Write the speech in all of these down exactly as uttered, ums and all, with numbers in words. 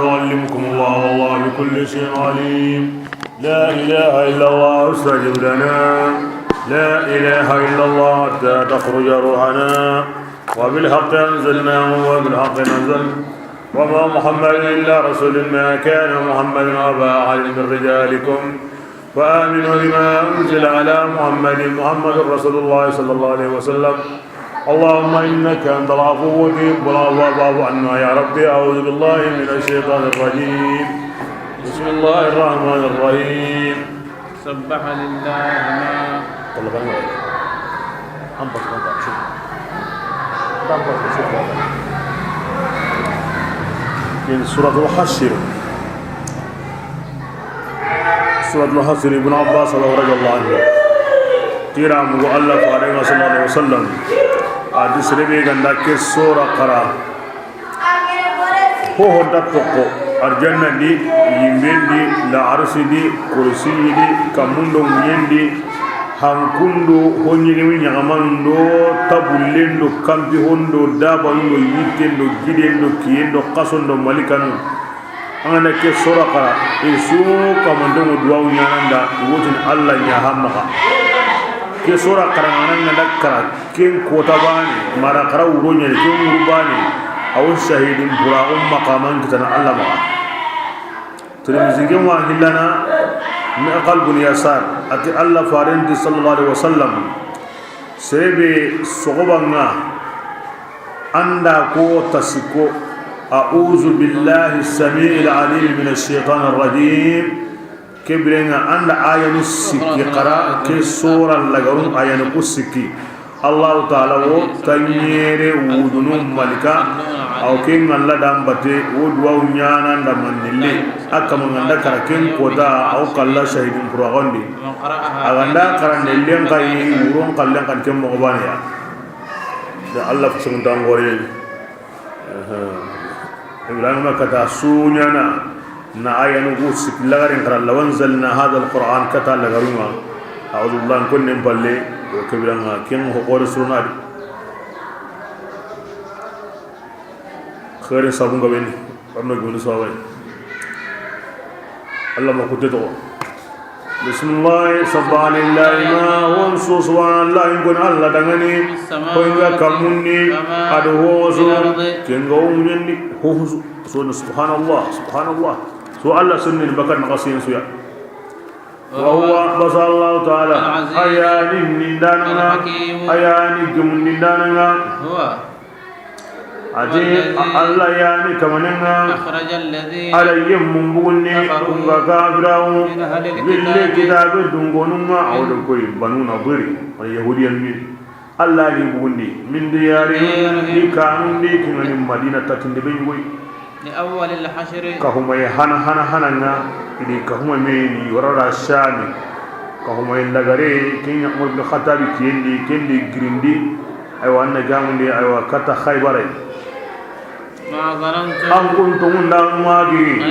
يعلمكم الله والله بكل شيء عليم. لا إله إلا الله استجب لنا. لا إله إلا الله حتى تخرج روحنا. وبالحق أنزلناه وبالحق نزل. وما محمد إلا رسول. ما كان محمد أبا أحد من رجالكم. فآمنوا بما أنزل على محمد. محمد رسول الله صلى الله عليه وسلم. اللهم إنك أنت العفو تحب العفو فاعف عنا يا ربي. أعوذ بالله من الشيطان الرجيم. بسم الله الرحمن الرحيم. سبح لله ما. من سورة الحشر. Suratul Hasr, Ibn Abbas radiyallahu anhu, tira mugu Allah farenga sallallahu alaihi wasallam, a di sere be ga da ke sura xara, ho ho da tokko, arjanna di, yimben di, la arsi di, kursi di, kamundo ŋuyen di, hankundo, ho ɲigimi ɲagaman do, tabullen do, kanpi hondo, dabanun do, yitten do, giden do, kiyen do, xason do, malikan do. An ga na ke sura xara, i su kamanten ŋa duwawu ɲaana an da, i wo tini Allah ɲa ha maxa. Ke sura xara, an ga na ŋa da xara, ken kota baane, mara xara wuro ɲaani, ken wuru baane, a wo sahidin bura, a wo maqaman kitana Allah maxa. Tirmizi ken wa hillana, Miqal bin Yasar, a ti Allah faren ti sallallahu alaihi wasallam, sere be soxoban ŋa, an da ko ta sikko, أعوذ بالله السميع العليم من الشيطان الرجيم. Ke biren ŋa an da ayanu sikki xara, ke sura lagarun ayanu ku sikki. Allahu Taala wo tanɲere wudunu malika, a wo ke ŋalla da an bate, wo duwawu ɲaana an da mandille. A kama ga da xara ken kota, a wo kalla sahidin kuraxondi. A ga da xara nellen xa yi, wuron xallen xa ni ken moxo baane ya. Da Allah fusun tan gore. Aha. Ibrahima kata suɲana na ayanu ku sikki lagarin xara, لو أنزلنا هذا القرآن kata lagarun ŋa. أعوذ بالله, n konnen palle, wo ke biren ŋa, ken ho xore suruna di. Xeerin sabun ga beni, warno gumuni sawai. Allah ma kutte toxo. Bismillah, سبح لله ما, hon su subhanallah, in kun Allah dangani, ko in ga kamundi, a do ho su, ken ga wo ɲaani, ho su, so subhanallah, subhanallah. So Allah sunni bakar na xasiyen su ya. وهو, basa Allah Taala, a ya ni nindananga, a ya ni gemundindananga. A ti, Allah ya ni kamanenga. Ala yemmun bugundi, kun ga kafirawo, gille kitaabe dungonunga, a wo do koy Banu Nadiri, wala Yahudiyan ni. Allah ni bugundi, من ديارهم, i kanundi, ken ga ni Madina tatinde be ɲi goy. Kahumay hana hana hana nga, i di kahuma me ni warara Shami. Kahumay lagare, ken ya Umar bin Khattab kiyen di, ken di girindi, aywa, an na gamundi, aywa, kata Khaybara. An kun tonŋunda magi,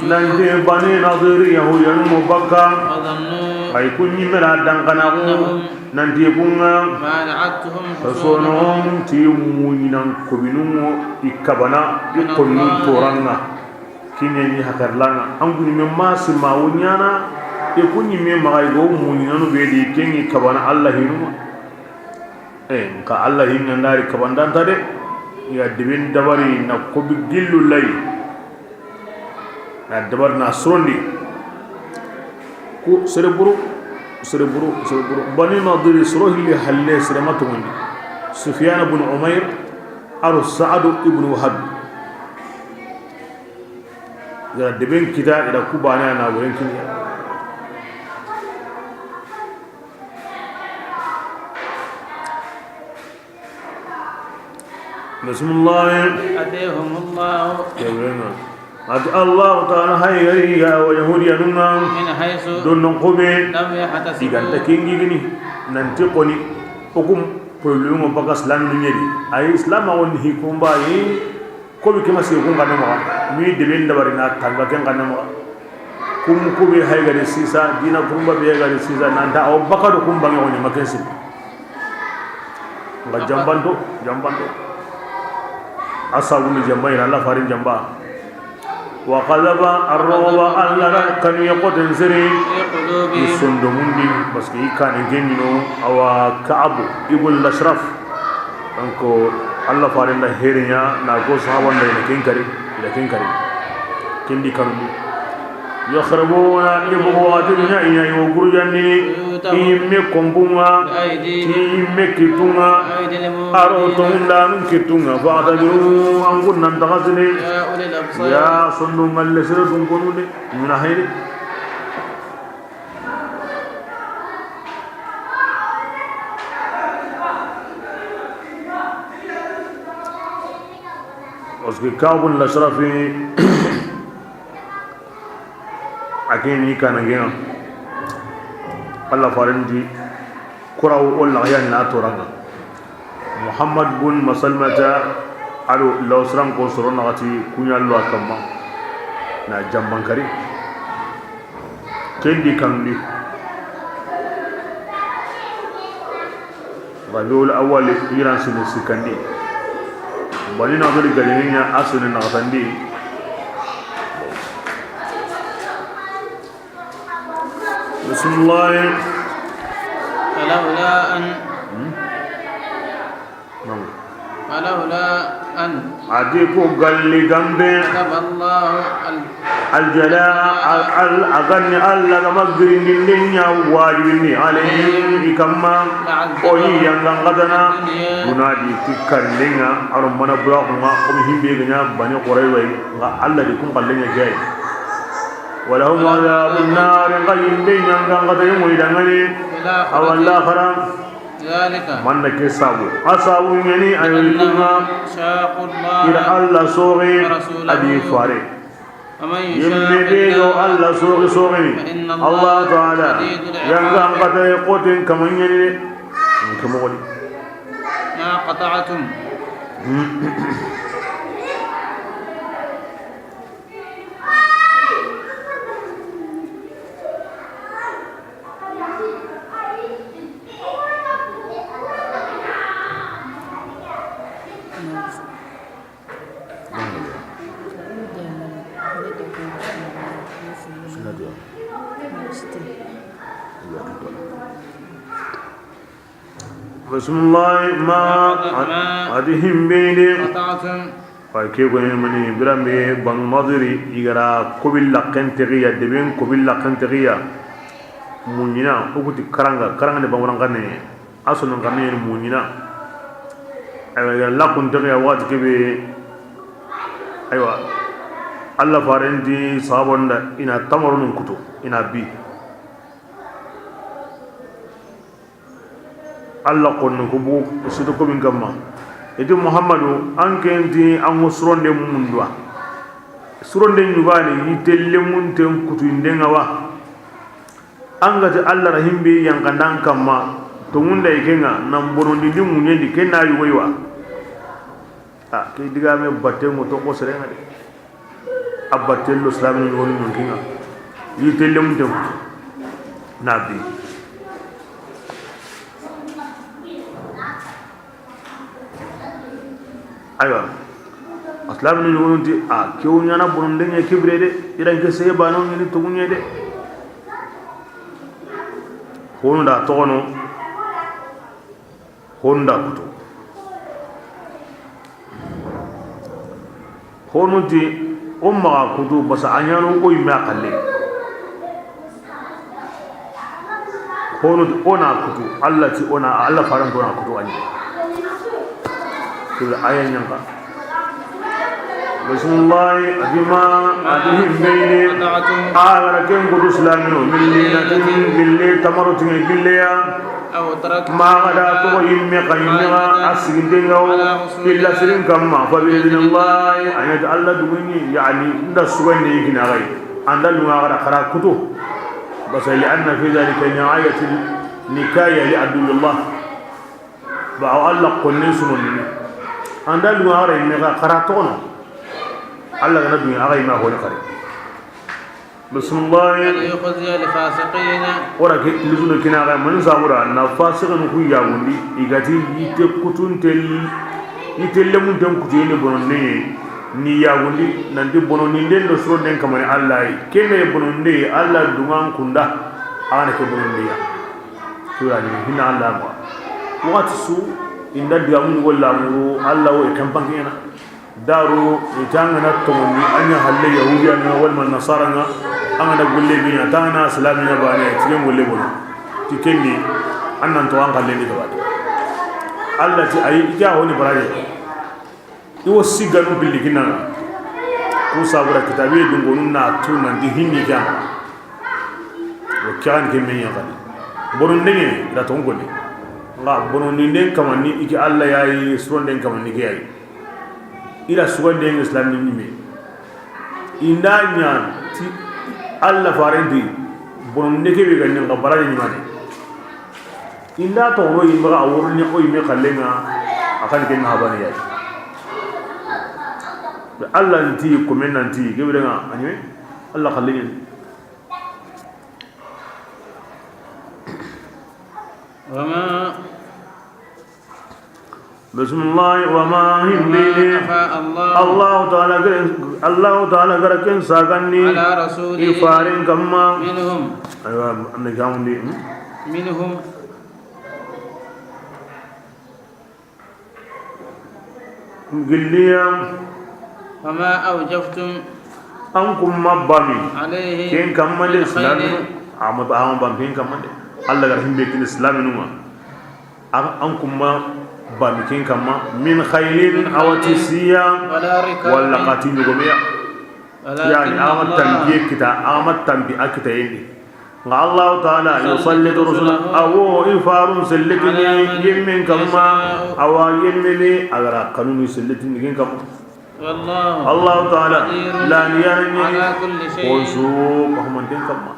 nanti Bani Nadiri Yahudiyanu mo bakka, ay kun ɲi me na dankana ku. Nanti kun ŋa, sono ti muɲinan kobinun ŋo i kabana i konnun toranga. Kiɲe ni hakarlanga, an kun ɲi me masi ma wo ɲaana, i kun ɲi me maxa i go muɲinanu be di, ken ŋi kabana Allah hinu. E, nka Allah hinna ndari kabandanta de, ya dibin dabari na kobi gillu lay. Na dabar na sorondi. Ku sere buru, sere buru, sere buru. Bani Nadiri soro hilli halle sere ma toŋondi. Sufyan ibn Umayr, aro Sa'd ibn Wahab. Gara deben kita ida ku bana na wuren kini. Bismillah. أتاهم الله. Kewena. Ati Allah Taala hay gari ga wa Yahudiyanun ŋa. من حيث. Don non kobe. لم يحتسبوا. Iganta kengi gini. Nanti koni. Okum problème o baka Islam ni ɲedi. Ay Islam a woni hikumba yi. Kobi kema sigi kun kanne maxa, mi deben dabari na tanga ken kanne maxa. Kum kobi hay gari sisa, dina kurumba be gari sisa, nanta aw bakado kum bange woni maken sigi. Nga jambanto, jambanto. Asabu ni jamba ina Allah farin jamba. وقذف الرعب, Alla ga kanuye xoten sere i sondomun di, parce que i kaane ken ɲi no, awa, Ka'abu ibn al-Ashraf. Donc, Alla faaren da here ɲa, na ko sahaban da i na ken kari, i na ken kari. Ken di kanu. يخربون, i bogu waxati ɲa, i ɲa i wo gurujandini, i yimme konpun ŋa, i yimme kittun ŋa, a ro tonŋundaanun kittun ŋa, فاعتبروا, an kun nan taxasini. Ya sondon ŋalle sere dun konu de, mina hayri. Parce que Ka'bu ibn al-Ashrafi, a ke ni kaane ŋa, Alla faaren di kurawo o laxaya na toora ŋa. Muhammad bun Masalamata, a do lawsiranko soro naxati ku ɲa lo a kanma, na janban kari. Ken di kanundi. Rabiul awwal, yiran sine sikkandi. Bani Nadir gajaŋen ɲa a sine naxatandi. Bismillah. فلولا أن Hmm? Naam. فلولا أن A ti ko galli gambe. كتب الله ال- Aljala, al, al, a ga ni Alla ga ma girindinde ɲa wajibindi, عليهم, i kanma, o ni yangan katana, في الدنيا. Duna di ti karinden ŋa, a ro mana bura xun ŋa, o mi himbe ga ɲa Bani Qurayza yi, ŋa Alla di kun kallen ɲa jayi. ولهم عذاب النار, ŋa yimbe yangan kata yi mo i da ŋa ni, في الآخرة. Awa laaxara. ذلك Manna ke sabu. A sabu ɲa ni a yi بأنهم kunga شاقوا الله i da Alla soxi ورسوله a di faare. ومن يشاق Yimbe be do الله Alla soxi soxini. فإن الله Alla Taala شديد العقاب. Yangan kata yi xoten kaman ɲa ni de. Ke moxo di. ما قطعتم. Bismillah, ma, a di himbe de. Wa ke go ni mani, biranbe Banu Nadiri i ga ra kobi laxen texiya, deben kobi laxen texiya. Muɲina, o ku ti karanga, karanga ni bamanan xanne. A sonon xanne ni muɲina. Aywa, i ga ra laxun texiya waxati ke be. Aywa, Alla faaren ti sahaban da i na tamarunun kutu, i na bi. Alla xonno ko bu sido ko min kamma. I ti Muhammadu, an ke nti an ŋa suronde mundu wa? Suronde ɲugani yitte lemunten kutuyinden ŋa wa? An ga ti Alla ra himbe yanqandan kamma, tonŋunda i ke ŋa, nan bonondindi muɲendi, ke na yugo yi wa? A, ke digame batte ŋo toxo sere ŋa de. A batte lo silamini ɲogonu ɲonkinŋa. Yitte lemunten kutu na bi. Aywa. A silamini ɲogonu ti, a, ke wo ɲaana bonondeŋe ke bire de. I ra n ke seye bane wo ɲaani toguɲe de. Honu da toxono. Honu da kutu. Honu ti, o maxa kutu, basa a ɲaano o yimme a xalle. Honu ti, o na kutu, Alla ti, o na, Alla faran ti o na kutu a ɲi. Kila aya ɲanka. Bismillahi, a di ma, a di himbe ni, a ga ra ken kutu silamino, min linatin, gille, tamarotiŋe gille ya. Ma ga da toxo yimme xa yimme ga a siginten ŋa wo illa sirin kamma, fa bi idnillahi, a ɲa ti Alla duŋeni, yani, nda sugandi kina xa yi. An da luŋa xa da xa ra kutu. Basa li anna fi dhalika nihayatil nikaya li aduwillah. Ba awa Alla xonne sunoni. An da luŋa xa ra yimme xa ra toxono. Alla ga na duŋe a ga yimme a xoni xari. Bismillahi. ليخزي الفاسقين. O ra ke lusuno kina xa, man sabura na fasiqin ku yagundi, i ga ti yitte kutuntel, yitte lemunten kutu yene bonon ne. Ni yagundi nanti bonondinden do suronden kamani Alla yi. Kene bononde Alla dungan kunda, a ga na ke bononde ya. Tura ni hinna Alla ma. Waxati su inda digamun walla muru Alla wo i kampanke na. Daru i tanga na tomondi, a ɲa halle Yahudiya nga walla Nasara nga, a ga na gulle bi ɲa, tanga na Islami ɲa bane, tigen gulle bono. Ti kendi, an nan to an kallen di gaba. Alla ti ayi, i ke ya honi baraje. I wo siganu billi kinanga. Ku sabura kitabe dungonu na tu nan di hinni kya. Wo kyan ke men ya gani. Bonon denge da ton gone. Nga bonon ni den kamani i ke Alla ya yi, suron den kamani ke ya yi. I da sugan den Islam ni me. Inda ɲa ti Alla faren di, bonon de ke be ganin ga baraji ni mane. Inda to ro yi maga a woro ni o yi me kallenga, a kan ken na habani ya. Alla nti ko men nanti ke be nga a ɲi me Alla kallenga. وما Bismillah, wa ma himbini. وما أفاء الله Allahu taala gare, Allahu taala gara ken sagandi على رسوله i faren kamma. منهم Aywa, an da jamundi. منهم Gilliya. وما أوجفتم An kumma bami عليه ken kamma de من خيل Islaminu. Ama, ama bami ken kamma de. Alla gara himbe kin Islaminu ma. An, an kumma bami ken kamma, min khaylin, awa ti siya, ولا ركاب walla kati ɲogomeya. ولكن Yani, ama الله tambiye kita, ama tambi a kita yendi. Nga Allahu taala يسلط yusallitu rusula, رسله awo i farun selletini على من yemmen kamma, يشاء awa yemmene, a gara kanunu selletini ken kamma. والله Allahu taala قدير la ni yana ni على كل شيء konsu ko manten kamma.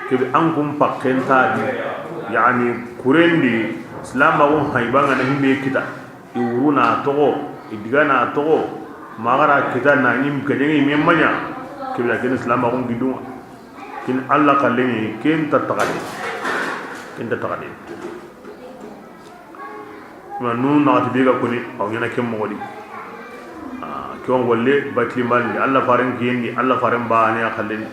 Kebe an kun pakken ta di, yani kurendi Islam ko haybanga na himbe kita, i wuruna togo, i digana togo, magara kita na nim gajengi memanya, kebe la ken Islam ko giduma. Kin Alla kallengi, ken ta tagade. Ken ta tagade. Ma nu naxati be ga koni, aw ɲana ken moxo di. Ah, ke on walle batli malni, Alla faren kiyendi, Alla faren bane a kallen.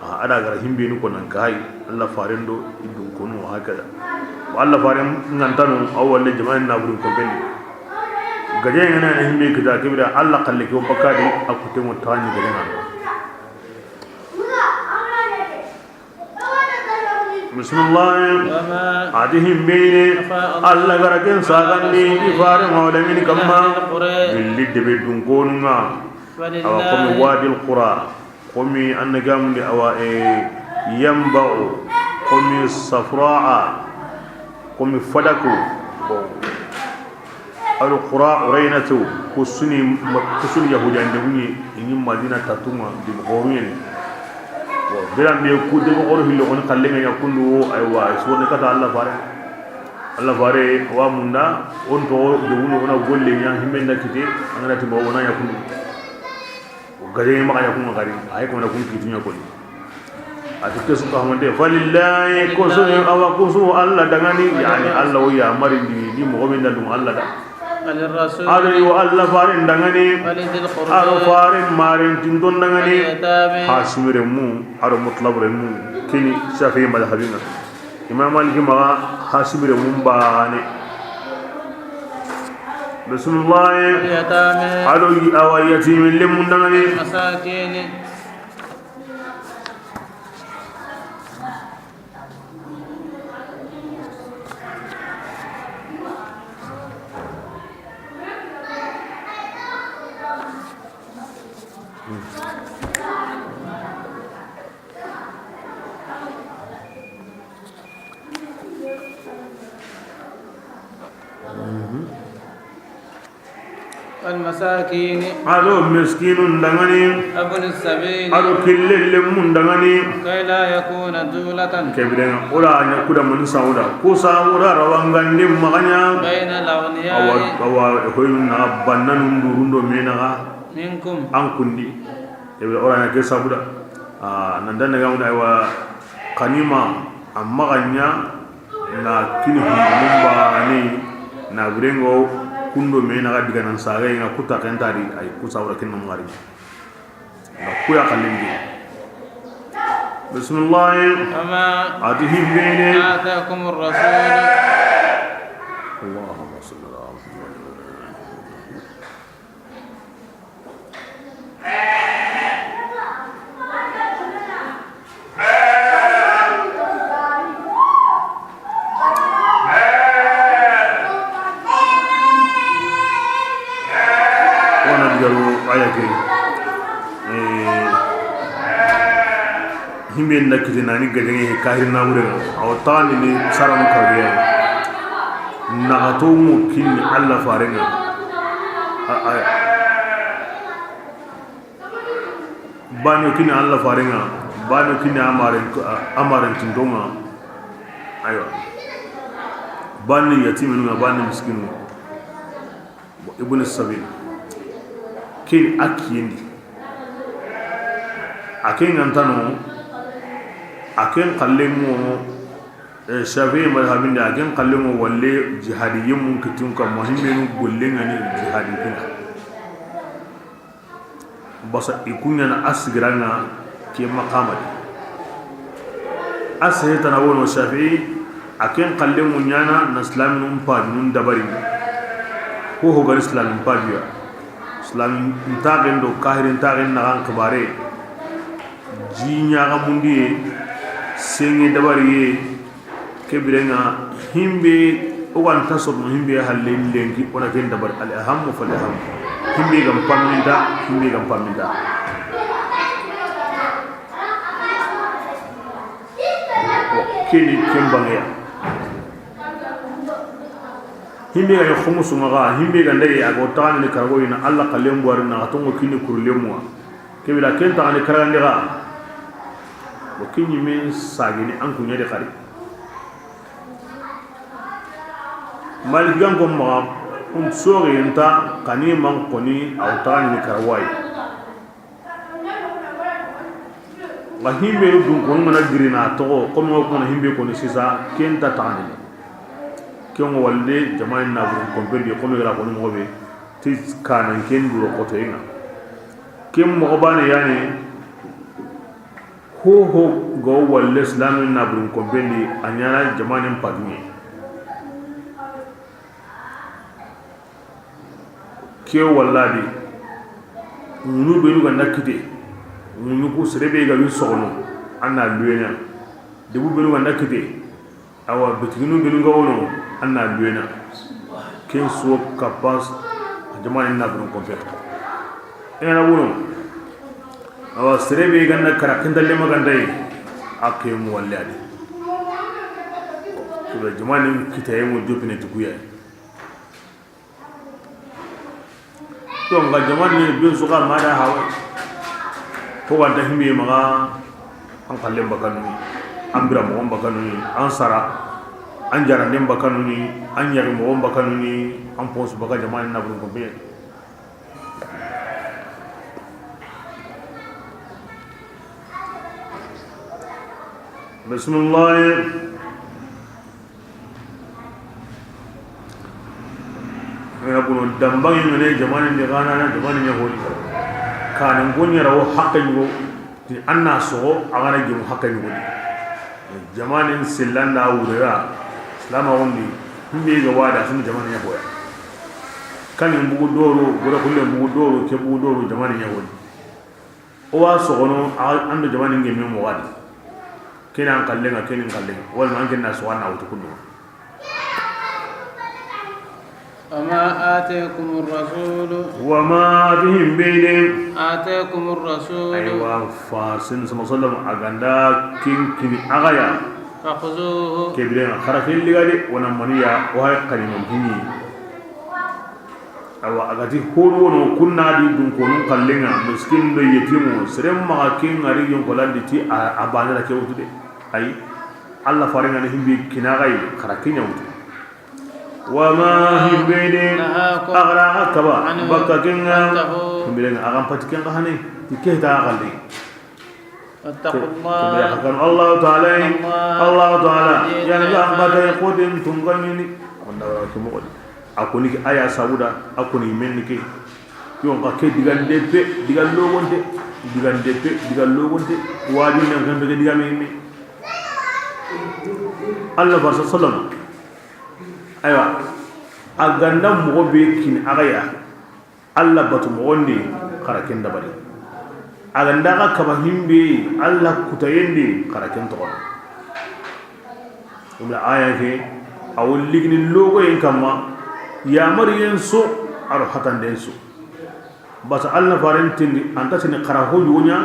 Ah, a da gara himbeni ko nan kay, Alla faren do idun konu hakada. Alla faren ngantanu, aw walle jama'an na burin ko ben. Gaje ngana na himbe kita kibira Alla kalle ke o bakadi, a kute mo tani gaje ngana. Bismillah. وما Adi himbeyne, أفاء الله Alla gara ken sagandi, على رسوله i fare mawlamini kamma, من أهل القرى gilli debe dunkonunga. فلله Awa komi Wadi al-Qura, komi anna gamundi awa e Yamba'u, komi Safra'a, komi Fadaku. Bon. Al-Qura Uraynatu, kusuni, kusuni Yahudiyan de wuni, ini Madina tatunga, di horuyen. Bon, biran be ku de horu hillo kon kallenga ya kundu, aywa, so ne kata Alla fare. Alla fare, wa munda, on to de wuni ona golle nya, himenda kite, angana timo ona ya kundu. Gaje maxa ɲa kun gari, ay ko na kun kitiɲa ko ni. A ti kesu ka hamante, falillahi, koso awa koso Alla dangani, yani Alla o ya marindi, di moxo min da dum Alla da. وللرسول Ado yo Alla faren dangani, ولذي القربى ado faren maren tindon dangani, واليتامى ha simire mu, ado mutlabure mu, kini Shafi'i madhabinga. Imam Maliki maxa ha simire mun bane. Bismillah. واليتامى Ado awa yatimi lemun dangani. والمساكين والمساكين Ado miskinun dangani. وابن السبيل Ado killellemun dangani. كي لا يكون دولة Kebirenga, ora nya kuda mun sauda. Ku sauda rawangandi maganya. بين الأغنياء Awa, awa, hoyun na bannanun durundo menaga. منكم An kundi. Ebe ora nya ke sabuda. Ah, nan dan daga mun aywa kanima amma ganya na kini hukumun bani na burengo Kundo me na ga diga nan saga nga kuta kentari ay kusa wala kinna ngari. Ku ya kalindi. Bismillah. وما A ti himbene. آتاكم الرسول. Allahumma salli ala Muhammad. Wona digaro aya ke. Eh, himbe nda kite nani gajaŋe kahiri na wure ŋa. Awa tani ni saram kawiya. Naxato mo kinni Allah farenŋa. A, a, Bano kini Allah farenŋa, bano kini amaren, amaren tintonŋa. Aywa. Bani yatiminunŋa, bani miskinunŋa. Bon, ibn sabil. Ken a kiyendi. A ken ŋa ntano, a ken xallemo, eh, Shafi'i madhabinde, a ken xallemo walle jihadi yemun kitun kamma himmenu gollen ŋa ni jihadi kuna. Basa i kuɲana a sigiranŋa ke maqama di. A sehe tana wono Shafi'i, a ken xallen ŋuɲana na silaminun pajunun dabari. Ho ho gani silamin pajuya. Silamin taxen do kahirin taxen naxan xibare. Ji ɲaxamundiye, senŋe dabariye, Ke birenŋa himbe, o ga nta sorono himbe halle lenki, o na ken dabari al ahammu fal ahammu. Himbe ga n pamminta, himbe ga n pamminta. Keni ken bangeya. Himbe ga ni khumusu maxa, himbe ga ndaye a go taxani karago ina Allah xallen buwari na tongo kini kurlemuwa. Ke bira ken taxani karagandi xa. Bo kiɲi men sagini an kuɲa di xari. Malikigan ko maxa, kun soxi nta kani man koni aw taxani ni karawayi. Nga himbe dun konu ngana girina toxo, komi nga kuna himbe koni sisa, ken ta taxani. Ken walde jamani na buru kompendi, komi gara koni moxo be, ti kanan ken duro kotoyinga. Ken moxo bane yani, Ho ho ga wo walle silamin na burin kompendi, a ɲana jamanen paduɲe. Ke walladi, ŋunu benu ga na kite, ŋunu ku sere be ga wi soxono, a na luwena. Debu benu ga na kite, Awa, bitiginu benu ga wono, a na luwena. Ken so kapas, a jamanen na burin kompe. Ena wono. Awa, sere be ga na kara kenta lema ga ndayi, a ke mu walle adi. Kebe jamanen kitaye mu jopine tukuya. To, nga jamani be su ga ma da hawa. Ko wanta himbe maxa, an xallen bakanu ni, an bira moxon bakanu ni, an sara, an jaranden bakanu ni, an ɲaxi moxon bakanu ni, an ponsu baka jamani na burin kompe. Bismillah. Ina kuno dambangi mene jamani ndi gana na jamani ɲa holi. Kanin ko ɲara wo haqqe ɲugo ti anna soxo a gana jimu haqqe ɲugo di. Jamani sellanda wurera silama wondi himbe ga wada sun jamani ɲa hoya. Kanin bugu doro, gura kulle bugu doro, ke bugu doro jamani ɲa holi. O wa soxono, a, an do jamani ngeme moxo di. Keni an xallenŋa, keni an xallenŋa. Wala an ken na soxo na wutu kundu. وما آتاكم الرسول Wa ma fihim beyde. آتاكم الرسول Aywa, fa sin sama sallam a ga nda kin kini a ga ya. فخذوه Ke biren ŋa, xara ken liga de, wona maniya, o hay xani man bini. Awa, a ga ti hono wono kunna di dun konun xallenŋa, miskin do yetimu, seren maxa ken ŋari yon ko landi ti a, a bane la ke wutu de. Ay, Allah farenŋa ni himbe kina ga yi, xara ken ɲa wutu. Wa ma himbe de, نهاكم a ga ra a kaba, عنه bakka ken ŋa, فانتهوا himbe ren ŋa, a ga n pati ken ga hane, ti ke ta xalle. واتقوا الله Kibira hakan Allah Ta'ala, إن الله Allah Ta'ala, شديد yana ga العقاب bata ya koden tunganini. Wanda wala ki moxo di. A koni ke aya sabuda, a koni men ni ke. Yo, nka ke digan deppe, digan logonte, digan deppe, digan logonte. Waju nan kan be diga me me. Allah barsa sallama. Aywa. A ganda mogo be kin a ga ya. Allah batu moxon di, xara ken dabari. A ga nda xa kaba himbe, Allah kutayen di, xara ken toxono. Ibla aya ke, a wo ligini logoyen kamma, yamariyen so, a do hatanden so. Basa Allah faren tindi, anta tini xara ho yogo ɲa,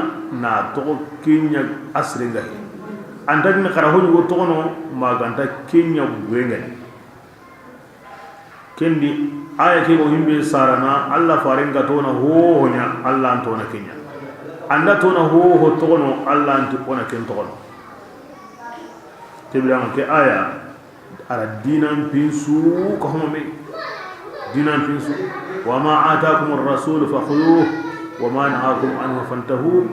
na toxo ken ɲa asirenga he. Anta tini xara ho yogo toxono, ma ganta ken ɲa burenga ni. Kendi, aya ke go himbe sarana, Allah faren ga tona ho ho ɲa, Allah an tona ken ɲa. Anda tona ho ho toxono, Allah anti ona ken toxono. Kebira ke aya, ara dinan pinsu ka homa me. Dinan pinsu. Wa ma atakum ar-rasul fa khudhuhu, wa ma nahakum anhu fantahu.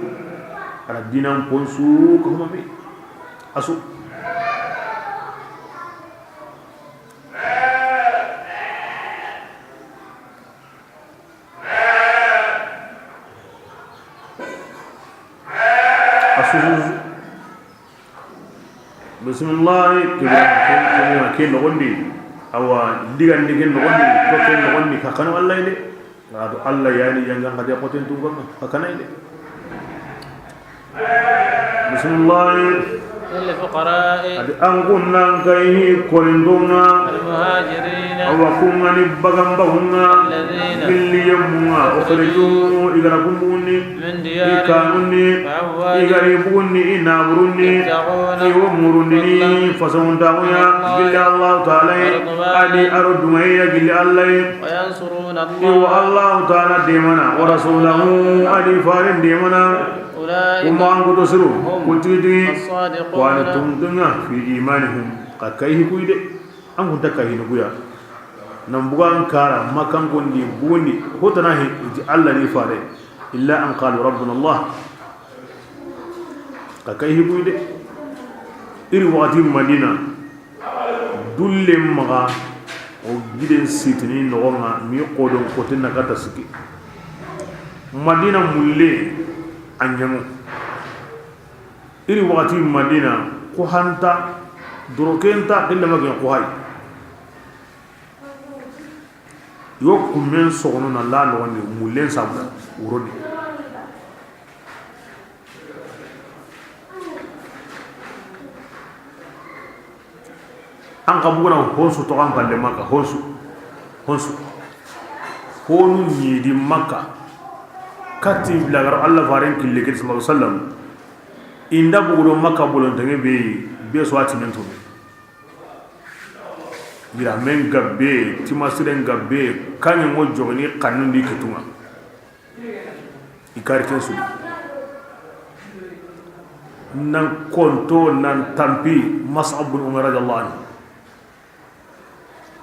Ara dinan ponsu ka homa me. Asu. Asusu. Bisimilahi. Ke, ke, ke, ke noxon di. Awa, digandi ke noxon di, to ke noxon di, ka kanu Allah de. Ado Allah yani yangan kadi xoten tunga, ka kanay de. Bisimilahi. للفقراء. Adi an kunnan kayhi korindunga. المهاجرين. Awa kungani bagambahunga. الذين. Gilli yemmunga. أخرجوا. Ukhrijuu, igara kumbuni. من ديارهم. Ikanuni. وأموالهم. Igari bugunni inaburunni. يبتغون. Iwo murundini. فضلا. Fasamuntaguya. من الله. Gilli Allah Ta'ala. ورضوانا. Adi aro dungaye gilli Allah. وينصرون. Iwo الله. Allah Ta'ala demana, ورسوله. Adi faren demana. أولئك. Kuma an kuto siru, هم. Kutidi. الصادقون. Wani tumtunga في إيمانهم. Ka kayhi kuyi de. An kunta kayhi nuguya. Nan bugan kara, makan kondi, bugundi, hotana he, iti Allah ni fare. إلا أن قالوا ربنا الله. Ka kayhi kuyi de. Iri waxati Madina. Dulle maxa, o giden sitini noxonga, mi xodon kotinna kata sikki. Madina mulle, a ɲaŋo. Iri waxati Madina, ko hanta, dorokenta, kella magen ko hay. Yo kummen soxono na la noxondi, mullen sabu, wuroni. An xa buguna honsu toxan palle Makka, honsu, honsu. Honu ɲidi Makka. Katti bilagaro Allah faren kille kedi sallallahu alaihi wasallam. Inda bugudo Makka bolonteŋe be, be so ati men to. Gira men gabbe, timasiren gabbe, kaŋe mo jogini kannundi kitunga. I kari ken su. Nan konto, nan tampi, Mus'ab bin Umair radiyallahu anhu.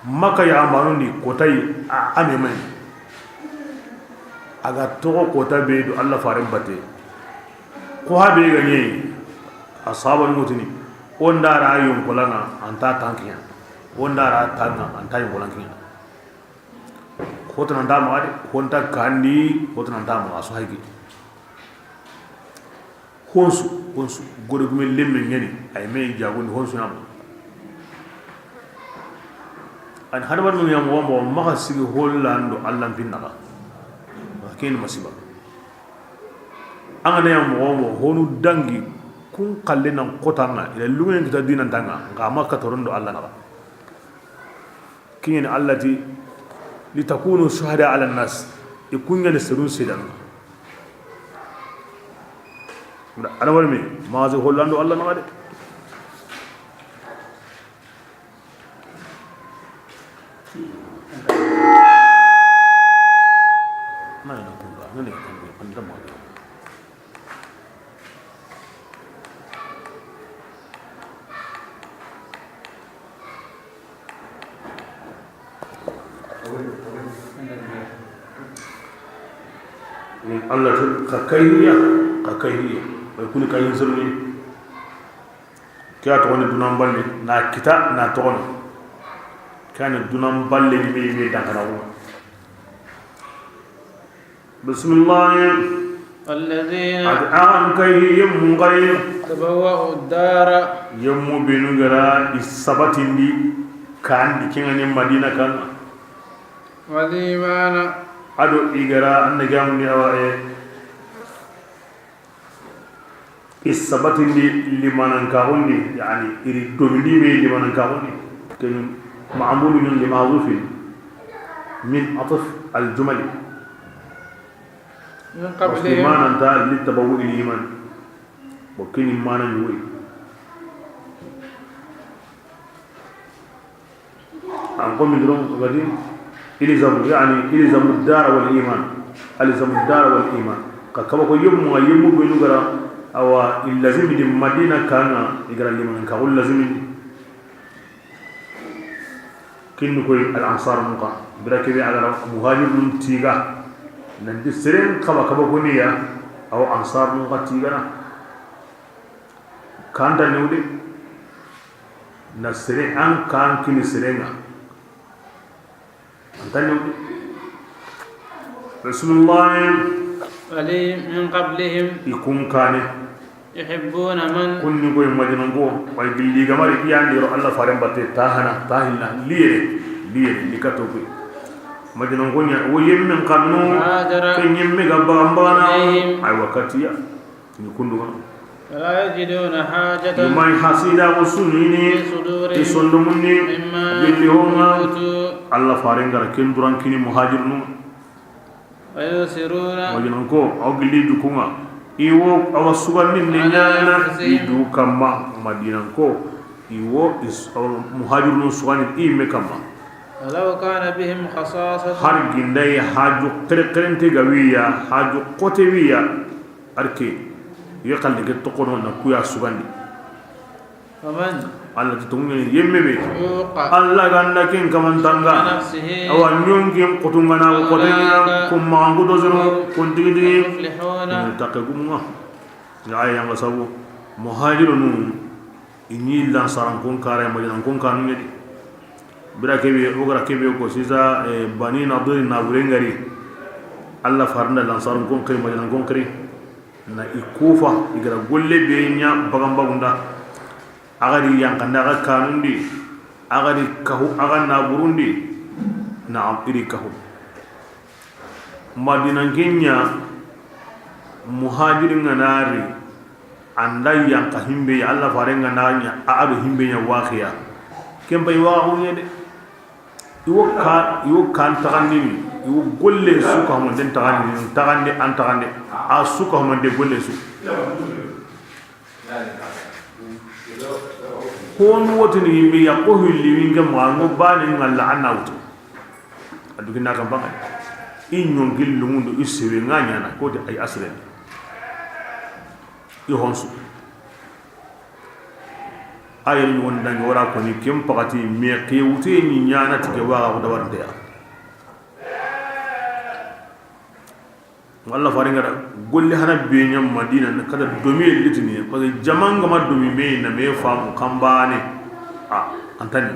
Makka ya amanundi kotayi a, a memani. A ga toxo kota be do Allah faren batte. Ko habe ga ɲeyi, ashaban mutini. Onda ra yonkolanga, anta tankiya. Onda ra tanga, anta yonkolankiya. Hotana nta maxa de, honta kandi, hotana nta maxa, a su haygi. Honsu, honsu, gore gume lemme ɲani, ay me jagundi honsu nama. An hadabar no yam wambo maxa sigi hollando Allah pinnaga. Ken masiba. An ga na yam wambo honu dangi kun kalle nan kotanga, ila lungen kita dinan tanga, ga ma katorondo Allah naga. Kiɲeni Allah ti, "Litakunu shuhada ala nas." I kuɲani serun sedan. Ala wala mi, mazi hollando Allah naga de. Na ina kunga, na ne kunga, an da ma. Allah ti ka kayhiya, ka kayhiya. Ay kuni kayhin sirri. Ke a toxoni dunan balli, na kita, na toxoni. Kani dunan balle ni be be dangana wo. Bismillah. الذين Ad an kay yemmu kay. تبوأوا الدار Yemmu benu gara i sabatindi kandi kengani Madina kan. والإيمان Ado i gara an da gamundi awa e. I sabatindi limanankaxundi, yani iri domindi be limanankaxundi. Ken ma'mulu min li ma'zufin min atf al jumali. من قبلهم Musliman anta li tabawwu il iman. Bo kini mana ni woy. An ko mi doron gadi ilzamu, yani ilzamu dara wal iman. Alzamu dara wal iman. Ka kaba ko yemmu, yemmu be nu gara awa i lazimi di Madina kanga i gara limanankaxu lazimi di. Kinni koy al ansar mun ka bira kebe a gara muhajirun tiga. Nanti seren kaba kaba ko niya awa ansar mun ka tigana. Kanta newde. Na sere an kan kini serenga. Anta newde. Bismillah. Ali من قبلهم I kun kane. يحبون من Kunni koy Madinanko, way gilli gamari iyandi ro Allah faren batte ta hana, ta hinna, liyere, liyere, likato koy. Madinanko nya, wo yemmen kanno, هاجر ke nyemme ga bagambana, إليهم ay wakatiya. Ni kundu. فلا يجدون حاجة Imay hasida ko sunini في صدورهم i sondomunni مما billi honga. أوتوا Allah faren gara ken duran kini muhajirnu. ويؤثرون Madinanko aw gilli dukunga. Iwo awa sugandin ne على nyana أنفسهم i du kamma. Madinanko iwo is-, aw muhajirnu sugandin i me kamma. ولو كان بهم خصاصة Har ginday haju kere kerente gawiya, haju kote wiya. Arke, i ga xalli ke toxono na kuya sugandi. فمن Alla ti tongu ɲeni yemme be. يوق Alla ganda ken kamantanga. شح نفسه Awa ɲonkin kutungana ko de فأولئك ko mangu do zero هم kun tigi tigi. المفلحون Ni takke gumunga. Ni aya nga sabu muhajirunu. I ɲi lansarankon kara, Madinankon kanu ɲedi. Bira kebe, o gara kebe ko sisa, eh, Bani Nadiri na wure ngari. Alla faranda lansarankon kiri, Madinankon kiri. Na i kufa, i gara golle be ɲa bagambagunda. A gari yankanda, a ga kanundi. A gari kahu, a ga naburundi. Naam, i ri kahu. Madinanke ɲa, muhajirin ga na ri, anda yanka himbe ya, Alla faren ga na ɲa, a ado himbe ɲa waxiya. Ken bay waxa huɲe de. Iwo ka, iwo kan taxandini, iwo golle su ka humanten taxandini, taxande an taxande, a su ka humante golle su. Honu wotini yimbe ya ko hilli winke ma ngo bani ngalla anna wutu. Adugi na kan banga. I ɲongi lungundu i sewe nga ɲana ko de ay asren. I honsu. Ayen wonda ngi wara ko ni kem pakati me ke wute ni ɲana tike waxa ko dabar ndeya. Alla faren ga da golle hana be ɲa Madina na kada domi litini, parce que jaman ga ma domi me na me famu kambane. A antani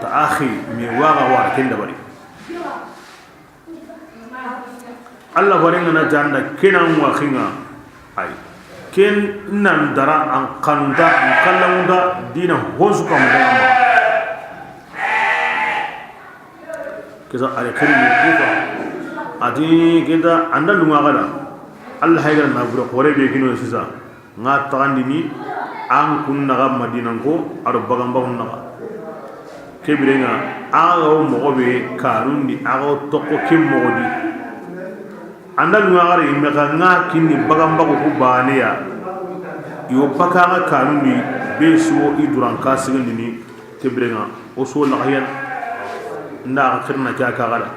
ta axi mi waga wara ken dabari. Alla faren ga na janda kenan waxinga. Ay. Ken nan dara an kanunda, an kallanunda, dina honsu kam dama. Kisa are kiri ni kufa. Ati kita anda lunga gada. Alla hayga na bura xore be kino sisa. Nga taxandini an kun naxa Madinanko, ado baganbaxun naxa. Kebirenga, a ga wo moxo be kanundi, a ga wo toxo ken moxo di. Anda lunga xara yimme xa nga kinni baganbaxu ku baneya. Iwo baka ga kanundi, be suwo i duran ka sigandini, kebirenga, o so laxayan. Nda xa xirna ke a kaxada.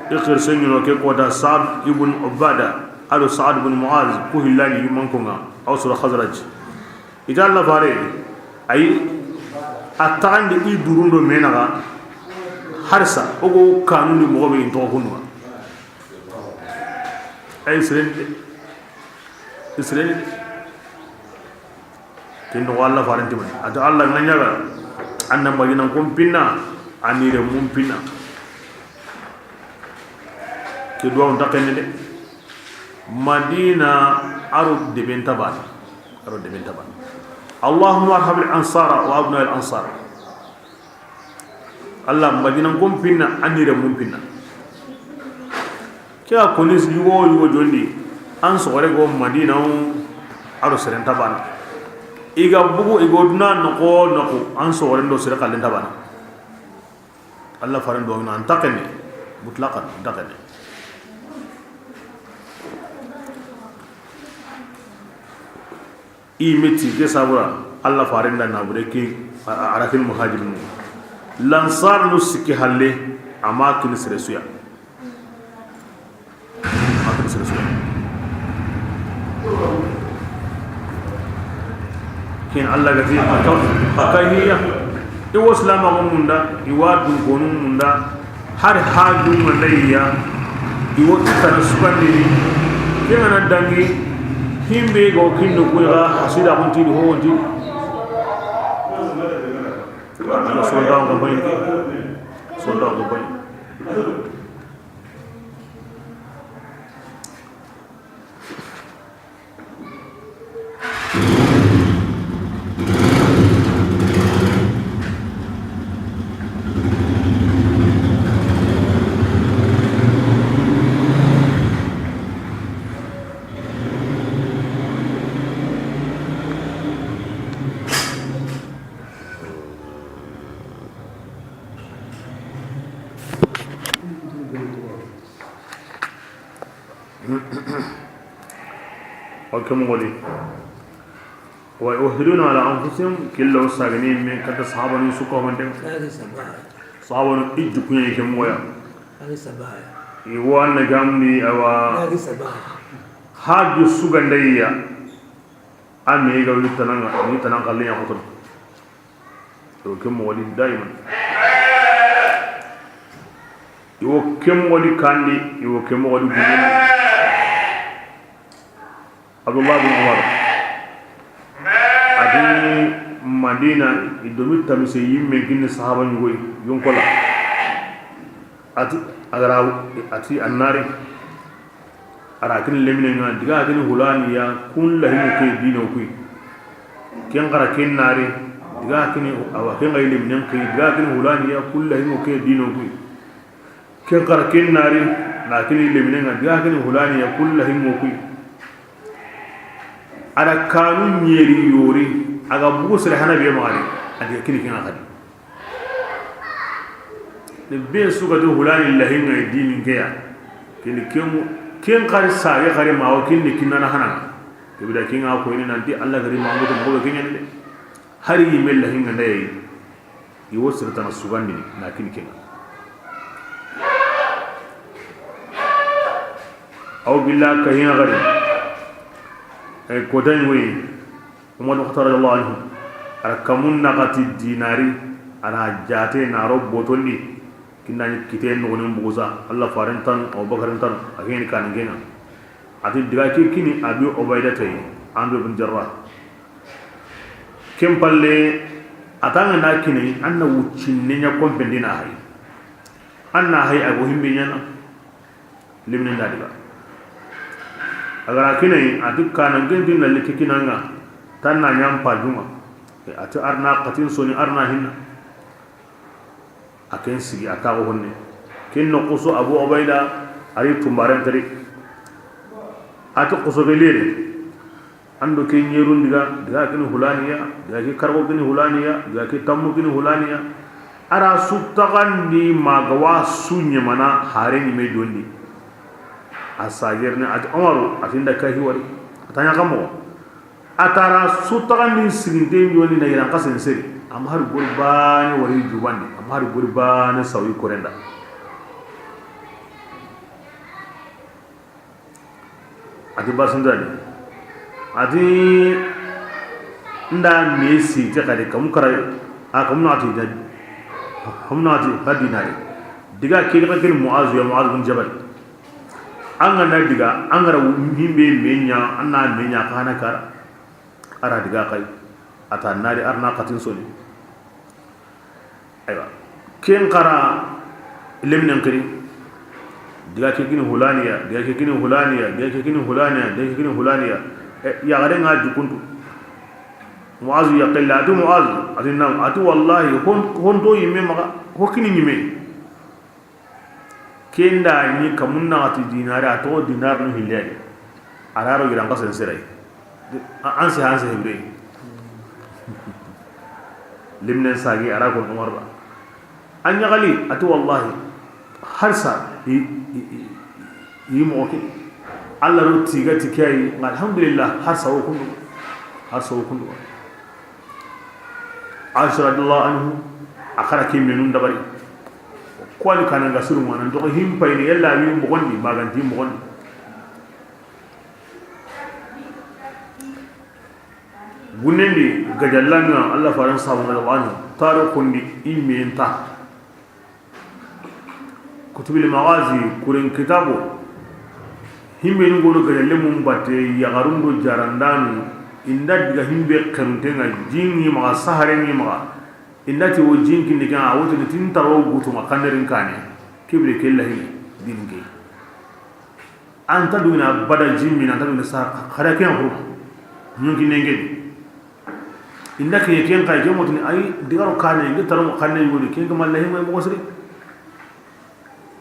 I xirse ɲuno ke kota Saad ibn Ubada. Ado Saad bin Muaz, ku hillani yumankonga, Aws do Khazraj. Ita Alla fare, ay, a taxandi i durundo menaga, harsa, ogo kanundi moxo be in toxo kunduga. Ay, Israel de. Israel de. Ken do Alla faren timani. Ata Alla na ɲaga. An na Madinankon pinna, a ni renmun pinna. Ke duwawu nta xenne de. Madina, a ro deben nta baana. A ro deben nta baana. Allahumma arhamil ansara wa abna al ansar. Allah, Madinankon pinna, a ni renmun pinna. Ke a koni yugo yugo jondi, an soxore go Madina, a ro sere nta baana. I ga bugu, i go duna noxo noxo, an soxore ndo sere xalle nta baana. Allah faren do na an ta xenne, mutlaqan an ta xenne. I meti ke sabura, Allah faren da na bure ke, a, a, a ra kin muhajirinu. Lansar nu sikki halle, a ma kin sere su ya. A ma kin sere su ya. Ken Allah ga ti, a ka, a ka hiya. I wo silamaxu munda, i wa dunkonu munda, hari haju mandayya, i wo tana sugandini. Ke ngana dangi, himbe go kindo kuy ga, hasida hunti di ho hunti. Sonda ko bay. Sonda ko bay. O ke moxo di. Wa yu'thiruna ala anfusihim, killa o sagani men kata sahabanu su ko mande. Sahabanu ijju kunya ke moya. I wa na gamdi awa. Haju sugandayya. A me ga wi tananga, ni tanan kallen ya xoto. Yo ke moxo di daiman. Yo ke moxo di kandi, yo ke moxo di gudini. Abdullah bin Umar. A di Madina, i domi tamise yimme kinni sahaba ñugoy yonkola. A ti, a gara, a ti annari. A ra kini lemine ŋa, diga kini hulaniya, kun lahimu ke dino kuy. Ken xara ken nari, diga kini, awa, ken ga lemine kuy, diga kini hulaniya, kun lahimu ke dino kuy. Ken xara ken nari, na kini lemine ŋa, diga kini hulaniya, kun lahimu kuy. A da kanu ñeri yori, a ga bugu sere hana be maxari, a diga kini ken ŋa xadi. Ne be su ga ti hulani lahi ŋa dini ke ya. Kini kemu, ken xari sage xari ma o kinni kinana hana. Ke bida kinga ko ini nanti Allah gari ma mo ko be kenyani de. Hari yimme lahi ŋa ndayi. I wo sirtana sugandini na kini kenga. Aw billah ka hinga gari. Ay ko tan wi. Umar bin Khattab radiyallahu anhu, a ra kamun naxati dinari, a na jate na ro botondi, kinna ni kite noxonin bugusa, Allah faren tanu, Abubakarin tanu, a keni kanin kenga. A ti diga ke kini Abi Ubaida tayi, Amir bin Jarrah. Ken palle, a tanga na kini, an na wuccinne ña kompendi na hay. An na hay a go himbe ñana. Limine nda diga. A gara kinai, a ti kana ngendi na liki kinanga, tan na ñam pajuma. A ti arna katin soni arna hinna. A ken sigi, a tago honne. Ken no kuso Abu Ubaida, ari tumbaren tari. A ti kuso gelere. Ando ke ñerun diga, diga kini hulaniya, diga ke kargo kini hulaniya, diga ke tammu kini hulaniya. A ra su taxandi ma ga wa su ñemana hare ñime dondi. A sajerni a ti Umaru, a ti nda kahi wari. A ta ña kamo. A ta ra su taxandi siginte ñoni na yiran kasen seri. Am har gori bane wari jubandi. Am har gori bane sawi korenda. A ti basindani. A ti nda me si ti xadi kamu kara, a kamu na ti da, kamu na ti da dinari. Diga ke ga kini Muazu ya, Muazu bin Jabal. An ga na diga, an ga ra himbe me ña, an na me ña kana kara. A ra diga kay. A ta nari arna katin soni. Aywa, ken xara leminen xiri, diga ke kini hulaniya, diga ke kini hulaniya, diga ke kini hulaniya, diga ke kini hulaniya. E, yaxare ŋa jukuntu. Muazu ya xilla, a ti Muazu, a ti nam, a ti wallahi, hon-, honto yimme maxa, ho kini ɲimme. Ken da ɲi kamun naxati dinari, a toxo dinar nu hilleyani. A ra ro giran xasen siray. A-, anse, anse hebre. Limnen sagi a ra kon Umar da. A ɲaxali, a ti wallahi, harsa i, i, i, i moxo ke. Allah ro tiga ti ke yi, alhamdulillah, harsa wo kundu. Harsa wo kundu. Aisha radiyallahu anhu, a xara ke menun dabari. Ko ani kananga suru ma nan to him payni yalla wi moxondi, maganti moxondi. Gunendi gajallanga Allah faran sabu radiyallahu anhu, taro kondi immenta. Kutubil Maghazi, kuren kitabo. Himbenu gono gada lemun batte, yaxarun do jarandanu, inda diga himbe xeruntenga, jin ŋi maxa, saharen ŋi maxa. Inda ti wo jin kindi ken, a wotini tin taro gutuma xannerin kane. Kibire ke lahi din ke. Anta dugina bada jimmi, anta dugina sa xara ken xuru. Ɲonki nengedi. Inda ke ken kay ke motini ay digaro kane, inda taro xanne yoni ken kama lahi moy moxo siri.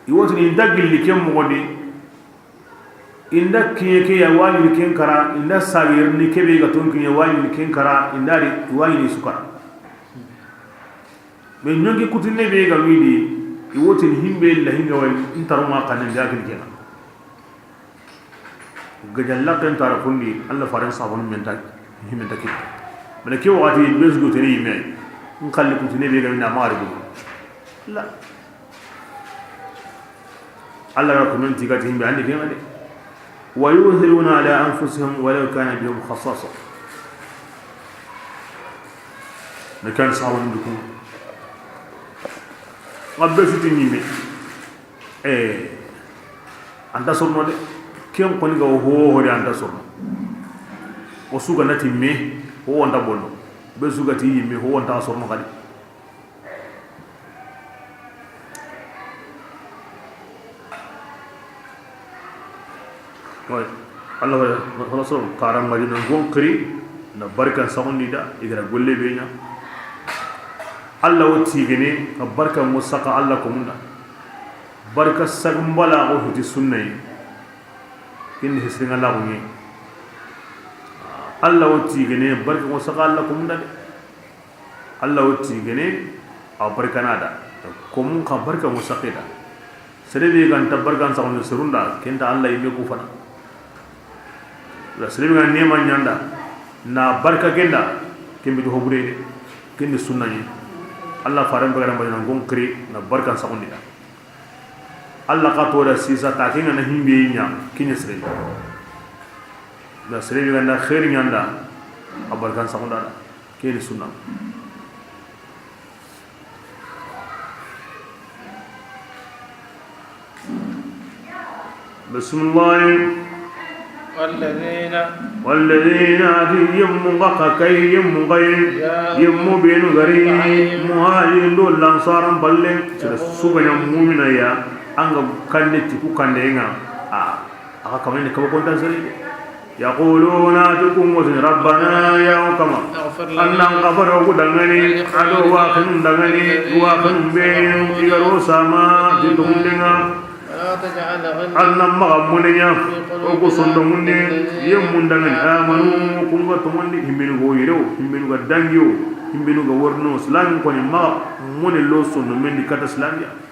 I wotini inda gilli ken moxodi. Inda kiye ke ya wani ken kara, inda sagirini kebe ga ton kiye wani ken kara, inda ri wani sukara. Mais ɲonki kutine be ga widi, i wotini himbe la hinga way, intaro ma xanne nda gilli kena. Gajalla ken tara kundi, Allah faren sabon menta, himenta kit. Mena ke waxati be zugo tene yime. Nkalli kutine be ga mina magaribu. La. Allah ga kumen tigati himbe andi ken ade. Wa yu'thiruna ala anfusihim walau kana bihim khasasa. Ne kan sabon dukum. Ngabbe fiti yime. Eh, anta sorno de. Ken koni ga ho ho de anta sorno. O suga nati me, ho wonta bono. Be suga ti yimme, ho wonta sorno kadi. Way, Allah wa Rasul karam Madina gon kiri na barkan sagundi da, igara golle be ɲa. Allah wo tigene ka barka mo saka Allah ko munda. Barka sagumbala ko hiti sunnayi. Kin hisringa la ko ni. Allah wo tigene barka mo saka Allah ko munda de. Allah wo tigene a barkana da. Ko mun ka barka mo saka da. Sere be ga nta barkan saxundi serun da, ken nta Allah yimme ku fana. La sere be ga nema ɲanda, na barka ken da, ken be to hobure de, ken ni sunna ni. Allah faran be ga na gon kiri na barkan saxundi da. Allah ka to da sisa ta ken na himbe ɲa, ken ni sere. La sere be ga na khair ɲanda, a barkan saxunda da, ken ni sunna. Bismillah. والذين والذين ati yemmu ga xa kay yemmu gay جاءوا yemmu benu gari بفعل muhajirin do lansaran balle يقولون sira suganya mu'mina ya anga kande tiku kande nga a aka kamane kaba kontan sari de. يقولون تكون ربنا يا كما اغفر لنا أن غفر ودغني ولإخواننا ado wa khin dangani wa khin be igaro sama dindundenga ولا تجعل غلا anna maga munenya في قلوبنا o ko sondo munde للذين yemmun dangani amanu kunga to munde himbenu go yiro himbenu ga dangiyo himbenu ga worno islam ko ni maga mone lo sondo mendi kata islamiya.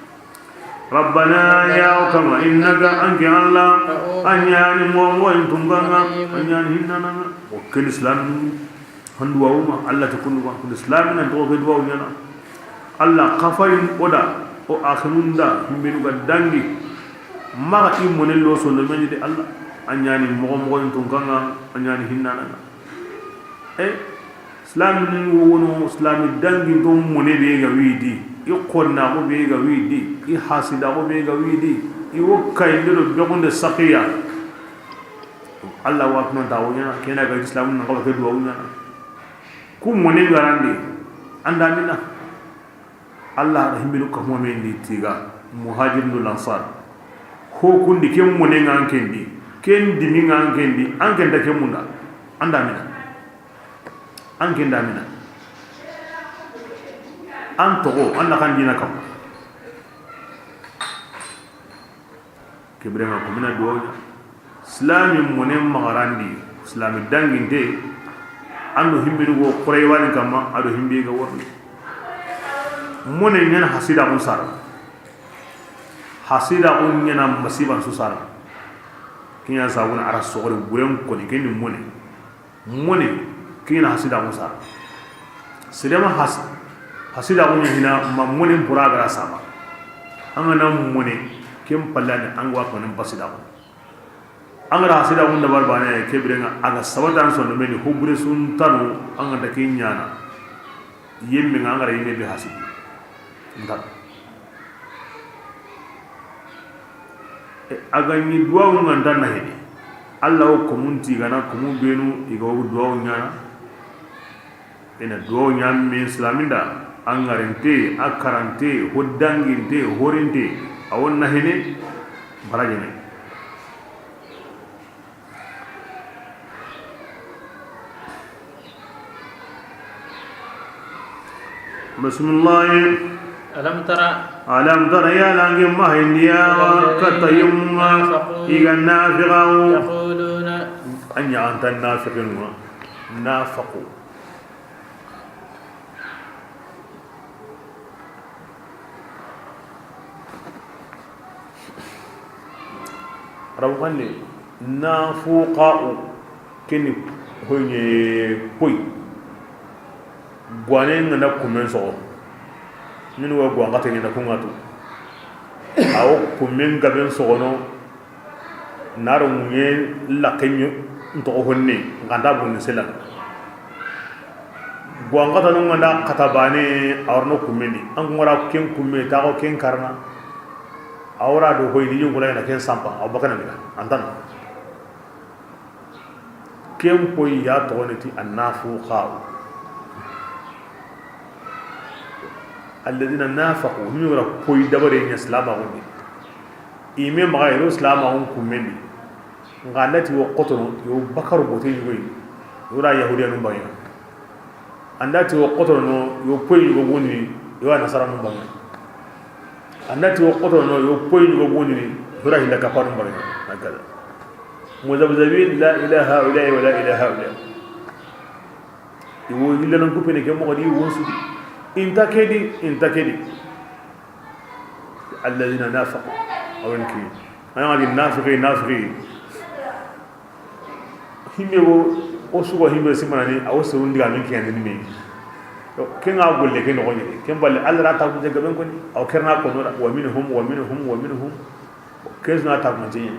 Rabbana ya kama innaka anke Allah anyani mongo intunganga anyani hinnananga o ken islam handu wawuma Allah ta kundu ba kundu islam nan to ke duwa nyana Allah kafarin oda o akhirunda himbenu ga dangi maga imone lo sondo meni de Allah anyani mogo mogo intunganga anyani hinnananga. E Islami ni wono, Islami dangi do mone be ga widi, i xonna ko be ga widi, i hasida ko be ga widi, i wo kayinde do begunde saqiya. Allah wa tuna ta wonya kena ga Islamu na ko ke duwa wonya. Ku mone garande anda mina. Allah da himbinu ka momen ni tiga, Muhajirinu Lansar. Ho kundi ken mone ŋa an kendi, ken dimi ŋa an kendi, an kenda ken munda. An da mina. An kenda mina. An togo, an na kan dina kam. Ke biren ŋa ko mina duwawu ɲa. Silami mone maxa randi, silami danginte, an do himbini go xurayewani kamma, a do himbe ga worni. Mone ɲana hasidaxun sara. Hasidaxun ɲana masiban su sara. Kiɲa sabuna ara soxori buren koni, kendi mone. Mone, ke ɲana hasidaxun sara. Sere ma has-, hasidaxun ɲa hina ma mone bura gara sama. An ga na mone, ken pallani an ga wa konen basidaxun. An ga ra hasidaxun dabar bane, ke biren ŋa, a ga sabata an sondo meni, ho bure suntanu, an ga da ke ɲana. Yemme ŋa an ga ra yemme be hasidi. Nta. E, a ga ɲi duwawu ŋa nta na hedi. Allah wo komun tigana, komu benu i ga wo duwawu ɲana. I na duwawu ɲa min silaminda, a ŋarinte, a karante, ho danginte, horinte, a wo na hene, barajene. Bismillahi. Alam tara. Alam tara, yala an ke ma hayindi ya wa, إلى الذين katta yemmu ŋa, نافقوا i ga nafiqawu. يقولون. An ɲa an ta nafiqinu ŋa. Nafaqu. Arabu xanne, nafuqa'u, keni hoyne koy. Gwanen ŋa na kumen soxo. Min wa gwan xaten ŋa na kun ŋa tu. Awo kumen gaben soxono. Naro ŋuɲe lakke ɲo ntoxo honne, n xa nta bunni selan. Gwan xatanu ŋa nda xata bane, a warno kummendi. An kun ŋa ra ken kumme, taxo ken karna. A wara do hoyni, yongola ina ken sampa, a bakana diga, an tan. Ken poy ya toxone ti annafuqa'u. Alladhina nafaqu, ni wara poy dabare ɲa silamaxun di. I me maxa yero silamaxun kummendi. Nga an da ti wo xotono, yo bakaru bote yugo yi. Yo ra yahudiyanun bangena. An da ti wo xotono, yo poy yugo gundini, yo a nasaranun bangena. An da ti wo xotono, yo poy yugo gundini, yo ra hilla kapanun bangena. Hakada. Muzabzabin, la ilaha ula'i wa la ilaha ula'i. I wo yillanan kuppene ke moxo di, i wo sudi. Inta kedi, inta kedi. Alladhina nafaqu. Awen ki. An ga di nafiqi, nafiqi. Himbe wo, o sugo himbe simanani, a wo serun digamen kiyandi ni me. Ken ga golle ke noxo ɲi. Ken balle, Allah ra ta ku jaga ben koni. Aw kerna ko no da. Wa minhum, wa minhum, wa minhum. Ken suna ta ku ɲi.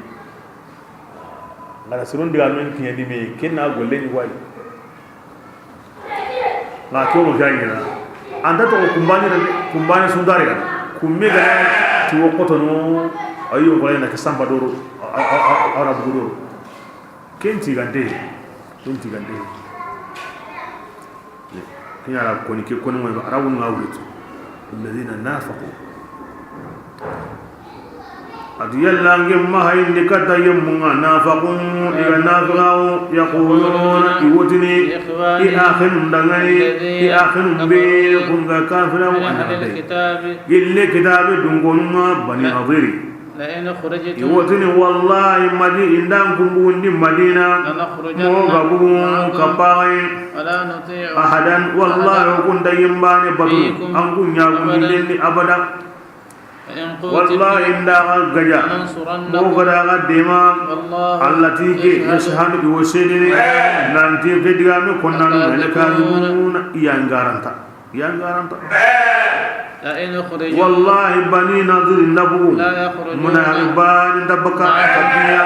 Ngara sirun digamen kiyandi me, ken na golle ni wayi. Nga ke wo jayi na. An ta to kumbani re, kumbani sundare ga. Kumme ga ti wo xotono, ayo ko na ke samba doro, a, a, a, a, ara bugu doro. Ken tigante, ken tigante. Kiɲa ra koni ke koni moy Arabun ŋa wuritu. Alladhina nafaqu. Adu yalla nge ma hayindi katta yemmu ŋa nafaqu, i ga nafiqawu, yaquluna, i wotini, i axinun dangani, i axinun be kun ga kafirawu, gille kitabe dungonun ŋa Bani Nadiri. I wotini, wallahi, Madi-, indan kumbundi Madina, mo ga bugu kapaxay, ahadan, wallahi, o kun da yimbane batu, an kun ɲagundi lendi abada. Wallahi, inda ga gaja, mo ga da ga dema, Allah ti ke, yashhadu, i wo sedini, nanti ke digame konnanu, lakazibuna, i ya ngaranta. Yangaranta. Wallahi, Bani Nadir ndabugu. Munafiki bani ndabaka kabiya.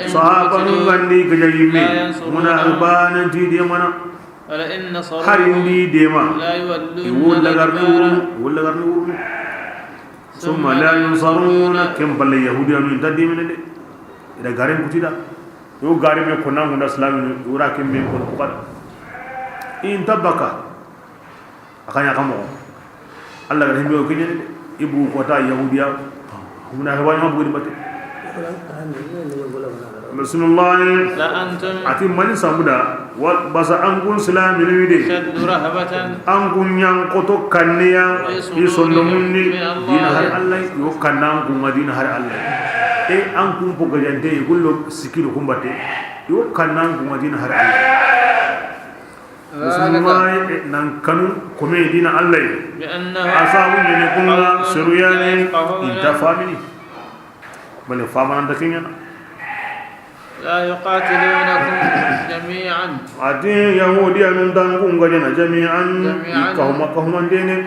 Sahabanu gandi gaja yimme. Munafiki bani ti de mana. Hari ndi dema. I wo lagarni wuru, i wo lagarni wuru. Summa la yunsaruna, ken balle Yahudiyanu nta demene de. I da garen kutida. Yo gari me konna munda silaminu, i wura ken me kon ku kada. Inta baka. A ka ɲa ka moxo. Alla ga himbe o kiɲe de, i bu kota Yahudiya. Muna heba ma bugudi batte. Bismillah. لأنتم Ati mani sambuda, wa basa an kun silaminu de. أشد رهبة An kun ɲan koto kanniya, في i sondomundi, صدورهم من الله. dina har Alla, i wo kanna an kun ma dina har Alla. E an kun po gajante, i gullo sikiru kumbate, i wo kanna an kun ma dina har Alla. ذلك Bismillah, e, nan kanu kome dina Alla. بأنهم Asabu ne kunga قوم seruyani لا يفقهون inta famini. Bale famana da kiɲana. لا يقاتلونكم جميعا Ati Yahudiyanun dan kun gajana jami'an, جميعا i kahuma kahuma dene.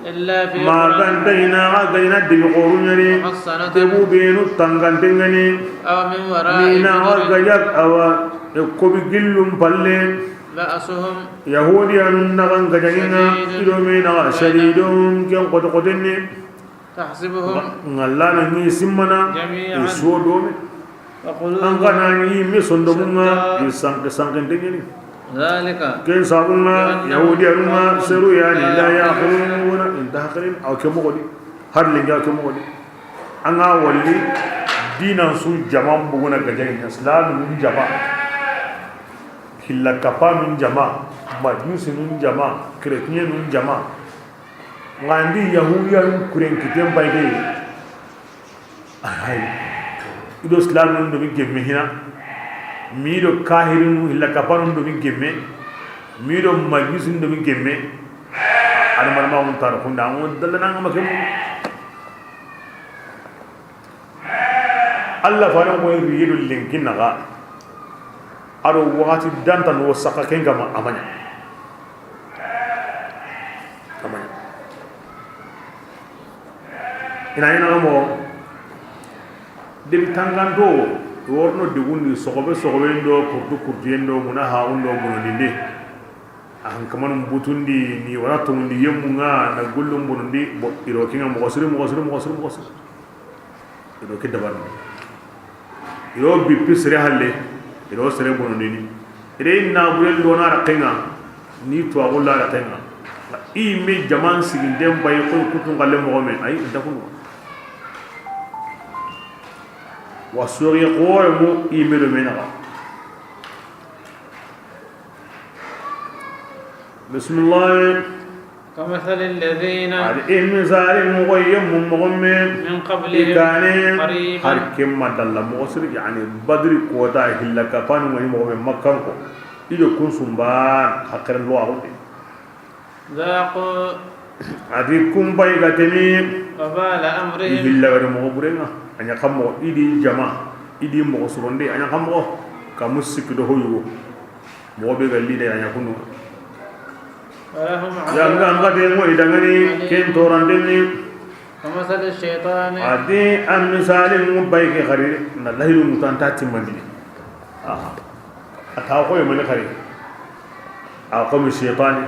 إلا في Ma قرى ganta i na ga gajana demi xoru ɲani. محصنة Tebu benu tangante ɲani. أو من وراء Ni na ga جدر gaja awa, e kobi gillum palle. بأسهم Yahudiyanun na ga gajaninga, شديد ido me na ga shadidun, ken kote kote ni. تحسبهم Ngalla na ni simmana, جميعا i so dome. An وقلوبهم kana ni me sondomunga, i sanke sanke dengeni. ذلك Ken sabunga, Yahudiyanunga, seru yani, la yaqiluna, inta haqilin, aw ke mogodi. Har linga ke mogodi. An ga walli, dinan su jaman buguna gajanin, Islam nun jama. Hilla kapanun jama, majusinun jama, chrétienun jama. Ngandi Yahudiyanun kuren kiten bayde. Ahay. Ido Islamnun do mi gemme hina. Mi do kahirinu hilla kapanun do mi gemme. Mi do majusin do mi gemme. Adamar ma on tar kunda on dalla nanga makem. Alla faren ko yidu linkin naga. Ado wakati danta no saka ken kama amanya. Amanya. Ina ina mo debi tanganto worno degundi sogobe sogobe ndo kurtu kurtu yendo muna ha undo bono dinde. An kamanu butundi ni wara tomundi yemunga na gullum bonondi bo iro kinga mo siri mo siri mo siri mo siri. Ido ke dabarni. Ido bippi sere halle. Ido sere bonondini. Ire inna bure lona ra kenga. Ni to agulla ra kenga. I me jaman sigin dem bay ko kutun galle mo me ay inta kunu. Wa sori ko mo i me do me na. Bismillah. كمثل الذين Adi i misali moxo ye mun moxo me من i قبلهم kane قريبا har kemma dalla moxo siri yani badri kota hilla kapanu ngani moxo me makkan ko ido kun sumban hakkere lo axude ذاقوا adi kun bay ga temi وبال i أمرهم hilla gari moxo burenga a ɲa xam moxo idi jama idi moxo suronde a ɲa xam moxo kamu sikki do hoyugo moxo be ga lide a ɲa kunu ولهم yanga عذاب an gade mo idangani ken torandenni كمثل الشيطان adi an misali mu bay ke xari na lahidu mutanta timmandi aha ata ko yemani xari a ko mi shaytani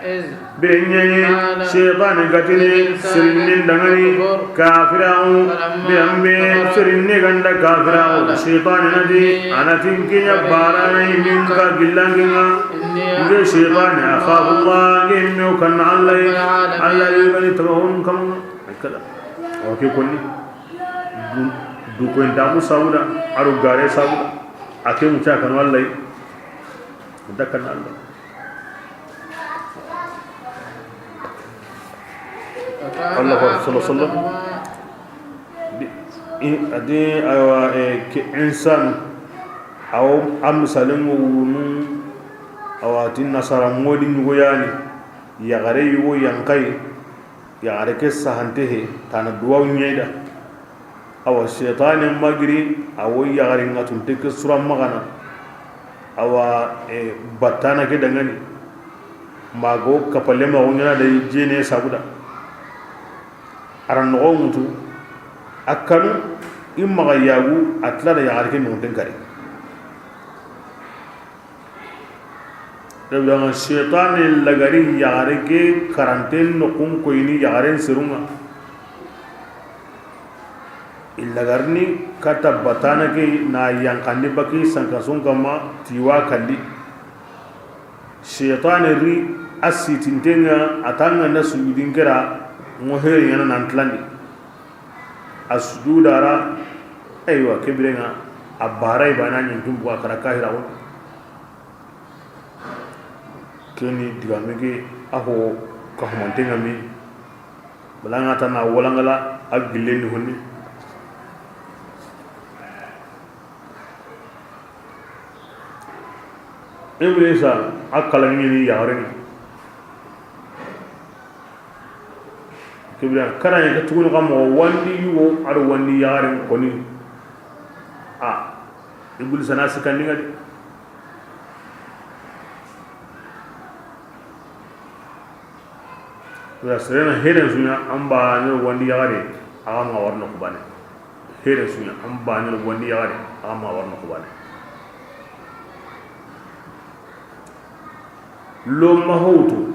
إذ be ɲeɲe shaytani gatini sirinnin dangani kafiraxu be an be sirinni ganda kafiraxu shaytani nati anatin kiɲa baranayi min ka gillanginga nge shaytani akhafu Allah nge mew kan Allah Allah yugani tabahun kam kada o ke konni du koy damu sauda aru gare sauda ake mucha kan Allah dakkan Allah Allah sallallahu alaihi wasallam adi aywa ke insan aw am salimu wunu awati nasara modi nyugo yani yaxare yugo yankai yaxare ke sahante he tana duwaw ɲeyda awa shaytane magiri awo yaxari ŋatunte ke sura maxana awa e, battana ke dangani mago kapale maxo ɲana da jene sabuda ara noxo ŋutu a kanu i maxa yagu a tila da yaxari ke noxonten kari Ebdanga shaytane lagari yaxare ke karanten noxun koyini yaxaren serunga. I lagarini kata batana ke na yankandi baki sankason kamma tiwa kandi. Seytaane ri a sitinten ŋa, a ti an ga na sujudin ke ra, ŋo here ɲaana nan tilandi. A sujuda ra, aywa, ke biren ŋa, a bara i bana ɲin tumbu a kara kahira wo. Ke ni digame ke, a ho ka humanten ŋa mi. Bala ŋa ta na wala ŋa la, a gillen ni honni. Iblisa, a kala ɲini yaxarin. Ke biren ŋa, kara ɲi ka tugunu ka moxo wandi yugo, a do wandi yaxarin koni. A, Iblisa na sikandi ŋa de. Wala serena heden suɲa an ba ne wandi yaxare, a ga ma warno kubane. Heden suɲa an ba ne wandi yaxare, a ga ma warno kubane. Lo ma howtu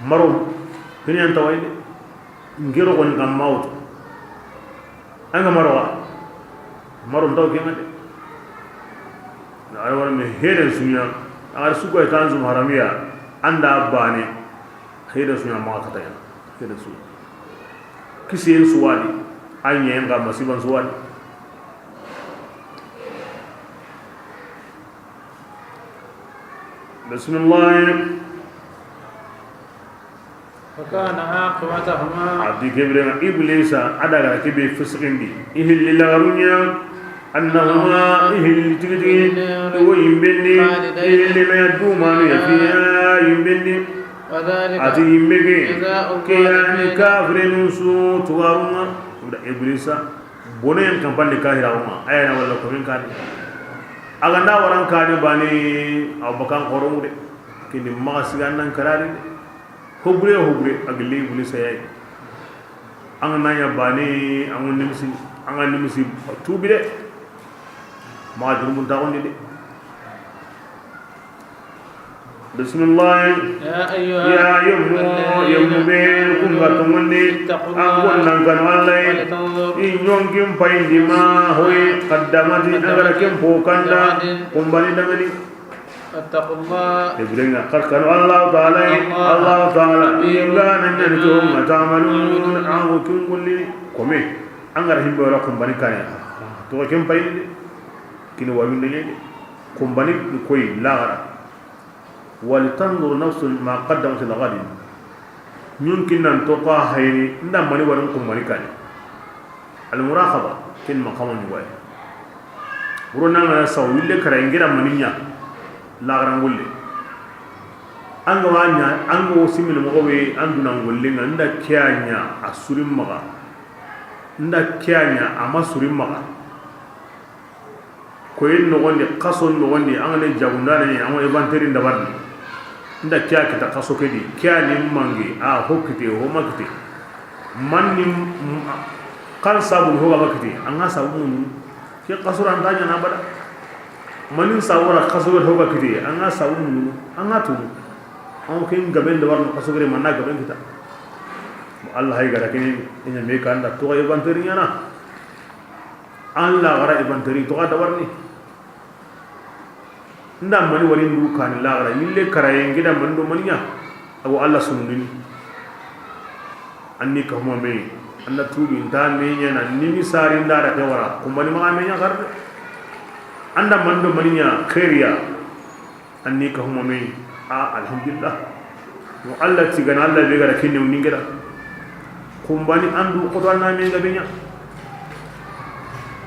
maro, hini an tawayde. Ngero gon kam mawtu. An ga maro wa. Maro ndaw ke ŋa de. Na ay wala me heden suɲa. Agar suko e tanzum haramiya. Anda bane. Heden suɲa ma kata ya. Heden suɲa. Kisiyen suwadi. Anye nga masiban suwadi. Bismillah. فكان عاقبتهما. A di ke biren ŋa Iblisa a daga ke be fisikindi. I hilli laxarun ɲa. أنهما, i hilli tigi tigi. I wo yimben di. I hilli me duma no ya fiya yimben di. وذلك, a ti yimbe ke, جزاء, ke ya ni الظالمين. Kafirinun su tugarun ŋa. Da Iblisa. Bonen kampande kahira wo ma, a ya na wala ko min kani. A ga nda waran kani bani, a bakan xoron de. Kini maxa siga nan karari de. Hobure, hobure, a gilli Iblisa yayi. An ga na ɲa bani, an ga nimisi, an ga nimisi tubi de. Maxa jurumun taxundi de. Bismillah. يا أيها, ya yemmu, الذين, yemmu be, آمنوا, kun ga tongondi, اتقوا الله, an kun nan kanu Allah. ولتنظر, i ɲonkin payindi ma, hoy, نفس, qaddamati, قدمت, a ga ra ken po kanda, لغد, kumbani dangani. واتقوا الله. Ke biren ŋa, kar kanu Allah Taala, الله, Allah Taala, خبير, i ga nan ɲa ni to, بما, ma ta'malun, تعملون, an ko kun golli, kome, an ga ra himbe wala kumbani kane, to ken payindi, kini wayunde ne, kumbani koy laxara. ولتنظر نفس ما قدمت لغد. Ɲonkin nan to xa hayni, nda mani warin kumbani kani. Al muraqaba, ken maqama ni way. Buro nan ga na saw wille kara ngira mani ɲa, laxaran golle. An ga wa ɲa, an ga wo simini moxo be, an dunan golle ŋa, nda ke ya ɲa, a surin maxa. Nda ke ya ɲa, a ma surin maxa. Koyin noxondi, xason noxondi, an ga ne jagundane, an ga inventaire ndabarni. Nda ke ya kita xaso ke di, ke ya ni mange, a ho kite, ho ma kite. Manni, m-, kan sabu ho ga ma kite, an ga sabu munu. Ke xaso ran ta ɲa na bada. Manin sabu ra xaso ho ga kite, an ga sabu munu, an ga tunu. An ke gaben ndabarni xaso gere manna gaben kita. Allah hay gara kene, ina me kanda to inventaire ɲa na. An laxara inventaire to xa dabarni. Nda mani wari ndu kani laxara, yille karaye ngida mani do mani ɲa. Ago Allah sundini. Anni ka huma me, anna tubi nta me ɲa na nimi sari nda ra ke wara, kumbani maxa me ɲa xarde. Anda mani do mani ɲa, khairiya. Anni ka huma me, a, alhamdulillah. No Allah tigana, Allah be gara kinne uningira. Kumbani andu koto anna me ga be ɲa.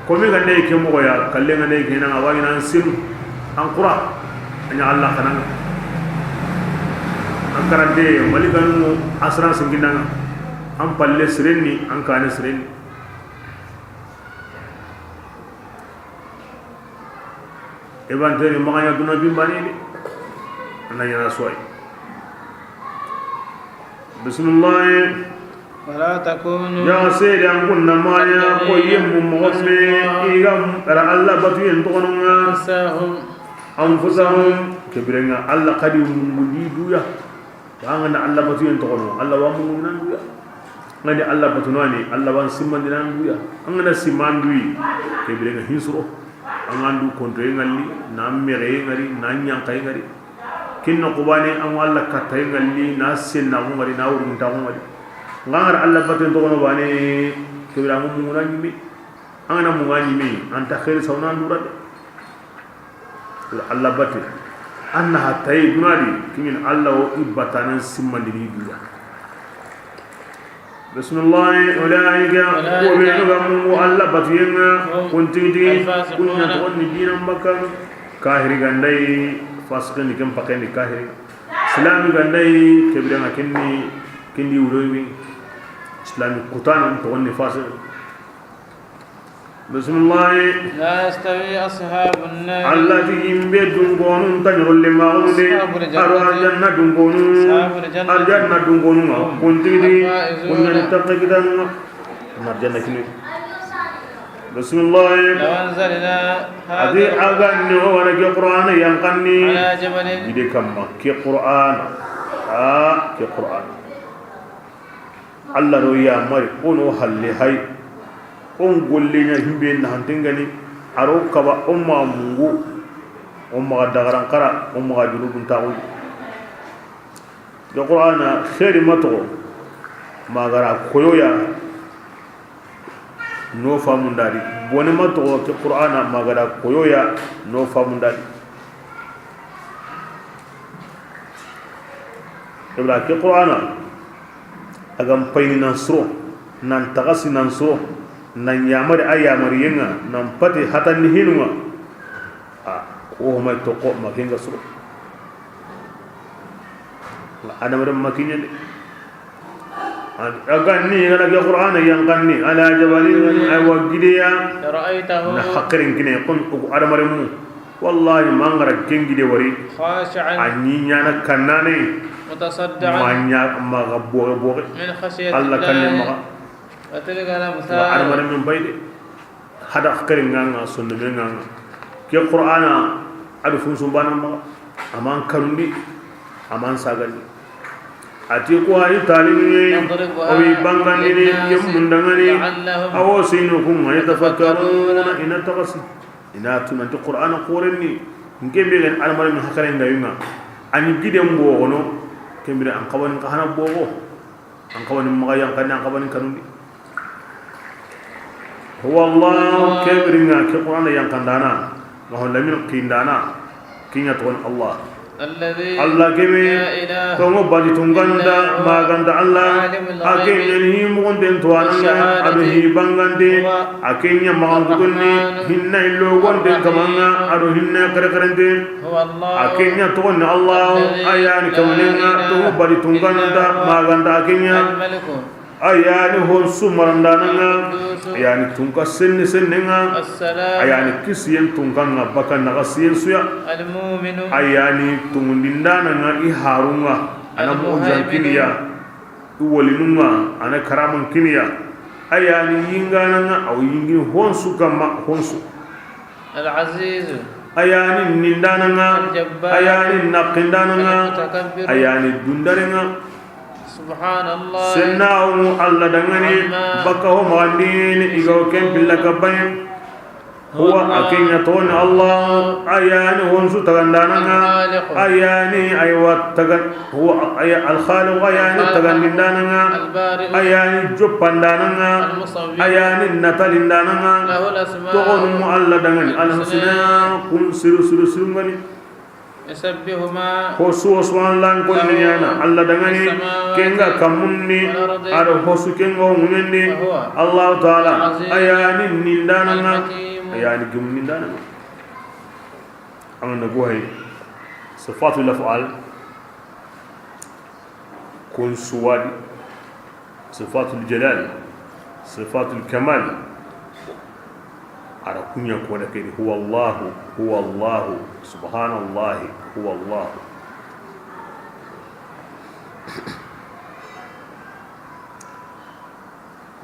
Komi ga ne ke moxo ya, kalle ga ne ke na, a wa ɲi na an sinu, an kura, a ɲa Allah kananga. An karante, malikanu assurance nginanga. An palle sirenni, an kane sirenni. Inventaire maxa ɲa duna bimbane de. Ana ɲana soy. Bismillah. ولا تكونوا, ya sede an kunna maya ko yemmu moxo me, i ga ra Allah batuyen toxono ŋa. أنفسهم. أنفسهم. Ke biren ŋa Allah kadi mungundi duya. An ga na Allah batuyen toxono, Allah wa mungu nan duya. An ga ni Allah batu nani, Allah wa simmandi nan duya. An ga na simman duyi, ke biren ŋa hinsuro. An ga ndu kontoye ŋalli, na mexeye ŋari, na ɲankaye ŋari. Ken noxo baane, an wa Alla kattaye ŋa li, na sennaxu ŋa di, na wuruntaxu ŋa di. N ga ŋa ra Alla batten toxo no baane, ke bire an ŋa munguna ɲi me. An ga na munga ɲi me, an nta xeeri saw na an dura de. Alla batte, an na xa taye duna di, ke ɲa ni Alla wo i battanan simmandini duna. Bismillahi, ulaika, ko be no ga mungu Alla batuyen ŋa, kun tigi tigi, kun ɲa toxon ni diinan bakka. Kahiri ga nda yi, fasiqi ni ken pakken ni kahiri. Silami ga nda yi, ke bire ŋa ken ni, ken di wuroyi. Silami kutana toxon ni fasiqi. Bismillahi. لا يستوي أصحاب النار. Alla ti yinbe dunkonu nta ɲorolle maxunu de. أصحاب الجنة. A do arjanna dunkonu. أصحاب الجنة. Arjanna dunkonu ŋa. هم. Kun tigi di. الفائزون. Kun ɲa ni takke kitan ŋa. Arjanna kini. Bismillahi. لو أنزلنا هذا. A ti a ga ni o wara ke Qur'ana yanqanni. على جبل. Gide kamma ke Qur'ana. A ke Qur'ana. Alla ro ya mari, o no halle hay. O n golle ɲa himbe na hantengani, a ro kaba o ma mungu, o ma dagaran kara, o ma junubun taxu. Ke Qur'ana xeeri ma toxo, ma ga ra koyoya, no famundadi. Bone ma toxo ke Qur'ana, ma ga ra koyoya, no famundadi. Ibra ke Qur'ana, a ga n payini nan suro, nan taxasi nan suro, nan yamari a yamariyen ŋa, nan pati hatandi hinu ŋa. A ko ho may toxo ma ken ga suro. Adamaren ma kiɲe de. A ga ni ga na ke Qur'ana yanqanni, على جبل, ay wa gide ya. لرأيته. Na haqilen kine kon ko adamaren mu. Wallahi, ma n ga ra ken gide wari. خاشعا. A ɲi ɲaana kannane. متصدعا. Ma ɲa ma ga boge boge. من خشية الله. Alla kalle maxa. وتلك الأمثال. Adamaren men bay de. Hada xeeri ŋa ŋa, sondomen ŋa ŋa. Ke Qur'ana, a do funsu bana maxa. A ma n kanundi, a ma n sagandi. A ti ko ay talibi, نضربها o wi bangandini, للناس yemmun dangani, لعلهم a wo sinu kun, يتفكرون. Yatafakkaruna, i na taxasi. I na tunanti Qur'ana xoren ni, nke be gan almari min hakare nga yunga. Ani giden bogono, kembire an xabani ka hana bogo. An xabani maxa yanqandi, an xabani kanundi. Huwa Allah, ke bire ŋa, ke Qur'ana yanqandana, ma ho lamin xindana, ke ɲa toxon Allah. الذي Alla ke be, لا إله tonŋo bati tunŋa nta, إلا هو ma ga nta Alla, العلي الغيب a ke ɲa ni hi moxonten tuwaana ŋa, والشهادة a do hi bangante, هو a ke ɲa maxankutun ni, الرحمن hinna illo gonten الرحيم kama ŋa, a do hinna xerexerente. هو الله A ke ɲa toxon ni Allah, الذي a ya ni kamanen ŋa, لا إله tonŋo bati tunŋa nta, إلا هو ma ga nta a ke ɲa. الملك A ya ni hon su marandana ŋa, القدوس a ya ni tunka senne senne ŋa, السلام a ya ni kisiyen tunka ŋa, baka naxasiyen su ya. المؤمن A ya ni tungundindana ŋa, i harun ŋa, a na mo المهيمن jankiniya, i wolinu ŋa, a na karaman kiniya. A ya ni yingana ŋa, a wo yingini hon su kamma hon su. العزيز A ya ni nindana ŋa, الجبار a ya ni naqindana ŋa, المتكبر a ya ni dundare ŋa. سبحان الله Senna wo mu Alla dangani, عما baka ho maxandini, i ga wo ken pilla ka baye. هو Huwa الله a ke ɲa toxon ni Allah, a ya ni hon su tagandana ŋa, الخالق a ya ni aywa taga-, huwa a ya الخالق a ya ni الخالق tagandindana ŋa, البارئ a ya ni joppandana ŋa, المصور a ya ni natalindana ŋa. له الأسماء Toxonu mu Alla dangani, الحسنى alhusna, kun siru siru siru ngani. يسبح ما Hosu wo subhanallah kon ni له ɲaana Alla dangani, السماوات kenga kamun ni, والأرض a do hosu kenga wo ŋuɲen di. وهو Allahu Taala, العزيز a ya ni nindana ŋa, الحكيم a ya ni gemu nindana ŋa. An na go hay, sifatul af'al, kun suwadi. Sifatul jalal, sifatul kamal. A ra kuɲa ko da ke di, huwa Allahu, huwa Allahu, subhanallahi, huwa Allahu.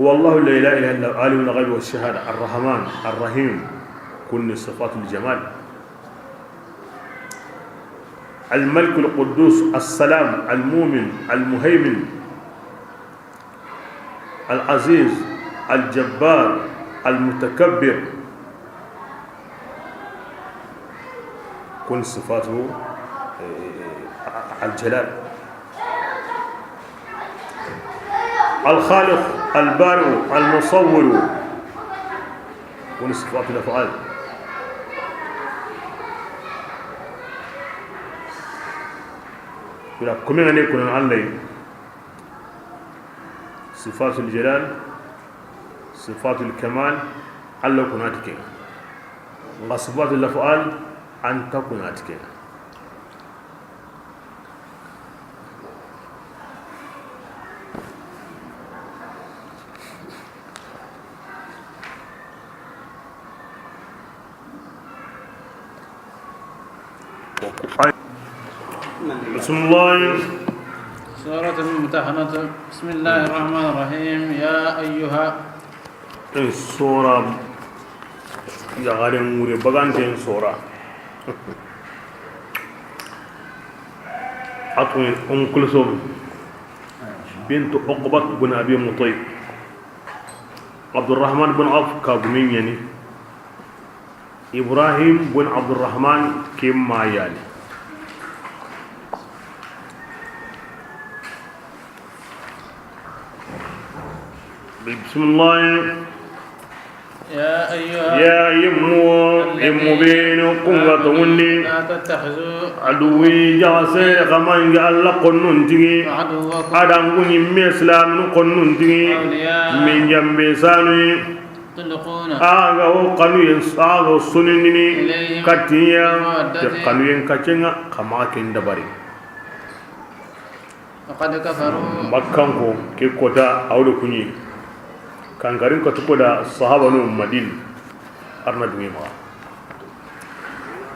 هو الله لا إله إلا هو عالم الغيب والشهادة الرحمن الرحيم. Kun ni sifatul jamal. الملك القدوس السلام المؤمن المهيمن العزيز الجبار المتكبر. Kun sifatu, eh, الجلال. الخالق، البارئ، المصور. Woni sifatul af'al. Wala kome ngane kunan Allah. Sifatul jalal, sifatul kamal, Allah kunati ke. Nga sifatul af'al, anta kunati ke. بسم الله. سورة الممتحنة. بسم الله الرحمن الرحيم. يا أيها. In sora, yaxaren ŋure baganten sora. A tun Umm Kulsum bintu Uqbat bin Abi Mu'ayt. Abdurrahman bin Awf ka gumen ɲa ni. Ibrahim bin Abdurrahman ke ma ya ni. بسم الله. يا أيها. Ya yimmu, الذين. Yimmu benu kunga tongundi. لا تتخذوا. Aduwi jaxase xamangi Allah konnun tigi. وعدوكم. Adan kunyi me Islam konnun tigi. أولياء. Min jambe sanu. تلقون. Aga o kanu yen, aga o sunindini. إليهم. Katiya. بالمودة. Kanu yen kacenga kama ken dabari. فقد كفروا. Makkanko ke kota awde kunyi. Kankarin katu koda sahabanu Madina. Arna dungi ma.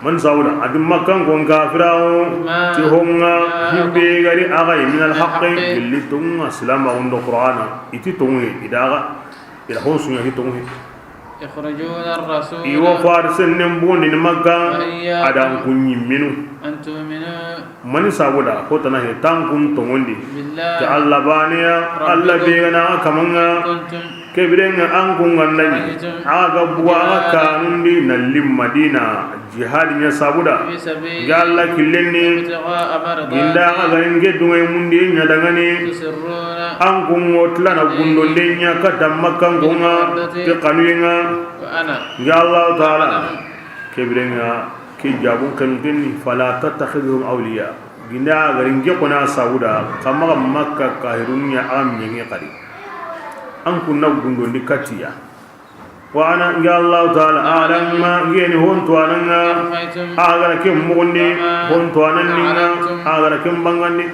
Man sawla adi Makkanko kafirawo. ما. Ti honga. جاءكم. Himbe gari aga من الحق. Gilli tonga silama undo Qur'ana. Iti tongi idaga. Ila hon sunya hi tongi. يخرجون الرسول. Iwo far sennen bundi ni Makka. وإياكم. Adan kunyi minu. أن تؤمنوا. Mani sabuda, hotana he, tankun tongondi. بالله. Ti Allah baniya, ربكم. Allah be gana kamanga. كنتم. Kebirenga an kun gandani. خرجتم. Aga buwa aga جهادا. Kanundi na lim Madina, jihad nya sabuda. في سبيلي. Ga Allah killenni. ابتغاء مرضاتي. Ginda aga garinge dunga mundi nya dangani. تسرون. An kun wotla na gundo ndenya kata Makkanko nga. بالمودة. Ti kanuyenga. وأنا. Ga Allah Ta'ala. أعلم. Kebirenga. Ke jabun kanu kenni, فلا تتخذهم أولياء. Ginda garinge kona sabuda, kamaga Makka kahirun nya am nyange kadi. An kunna gundo ndi katiya. وأنا, nge Allah Ta'ala, أعلم, ngeni honto ananga, أخفيتم, agara ke mugundi, وما, honto ananninga, أعلنتم, agara ke bangandi.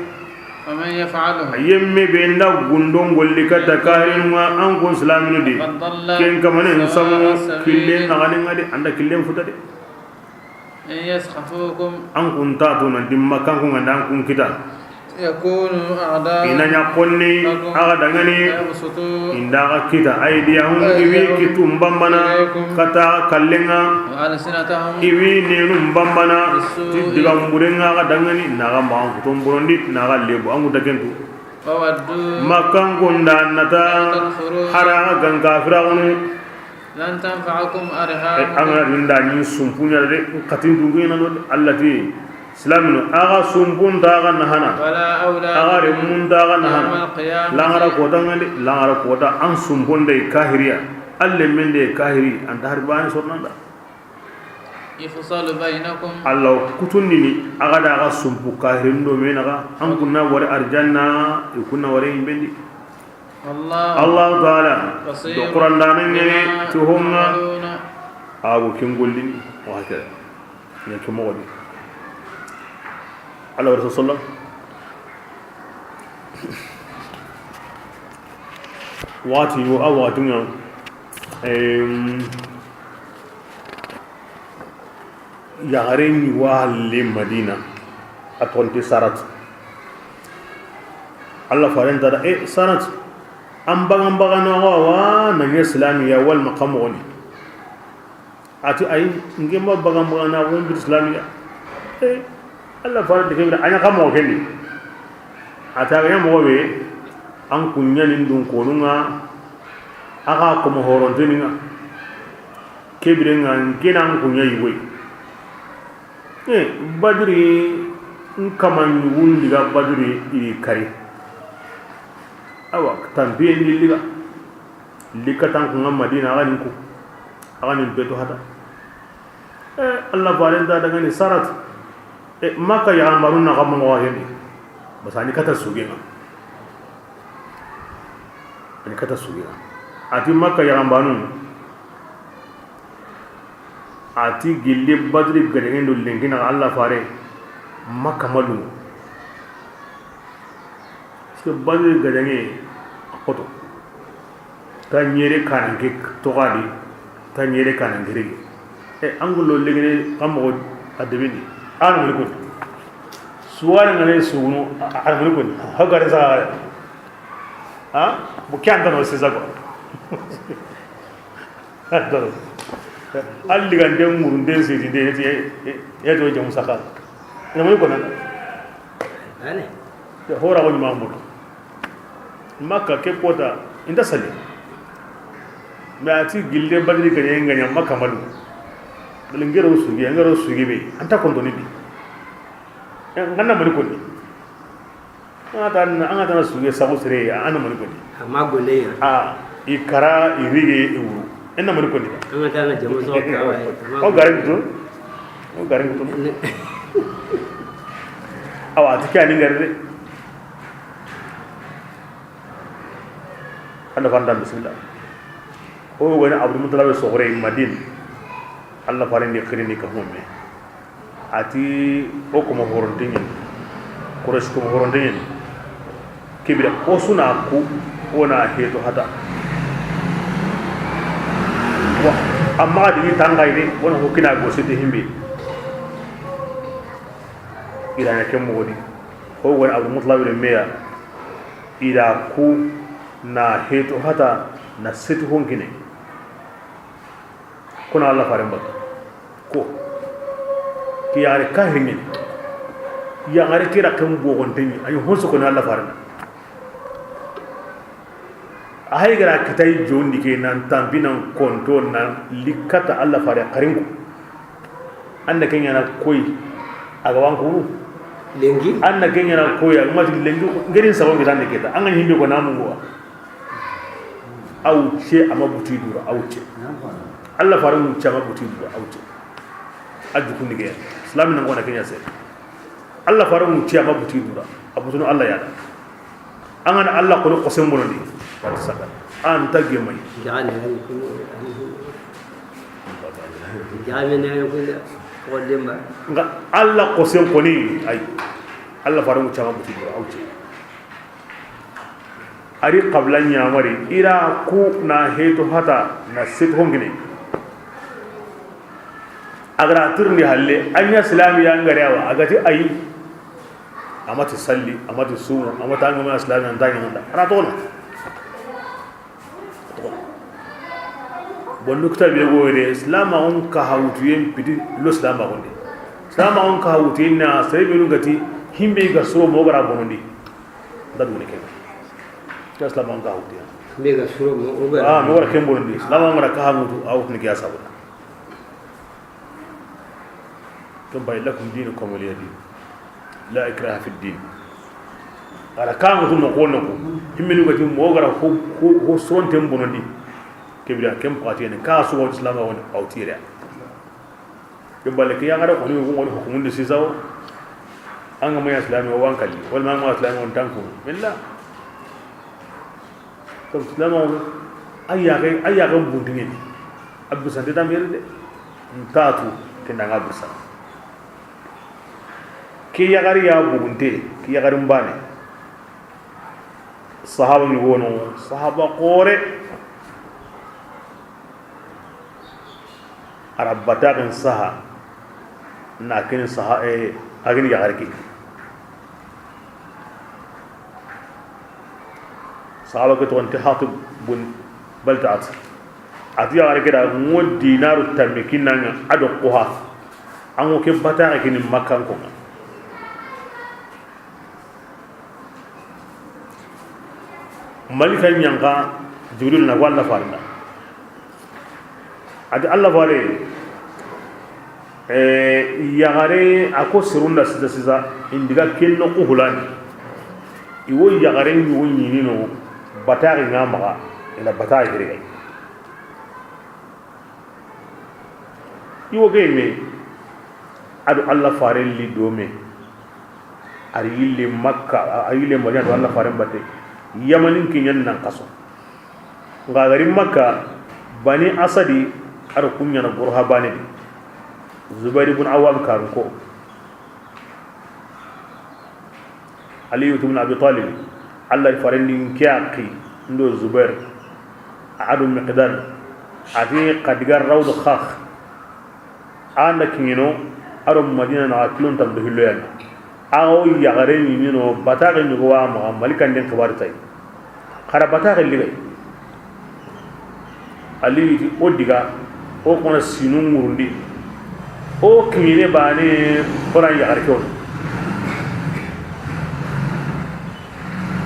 ومن يفعله. Yemme be nda gundon golli kata kahirinunga, an kun islaminu di. فقد ضل, ken kamane, سواء, samu, السبيل, killen naganinga di, anda killen futa de. إن يثقفوكم. An kun tatu na dimma kan kun ganda an kun kita. يكونوا أعداء, ina nya konni, لكم, aga dangani. ويبسطوا, inda aga kita. أيديهم, أيديهم, iwi kitum bambana, إليكم, kata kallenga. وألسنتهم, iwi nenum bambana. بالسوء, ti digamburenga aga dangani, naga ma an kutum burondi, naga lebu, an kuta kentu. وودوا, Makkan kun da nata, لو تكفرون, hara aga gan kafiragunu. لن تنفعكم أرحامكم. An ga rinda ni sumpunya de, katin dungu na no Allah ti. Islaminu, aga sumpun ta ga nahana. ولا أولادكم. Aga remun ta ga nahana. يوم القيامة. Langara kota ngani, langara kota an sumpun de kahiriya. Alle men de kahiri, an ta harba ni sornanda. يفصل بينكم. Allah kutundini, aga da aga sumpu kahirin do menaga, an kunna wari arjanna, ikunna wari imbendi. والله, Allah Ta'ala, بصير, do Qur'an da nan ngene, بما, tuhunga, تعملون. Ago kin gollini, wa haka. Ne ke mogodi. Allah wa sallam. Wati yo a wati nga. Em, Yaxare ni wa halle Madina, a tonti Sarat. Allah faren tara, e, Sarat, an bagan bagana wa, wa na ɲa islamiya wal maqam woni. Ati ay, nge ma bagan bagana won bi islamiya. E, Allah faren de kebira, anya kamo kendi. Ata ga mo be, an kunya nin dun konunga, aga ko mo horonteninga. Kebirenga, nkenan kunya yigoy. E, Badri, N kama ɲugun diga Badri i kari. Awa, tanpiye ndi liga. Lika tan kunga Madina, a ga nin ku. A ga nin beto hata. E, Allah faren ta daga ni sarat. E, Makka yaxanbanu na xa moxo wa yende. Basa ni kata sugenga. Ani kata sugenga. Ati Makka yaxanbanu. Ati gilli Badri gajaŋen do lenki na Allah fare Makka malu. Parce que Badri gajaŋe a xoto. Ta ɲere kananke toxadi, ta ɲere kananke rege. E, an gullo legene xa moxo a debeni. An mani ko. Suware ngane sugunu, an mani ko. Hagare sa. Ha? Bu kyan tano sisa ko. An ligande ŋurunde sedi de, ya to jamu saka. Ina mani ko nan. Ane. Ya hora ko ma mo. Makka ke kota inda sali. Mais ati gille Badri gajaŋe ŋa ɲa Makka malu. Bal ngero sugi, ngero sugi be. Anta kontoni bi. E, ngana mani ko ni. An ga ta na, an ga ta na suge sago sere, an na mani ko ni. Amma golle ya. A, i kara, i rige, i wuru. En na mani ko ni. An ga ta na jama so ka wa. O garin to. O garin to. Awa, ti kani garde. Anda fanda bismillah. O woni Abdul Muttalib sogore Madina. Allah faren di xirini ka homme. Ati o kuma horonte ɲini. Quraysh kuma horonte ɲini. Kibira o suna ku o na heto hata. Wa amma digi tangayni wona hokina go sete himbe. Ira na ken mogodi. Ho woni Abdul Muttalib meya. Ira ku na heto hata na seti honkine. Kuna Allah faren batu ko ki yare kahirni. Yagare kira kan bogonten ni ayi honso kuna Allah faren. A hay gara kitay jondi ke nan tampinan konto nan likata Allah fare karinku. Anda kenya na koy a ga wankunu. Lengi. Anda kenya na koy a mati lengi. Ngerin sabon gitan de keta an ga himbe ko namu wa. Aw ce a ma buti dura aw ce. Allah fare mu ce a ma buti dura aw ce. A jukundi ke islam nan gona kenya se. Allah fare mu ce a ma buti dura a butunu Allah ya. An ga na Allah ko ko sembono ni. Saka an ta gemay. Jani han kun. Jani ne kun. Ko demba. Nga Allah ko sen ko ni ay. Allah fare mu ce a ma buti dura aw ce. Ari qabla ɲamari ira ku na heto hata na sit hongine. Agara tirndi halle anya islami ya ngare awa agati ayi. Amati salli amati sumu amati angama islami an tangi manda ana tono. Bondu kitabe go re islama on ka hawtu yen pidi lo islama gonde. Islama on ka hawtu yen na sebe ngati himbe ga so mo gara bonondi. Nda duni ken. Ke islam an ka hawtiya. Be ga suro mo o ga. Ah, mo wara ken bonondi. Islam an wara ka hamutu a wutni ke asabu. Ken bay lakum dinukum waliya din. La ikraha fi din. Ara ka mutu no ko no ko. Himminu ga ti mo gara ko ko sonten bonondi. Kebira ken pati ne ka so islam on awtira. Ke bale ke yagare koni ko ngoni hukumunde sisawo. An ga ma ya islami o wan kalli wala ma ma islami on tanku. Billa. Ko islami o ayya ke ayya ke bundini. Abdu sante da mere de. Ntatu ke nanga bisa. Ke yagare ya bugunte ke yagare mbane. Sahaba ni wono sahaba kore. Arabata ken saha na ken saha e agin ya garki. Sahaba ke to Hatib bun Baltaat. Ati ya garki da ngo dinaru tammi kinanga ado koha. Ango ke bata ke ni makkan ko. Malika ɲanka Jibril na walla farina. Ati Allah fare. Eh, yaxare a ko serun da sisa sisa, i n diga ken noxu hulani. I wo yaxare ɲugo ɲinino bataxi ŋa maxa, i na bataxi hiri gay. I wo gey me, a do Alla faren li do me. A ri yille Makka, a yille Madina do Alla faren batte. Yamanin ke ɲan nan xaso. Nga gari Makka, Bani Asadi, a do ku ɲana goro ha bane di. Zubair ibn Awwam karun ko. Aliyu ibn Abi Talib, Alla farendi n ke aqi ndo Zubair, a do Miqdad, a ti xa diga rawdu xax. An da kiɲino, a do Madina na kilon tan do hillo yan. A wo yaxare ɲinino, bataxe ɲugo wa maxa, Malikan den xibari tay. Xara bataxe ligay. Ali ti o diga, o kona sinu ŋurundi. O kiɲine bane, o ran yaxare ke wono.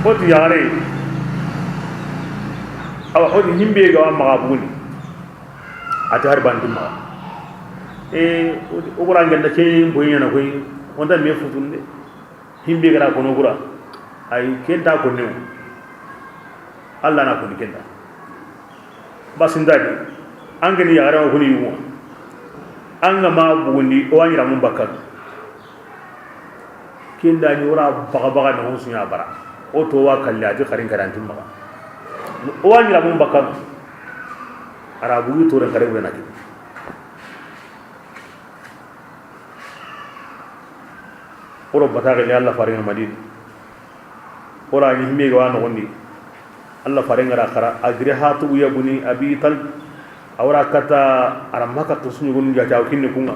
O ti yaxare. Awa, o ti himbe ga wa maxa buguni. A ti hari banti maxa. E, o ti, o gura ngenda ke boyina koy, o nta me futunde. Himbe ga ra kono gura. Ay, ken ta ko new. Alla na ko ni ken ta. Basindadi, an ga ni yaxare ŋa kuni yugo. An ga ma bugundi, o wa ɲira mun bakka. Ken da ni wora baga baga na hon sunya bara. O to wa kalli a ti xarin karantin maxa. O wa ɲira mun bakka. A ra bugu to ren kare wena ki. O ro bataxe ni Alla faren ŋa Madina. O ra ni himbe ga wa noxondi. Alla faren ga ra xara, a giri Hatibu ya buni Abi Talib. A wara kata, a ra Makka to suɲugonu ja taw kinni kunga.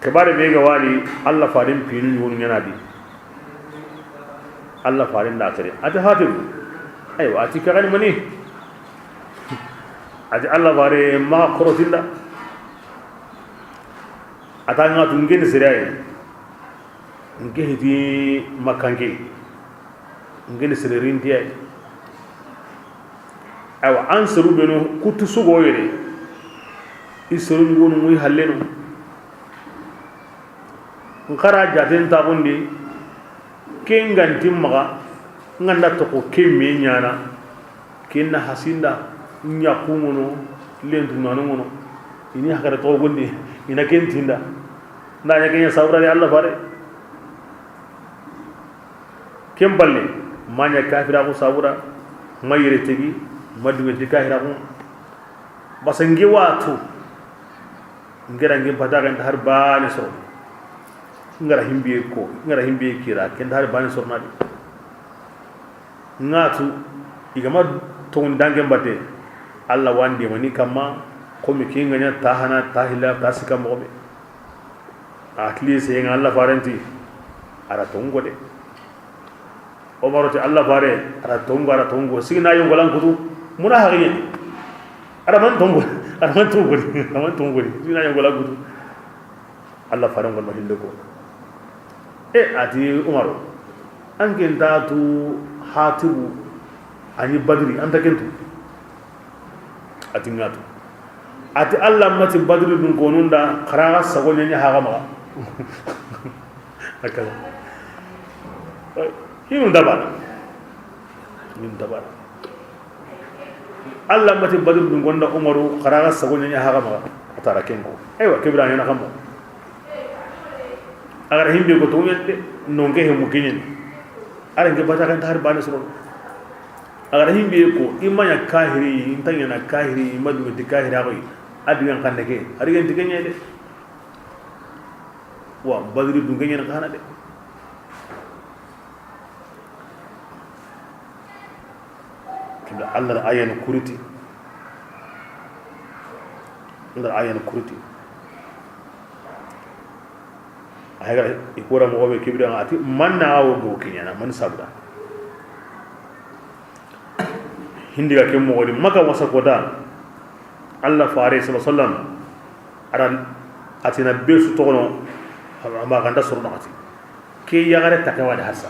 Xibare be ga wali, Alla faren pinu ɲugonu ɲana di. Alla faren da tere. A ti Hatibu. Aywa, a ti kagani mani. A ti Alla fare ma korotinda. A ta ŋa tu n ke ni sere ya yi. N ke hiti Makkanke. N ke ni sere rinti ya yi. Aywa, an seru benu kutu sugo yere. I seru ɲugonu ŋuyi halleno. N xara jaten taxundi. Ke n ga nti maxa, n ga nda toxo ke me ɲana. Ken na hasinda, ɲaxu ŋono, lentu nanu ŋono. I ni hakare toxo gondi, i na ken tinda. Nda ɲa ken ɲa sabura de Alla fare. Ken balle, ma ɲa kafiraxu sabura, ma yere tegi, ma dungenti kafiraxu. Basa n ke wa tu. N ke ra n ke bataxe nta hari bane soro. N ga ra himbe ko, n ga ra himbe kira, ken nta hari bane soro na di. N ga tu, i ga ma toxon dange n bate, Alla wa n demani kamma, komi ke n ga ɲa ta hana, ta hilla, ta sika moxo be. A tili se n ga Alla faren ti, a ra tongo de. Omaro ti Alla fare, a ra tongo, a ra tongo. Sigina yongolan kutu, muna hagiye. A ra man tongo, a ra man tongo, a ra man tongo. Sigina yongolan kutu. Alla faren ŋa ma hille ko. E, a ti Umaru, an ke nta tu Hatibu, a ni Badri, an ta ken tu. A ti n ga tu. A ti Alla ma ti Badri dun konun da, xara ga sago ɲaɲa haga maxa. Akala. Hinu dabana. Hinu dabana. Alla ma ti Badri dun konda Umaru, xara ga sago ɲaɲa haga maxa. A tara ken ko. Aywa, kebira ɲana kamo. A ga ra himbe ko to ɲande, non ke he mu kiɲen. A ra n ke bataxe nta hari bane soro. A ga ra himbe ko, i ma ɲa kahiri, i nta ɲana kahiri, i ma dungenti kahiri a koy. A digan xande ke, a digan ti ke ɲa de. Wa, Badri dun ke ɲana xana de. Kibla Alla da ayan kuriti. Alla da ayan kuriti. A ga ra i kora moxo be kibira a ti, man na awo do kiɲana, man sabda. Hindi ga ke moxo di, Maka wasa kota, Alla fare sallallahu alaihi wasallam, a ra a ti na be su toxono, a ma ganda soro na a ti. Ke yaxare ta ke wa da harsa.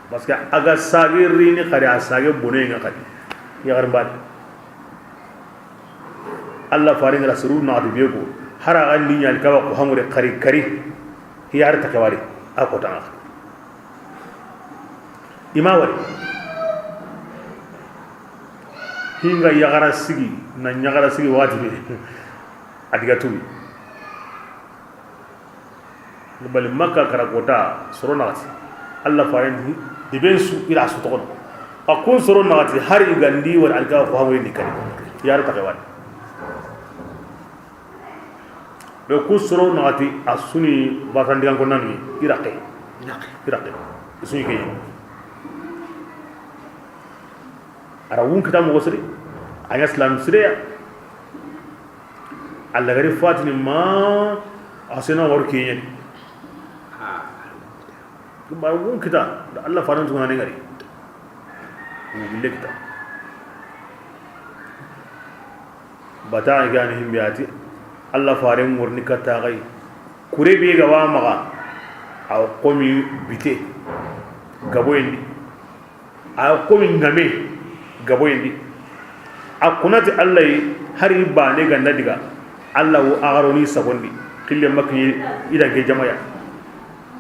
Parce que a ga sage rini xari, a sage bone nga xari. Yaxare n bade. Alla fare n ga ra suru na a ti be ko. Hari a ga ni ɲa Alkaaba ko haŋure kari kari, i ya hari ta ke wari, a ko taŋa. I ma wari. Hinga yaxara sigi, na ɲaxara sigi waxati be, a diga tuubi. Bali Makka kara kota, soro naxati. Alla faaren di, deben su, i ra su toxono. A kun soro naxati, hari i ga ndi wari Alkaaba ko haŋure ni kari. I ya hari ta ke wari. Mais ku soro naxati a su ni batandigan ko nanu i raqe. I raqe. I su ni ke. A ra wun kita moxo siri. A ɲa silaame sire ya. Alla gari fatini ma a sena waru ke ɲeni. Ba wun kita da Alla faaren tugana ne ŋari. Wun bille kita. Bata gani himbe ati, Alla faaren ŋorni katta xay. Kure be ga wa maxa, a komi bite gaboyendi, a komi ŋame gaboyendi. A kunati Alla yi, hari bane ganda diga, Alla wo a garoni sagondi, kille makki i danke jamaya.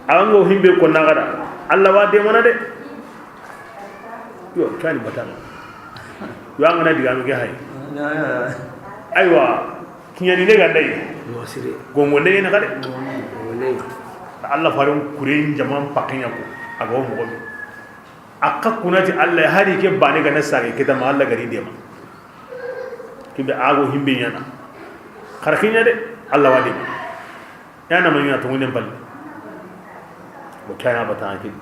A ŋa wo himbe ko na gada, Alla wa de mana de. Yo, kani batana. Yo, an ga na diga mi ke hay. Aywa, kiɲani ne ga ndey. Gongo ne na kade. Alla faaren kuren jaman pakinya ko. A ga wo moxo be. A ka kunati Alla hari ke bane ga na sage kita ma Alla gari de ma. Kibe a go himbe ɲana. Xara kiɲa de, Alla wa de. Ya na ma ɲana to ŋunen bal. Wo kaya batana kin.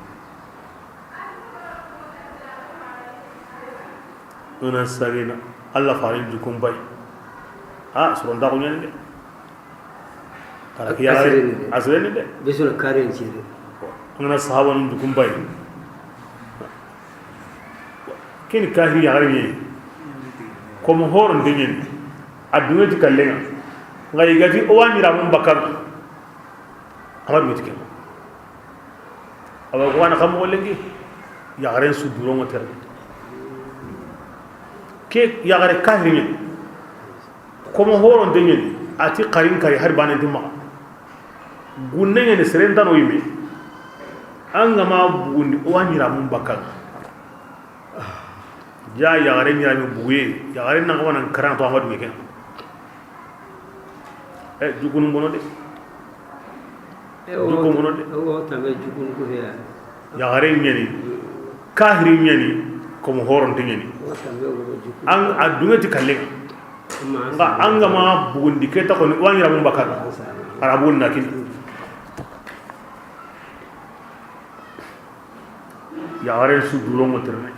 Ona sagena Alla faaren jukun bay. A soron da ko ɲani de. Kala kiya asireni de. Asireni de. Be sura karen cire. Ona sahaban jukun bay. Ken kahiri yaxare ni. Komo horon de ɲeni. A duŋe ti kalleŋa. Nga i ga ti o wa ɲira mun bakka. Amadu ti ken. Awa ko wana kam mo lengi. Yaxaren su durongo tere. Ke yaxare kahiri ɲeni. Komo horonte ɲeni, a ti xarin kari hari banen ti maxa. Gunne ɲeni seren tano yime. An ga ma bugundi o wa ɲira mun bakka. Ja yaxare ɲira mi buguye, yaxare nan ko nan karan to Amadu ken. E jukunu bono de. Juko bono de. O tambe jukunu ko ya. Yaxare ɲeni, kahiri ɲeni, komo horonte ɲeni. An a duŋe ti kalle. Nga an ga ma bugundi ke ta ko ni wa ɲira mun bakka. Arabu na kin. Yaxare su durongo terene.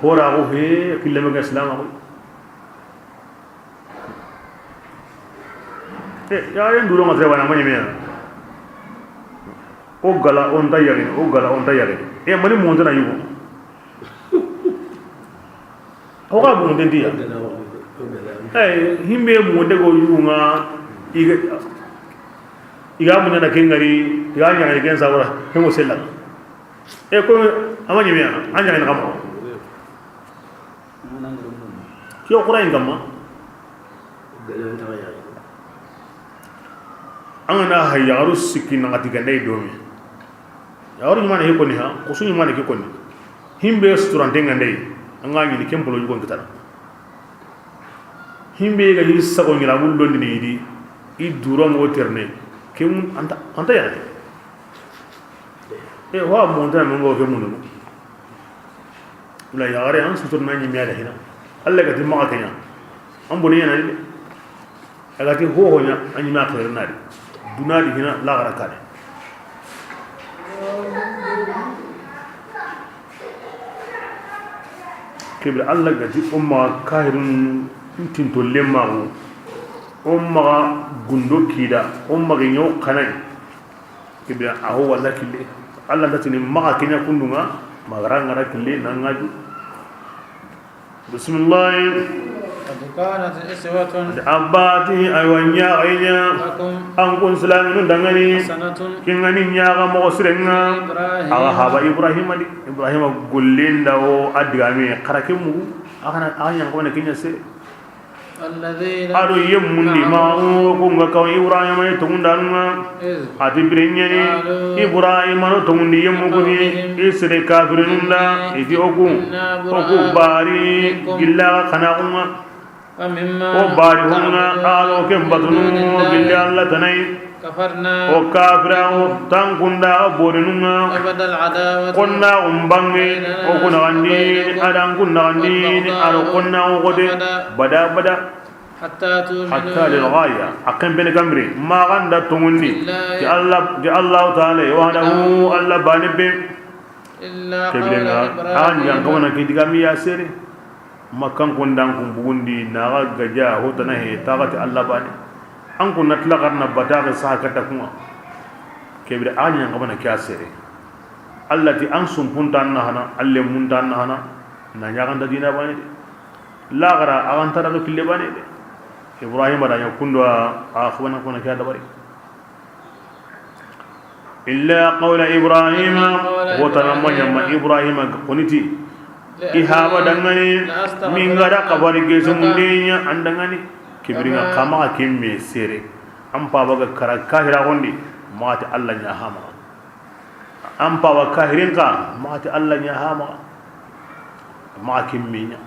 Hora go he kille me ga silama ko. E yaxare durongo tere wana mani me. O gala on ta yaxini, o gala on ta yaxini. E mani mo ntana yugo. O ga bugunden ti ya. Ay, himbe mo de go yugo nga i ga, i ga mun na ken ŋari, i ga ɲaŋa ken sawara, ken mo sella. E ko ama ɲime ya, an ɲaŋa kama. Kiyo Qur'an kama. An ga na hay yaxaru sikki na ngati gande do mi. Yaxaru ɲuman ke koni ha, kusu ɲuman ke koni. Himbe suturante ngande, an ga ɲini ken bolo yugon kitana. Himbe ga ni sago ɲira mun londi ni di, i durongo terne, ken anta, anta yaxare. E wa monta mo ngo ke munu. Wala yaxare an sutur na ɲi me da hina. Alla ga ti maxa ke ɲa. An boni ɲana ni de. A ga ti hoho ɲa, an ɲi me a xeeri na di. Duna di hina, laxara kane. Kebe Alla ga ti o maxa kahirun tinto lemaxu. O maxa gundo kida, o maxa ɲo xanay. Kebe a ho walla kille. Alla nda tini maxa ke ɲa kundu ŋa, maxa ra ŋa ra kille na ŋa du. Bismillah. قد كانت أسوة Abati aywa ɲaxayɲa. لكم An kun silaminu dangani. حسنة Ken ga ni ɲaxa moxo sirenŋa. إبراهيم Awa haba Ibrahima di. Ibrahima gollen da o a digame xara ke mugu. A xana a ɲaŋa ko ne ke ɲa sere. A do yemmundi ma o ku nga kaw Ibrahima ye tongundanun ŋa. A ti bire ɲani Ibrahima no tongundi yemmu kuni i sere kafirinun da, i ti o ku, o ku bari gilla xa na ku ŋa. O bari ku ŋa a do ken batunu gilla Alla tana yi. O kafira o tankunda o borinun ŋa. Konna umbange o ku naxandi a dan ku naxandi a do konna o xote bada bada. Hatta lil ghaya, a ken bene kamre ma ganda tongundi ti Alla, ti Allahu taala wahdahu, Alla bane be. Kebire nga an yan kamana ke digami ya sere. Makkan kun dan kun bugundi na ga gaja hotana he taxati Alla bane. An kun natla garna bataxe saha kata ku ŋa. Kebire an yan kamana ke ya sere. Alla ti an sumpuntan na hana, alle muntan na hana, na ɲaxanta dina bane de. Laxara a ganta da do kille bane de. Ibrahima da ɲa kundo a xabana kona ke ya dabari. Illa qawla Ibrahima, hotana ma ɲama Ibrahima kuniti. I haba dangani, min ga da kabari gese munde ɲa an dangani. Kebire nga xa maxa ke me sere. An paba ga kara kahira gondi, maxa ti Alla ɲa hama. An paba kahirin xa, maxa ti Alla ɲa hama. Maxa ke me ɲa.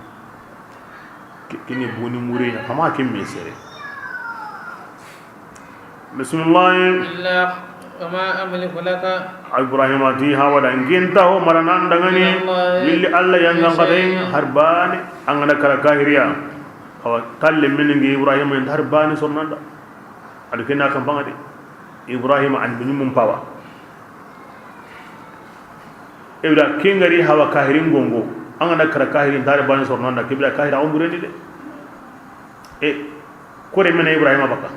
Kini buni mure ɲa, xa maxa ke me sere. Bismillah. Illa wa ma amliku laka. Ibrahima ti hawada nginta ho maranan dangani. Milli Alla yangan katayin harbani. An gana kara kahiriya. Awa talle min ngi Ibrahima harbani sonnanda. Adu kina kan bangade. Ibrahima an bini mun pawa. Ibra kengari hawa kahirin gongo. An gana kara kahirin tare bani sonnanda. Kibra kahira umbureni de. E kore mena Ibrahima baka.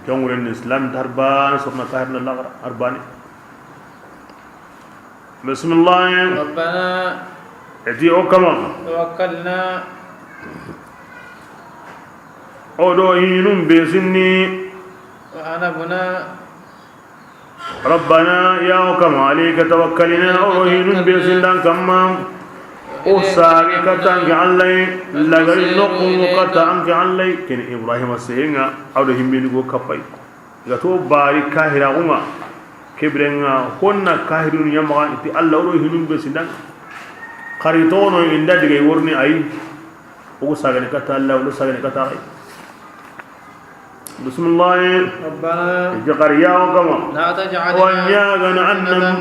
Jonguren islam harbani sorna kahir na lagar harbani. Bismillah. Rabbana. Eti o kama. Tawakkalna. O do hinum besinni. Wa anabna. Rabbana, ya o kama, alayka tawakkalna, o hinun be sindan kamma. O sage katta anke Alla yi, lagari noqu katta anke Alla yi. Ken Ibrahima sehenga, a do himbeni go kapay. Ga to bari kahira unga. Kebire nga honna kahirun ɲa maxa iti Alla o do hinun be sindan. Xari toxono inda digay worni ayi. O sagani katta Alla, o sagani katta ayi. Bismillah. Rabbana. Jakariya o kama. La taj'alna. Wa ɲagana annam.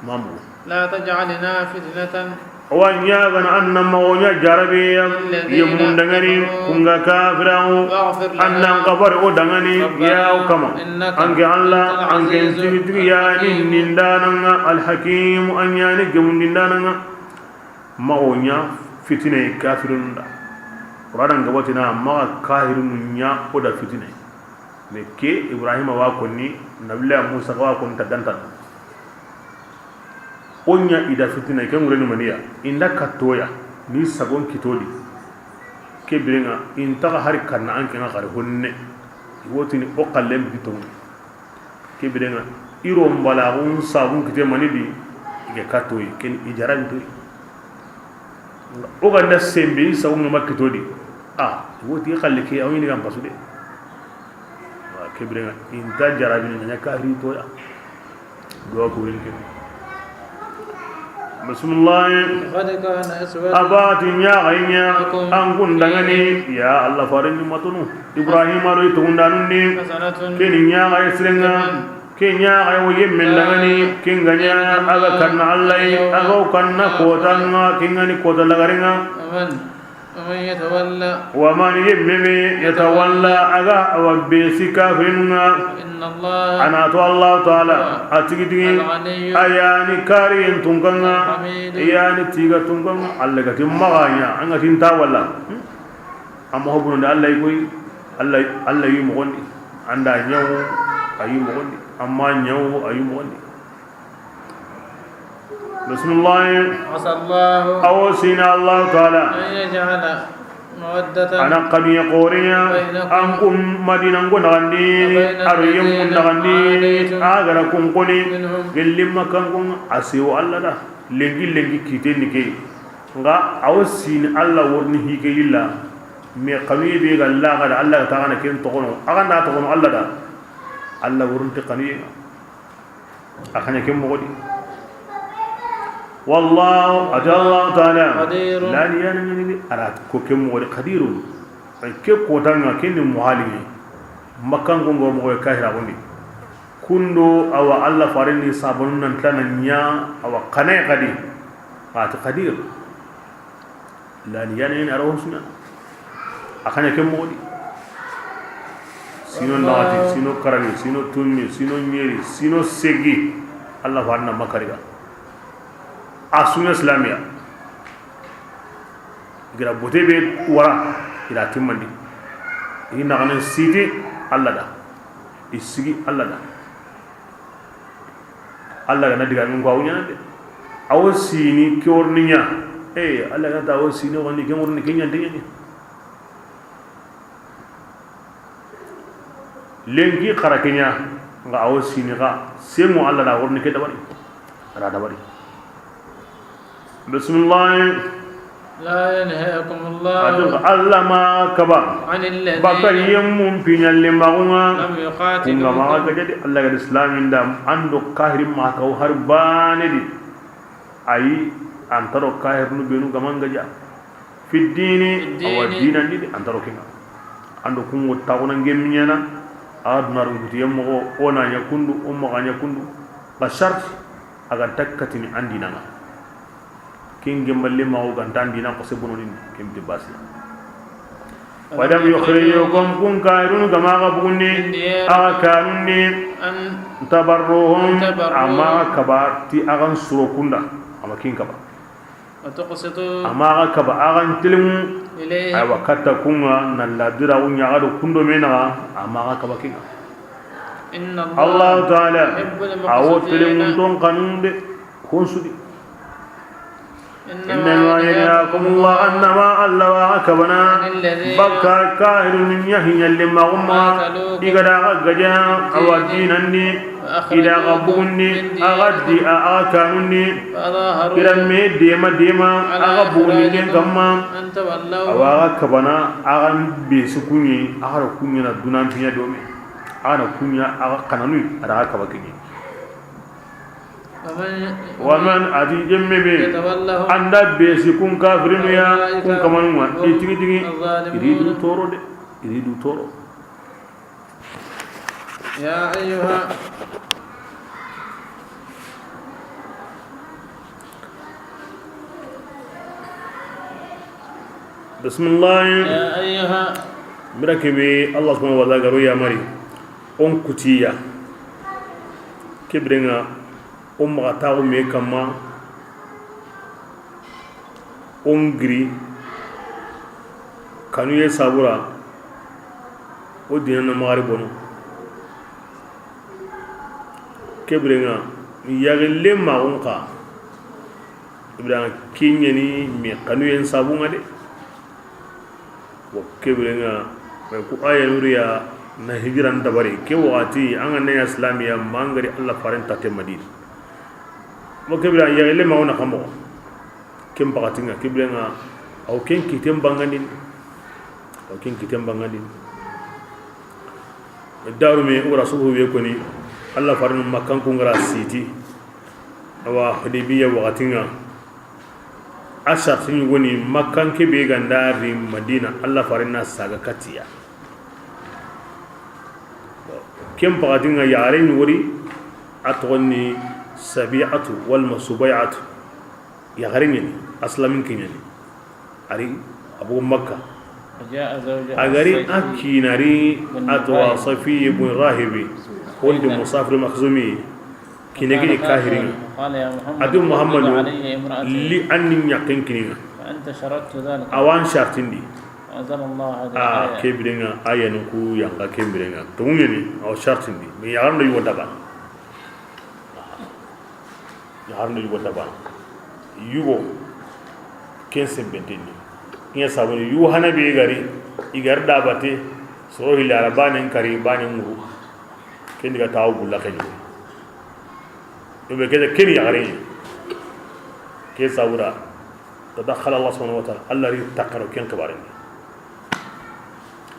Mamu. La taj'alna fitnatan. Wa ɲagana annam ma o ɲa jarabiya. Lilladhina. Yemmun dangani. Kafaru. Kunga kafirawo. Waghfir lana. Annan kabar o dangani. Rabbana. Ya o kama. Innaka. Anke Alla. Antal. Anke azizul. Tigi tigi ya. Hakim. Nindananga alhakim an ɲani gemun nindananga. Maxa o ɲa fitine kafirinu da. Qur'ana nga watina maxa kahirinu ɲa o da fitine. Mais ke Ibrahima wa konni, Nabillahi Musa wa konni ta dantan. O ɲa i da fitine ke ngureni maniya, inda kattoya, ni sagon kitodi. Ke birenga, intaga hari kanna anke nga xari honne. Wotini o kallen bitonga. Ke birenga iro mbalaxun sabun kite mani di, i ke kattoyi, ken i jarabi toyi. O ganda sembe, i sabun ma kitodi. A, woti xalle ke, awini gan pasu de. Wa ke birenga inta jarabi ni ɲa kahri toya. Do ko ren ke. Bismillah. Qad kana uswatun. Abati ɲaxayɲa. Lakum. An kun dangani. Ya Allah farin matunu. Ibrahima do i togundanun di. Hasanatun. Keni ɲaxaye sirenga. Liman. Ke ɲaxaye wo yemmen dangani. Kana. Ke nga ɲa a ga kanna Allah yi, a ga wo kanna kotanga, ke nga ni kota lagarenga. Aman. Wa man yatawalla. Wa man yemme be yatawalla a ga a wa besi kafirinun ŋa. Fa inna Allah. A na to Allah Taala a tigi tigi. Al-Ghaniyu. A yani kariyen tunkan ŋa. Al-Hamidu. Yani tiga tunkan ŋa. Allah ga ti maxa ɲa, an ga ti nta walla. Amma hobunu da Allah yi koy, Allah, Allah yi moxon di. An da ɲa wo, a yi moxon di. Amma ɲa wo, a yi moxon di. Bismillah. Asa Allahu. A wo sina Allah Taala. An yaj'ala mawaddatan. A na xanuye xoreya. Bainakum. An kun Madina ngo naxandi. Wa bainal. Ladina. A do yemmun naxandi. Adaytum. A ga ra kun koni. Minhum. Gelli Makkankon a sewo Allah da. Lenki lenki kiten ni ke. Nga a wo sini Allah worni hike yilla. Mais xanuye be ga laxada, Alla ga taxana ken toxono, a ga nda toxono Alla da, Alla wurunti xanuye ŋa. A xaɲa ken moxo di. Wallahu, a ti Alla Taala, Qadirun. Lani yana ni, a ra ko ken moxo di, qadirun. Ke kota ŋa, ken ni muhali. Makkan ko ngo moxo kahira gondi. Kundo awa Alla farini sabonu nan tana ɲa, awa xane xadi. A ti qadir. Lani yana ni, a ra wo suɲa. A xaɲa ken moxo di. Sino naxati, sino karagi, sino tunni, sino ɲeri, sino segi. Alla farina makariga. A suɲa silamiya. Gira bote be wara, ira timmandi. I naxanen siti Alla da. I sigi Alla da. Alla ga na diga min ko a wo ɲana de. A wo sini ke worni ɲa. Eh, Alla ga na ta a wo sini woni ke worni ke ɲa de ɲani. Lenki xara ke ɲa, nga a wo sini xa, semo Alla da worni ke dabari. A ra dabari. Bismillah. لا ينهاكم الله A ti Alla ma kaba. عن الذين Baka yemmun piɲalle maxunga. لم يقاتلوكم Kunga maxa gajadi Alla ga islamin da an do kahirin ma kaw har bane di. Ayi, an taro kahirinu benu ga ma gaja. في الدين Awa dinan di, an taro kinga. An do kungo taxuna ngemiɲana. A duna runguti yemmoxo, o na ɲa kundu, o maxa ɲa kundu. Ba sharti, a ga nta katini an dinanga. Ken gemballe ma o ga nta an dina ko se bononi, ken ti basi. ولم يخرجوكم kun kahirun ga ma ga bugundi, a ga kanun di, أن تبروهم a ma ga kaba ti a ga n suro kunda, a ma kin kaba. وتقسطوا A ma ga kaba a ga n tilimu, إليهم aywa katta kunga na ladira u ɲaga do kundo menaga, a ma ga kaba kinga. إن الله Alla Taala يحب a wo المقسطين tilimun ton kanun de. Honsudi. إنما ينهاكم الله أنما Alla wa kabana عن الذين baka kahirun ɲa hiɲalle maxumma قاتلوكم i ga da ga gaja في awa الدين dinan di. وأخرجوكم I da ga bugundi من دياركم a ga di a ga kanun di. فظاهروا Kira me dema dema على a ga bugundi ken إخراجكم kamma. أن تولوهم Awa ga kabana a ga be su kunye a ga kunye na dunan pinya domi. A ga kunye a ga kananu a da ga kaba kinye. ومن ومن a ti jemme be يتولهم an da be si kun kafirinu ya فأولئك kun kamanun wa هم i tigi tigi الظالمون i ri du toro de i ri du toro. يا أيها Bismillah. يا أيها Mira kebe Allah subhanahu wa ta'ala ga ro yamari. On kutiya. Kebrenga o maxa taxu me kamma, o n giri kanuye sabura, o dina na maxari bono. Kebirenga yaxille maxun xa, Ibrahima kiɲeni me kanuyen sabunga de. Bon, kebirenga, mais ku aya nuriya na hijiran dabari. Ke waxati, an ga naya islamiya, mangari Allah faren tate Madina. Bon, kebira, yaxille ma wona kamo. Ken pakatinga, kebirenga, aw ken kiten bangandin. Aw ken kiten bangandin. Daru me, o rasulu be koni, Allah faren Makkan kungara siti. Awa, Hudaybiya waxatinga. A sarti ɲugoni, Makkanke be ga nda ri Madina, Allah faren na saga katiya. Ken pakatinga yaxare ɲugori, a toxoni Sabi'atu walma Subay'atu. Yaxare ɲeni, aslamin ke ɲeni. Ari, a bogu Makka. A gari a kinari, a towa Safiyi bun Rahibi. Wonde Musafir Makhzumi. Kine ke kahiringa. A ti Muhammadu, li an ni ɲakken kininga. Awa an sartindi. A kebirenga, a yani ku yanga kebirenga. Tongu ɲeni, awa sartindi. Mi yaxarno yugo daga. Yaxarno yugo daga. Yugo. Ken sembentendi. Ken sabuni yugo hana be gari. I gari dabate. Soro hilli ara banen kari, banen muru. Ken diga tawo bulla ken. Yo be kede ken yaxare. Ke sabura. Tadakhala Allah subhanahu wa ta'ala. Allah ri takaro ken kibarin.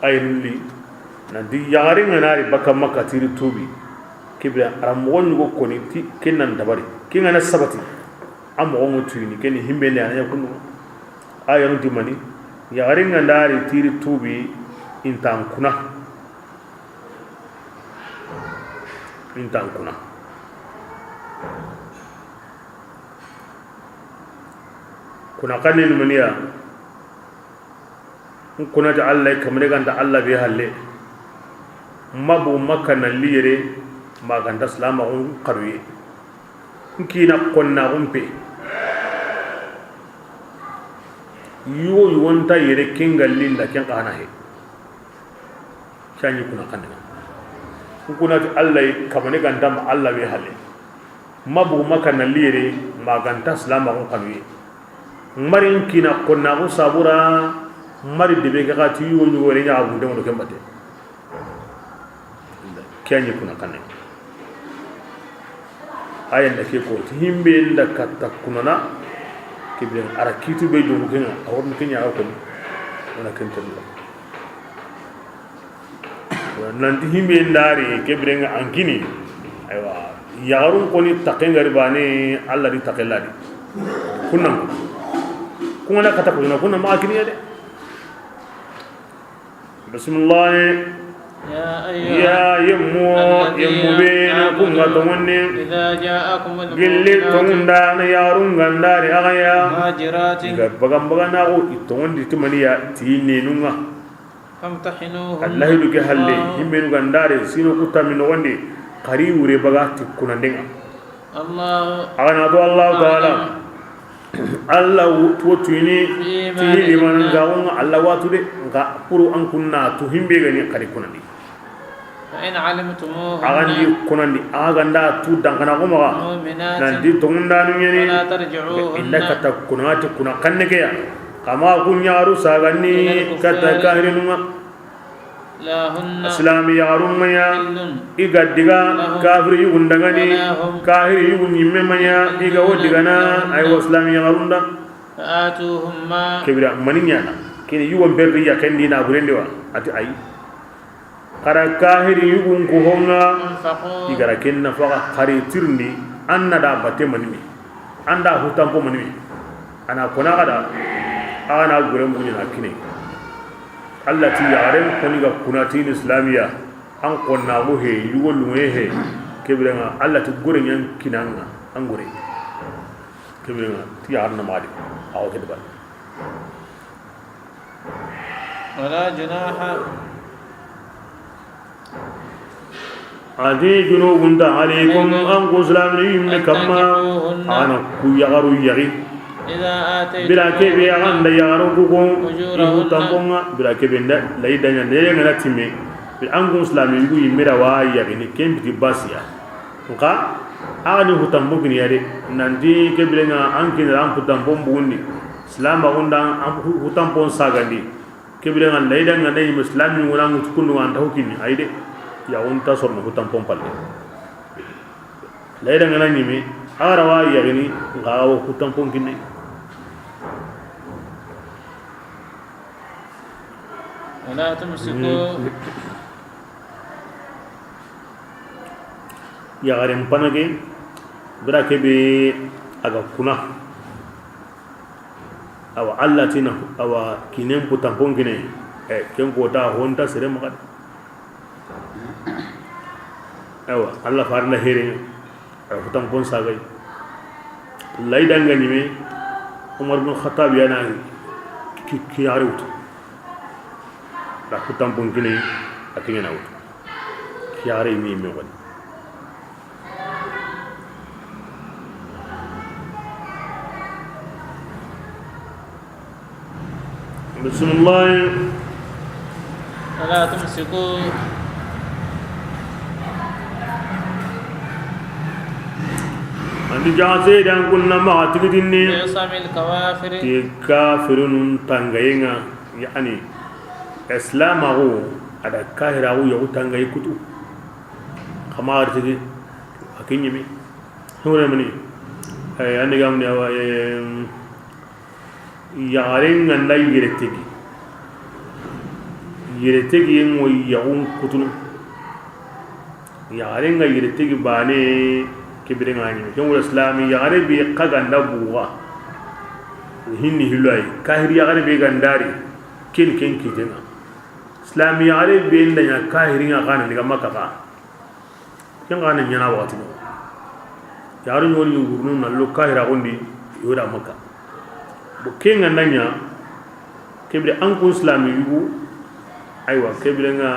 Ayi, n li nanti yaxare ŋa na ri baka Makka ti ri tuubi, ke bire a ra moxo ɲugo koni ti ken nan dabari, ke ŋa na sabati, a moxo ŋa tuyini, ken ni himbe nde a na ɲa kunu. A ya nun ti mani, yaxare ŋa na ri ti ri tuubi, i nta n kuna, i nta n kuna. Kuna xanne ni maniya. N kuna ti Alla yi kamane ga nta Alla be halle. Ma bogu Makka na li yere, ma ga nta silaamaxun xanuye. N kiina konnaaxun pe. Yugo yugo nta yere ken ga li n da ken xa na he. Ke ya ni kuna xanne ŋa. N kuna ti Alla yi kamane ga nta ma Alla be halle. Ma bogu Makka na li yere, ma ga nta silaamaxun xanuye. Mari n kiina konnaaxu sabura, mari debe ke xa ti yugo yugo yere ɲa a bunde ŋo do ken batte. Ke ya ni kuna xanne. A ya n da ke ko ti himbe nda katta kunana, ke bire a ra kiitu be jomu ke ŋa, a wori ke ɲa ko ni. Wala ken tan. Nanti himbe nda ri ke bire ŋa an kini. Aywa, yaxarun koni taxe ŋa ri bane, Alla di taxe la di. Kunnan. Ku ŋa na kata kuna, kunnan ma kini ya de. Bismillah. يا أيها Ya yemmo, الذين yemmo be na ku ŋa آمنوا tonŋonne. إذا جاءكم Gilli المؤمنات tonŋunda na yaxarun ga nda ri a ga ya. مهاجرات Ga bagan bagan na go i tonŋondi ti maniya ti nenun ŋa. فامتحنوهن Alla hidu ke halle, الله himbenu ga nda ri sino ku tammi noxondi, xa ri wure baga ti kunanden ŋa. الله A ga na to Allahu Taala, أعلم Alla wo tuyini, بإيمانهن ti limanan ga wo ŋa Alla watu de, nka pour an kunna tu himbe ga ni xa ri kunandi. فإن علمتموهن A ga ndi kunandi, a ga nda tu dankana ko maxa. مؤمنات Nanti tonŋundanu ɲa ni. فلا ترجعوهن I nda kata kuna ti kuna xanne ke ya. Xa ma ku ɲaxaru sagandi إلى الكفار kata kahirinun ŋa. لا هن Silaami yaxarun ma ɲa, حل i ga diga لهم kafiri yugun da ŋa ni, ولا هم kahiri yugun ɲimme ma ɲa, i ga wo digana, يحلون لهم ay wa silaami yaxarun da. فآتوهم ما Ke bire, mani ɲaana, ke ni yugo n berri ya ken di na burendi wa, a ti ayi. Xa ra kahiri yugun ku ho ŋa, أنفقوا i ga ra ken nafaxa xa ri tirindi, an na da batte mani me, an da hutanpo mani me, a na kona xa da, a ga na gure mbuɲa na kine. Alla ti yaxaren koni ga kuna ti ni silaamiya, an konnaaxu he, yugo lunŋe he, ke bire ŋa, Alla ti gore ɲa n kinan ŋa, an gore. Ke bire ŋa, ti yaxar na maxa di, a wo ke dabari. ولا جناح A ti junubun nta عليكم عليكم an ku silaamini yimme kamma, أن تنكحوهن a na ku yaxaru yaxi. إذا آتيتموهن Bira ke be a ga nda yaxarun ku ko, أجورهن i hutanpon ŋa, bira ke be nda, layi da ɲa, ne ŋa na timme. Bi an ku silaami yugu yimme da wa yaxini, ken biti basiya. Nka, a ga ni hutanpo kini ya de, nanti ke bire ŋa an kini ra an hutanpon bugundi. Silaamaxun da an hu-, hutanpon sagandi. Ke bire ŋa layi da ŋa na yimme silaami ŋo na ŋutu kundu ŋa an ta hu kini, ayi de. Yaxun ta sorono hutanpon palle. Layi da ŋa na ɲimme, a ga ra wa yaxini, nka a wo hutanpon kini. ولا تمسكوا Yaxaren pana ke, bira ke be a ga kuna. Awa, Alla ti na, awa, kinen hutanpon kine, e, ken ko ta ho nta sere maxa de. Awa, Alla faare na here, a hutanpon sagay. Layi da ŋa ɲimme, Umar bin Xattab ya na ki, ki yaxare wutu. Da hutanpon kine, a ke ɲa na wutu. Ki yaxare ni me woni. Bismillah. ولا تمسكوا An di jaase dan kunna maxa tigidinni. بعصم الكوافر. Ti kafirunun tangaye ŋa, yani, silaamaxu a da kahiraxu yaxu tangaye kutu. Xa maxa ri tigi, a ke ɲimme. Hore mani, e, an di ga muni awa, e, yaxaren ŋa nda yere tegi. Yere tegiyen ŋo yaxun kutunu. Yaxaren ŋa yere tegi baane, ke bire ŋa ɲi. Ken wala islami yaxare be xa ga nda buga. Hinni hilay, kahiri yaxare be ga ndari, ken ken kiten ŋa. Islami yaxare be nda ɲa kahiri ŋa, xa na diga Makka xa. Ken xa na ɲaana waxati no. Yaxaru ɲoni wurunu na lo kahira gondi, yoda Makka. Bo ken ŋa na ɲa, ke bire an kun islami yugu, aywa, ke bire ŋa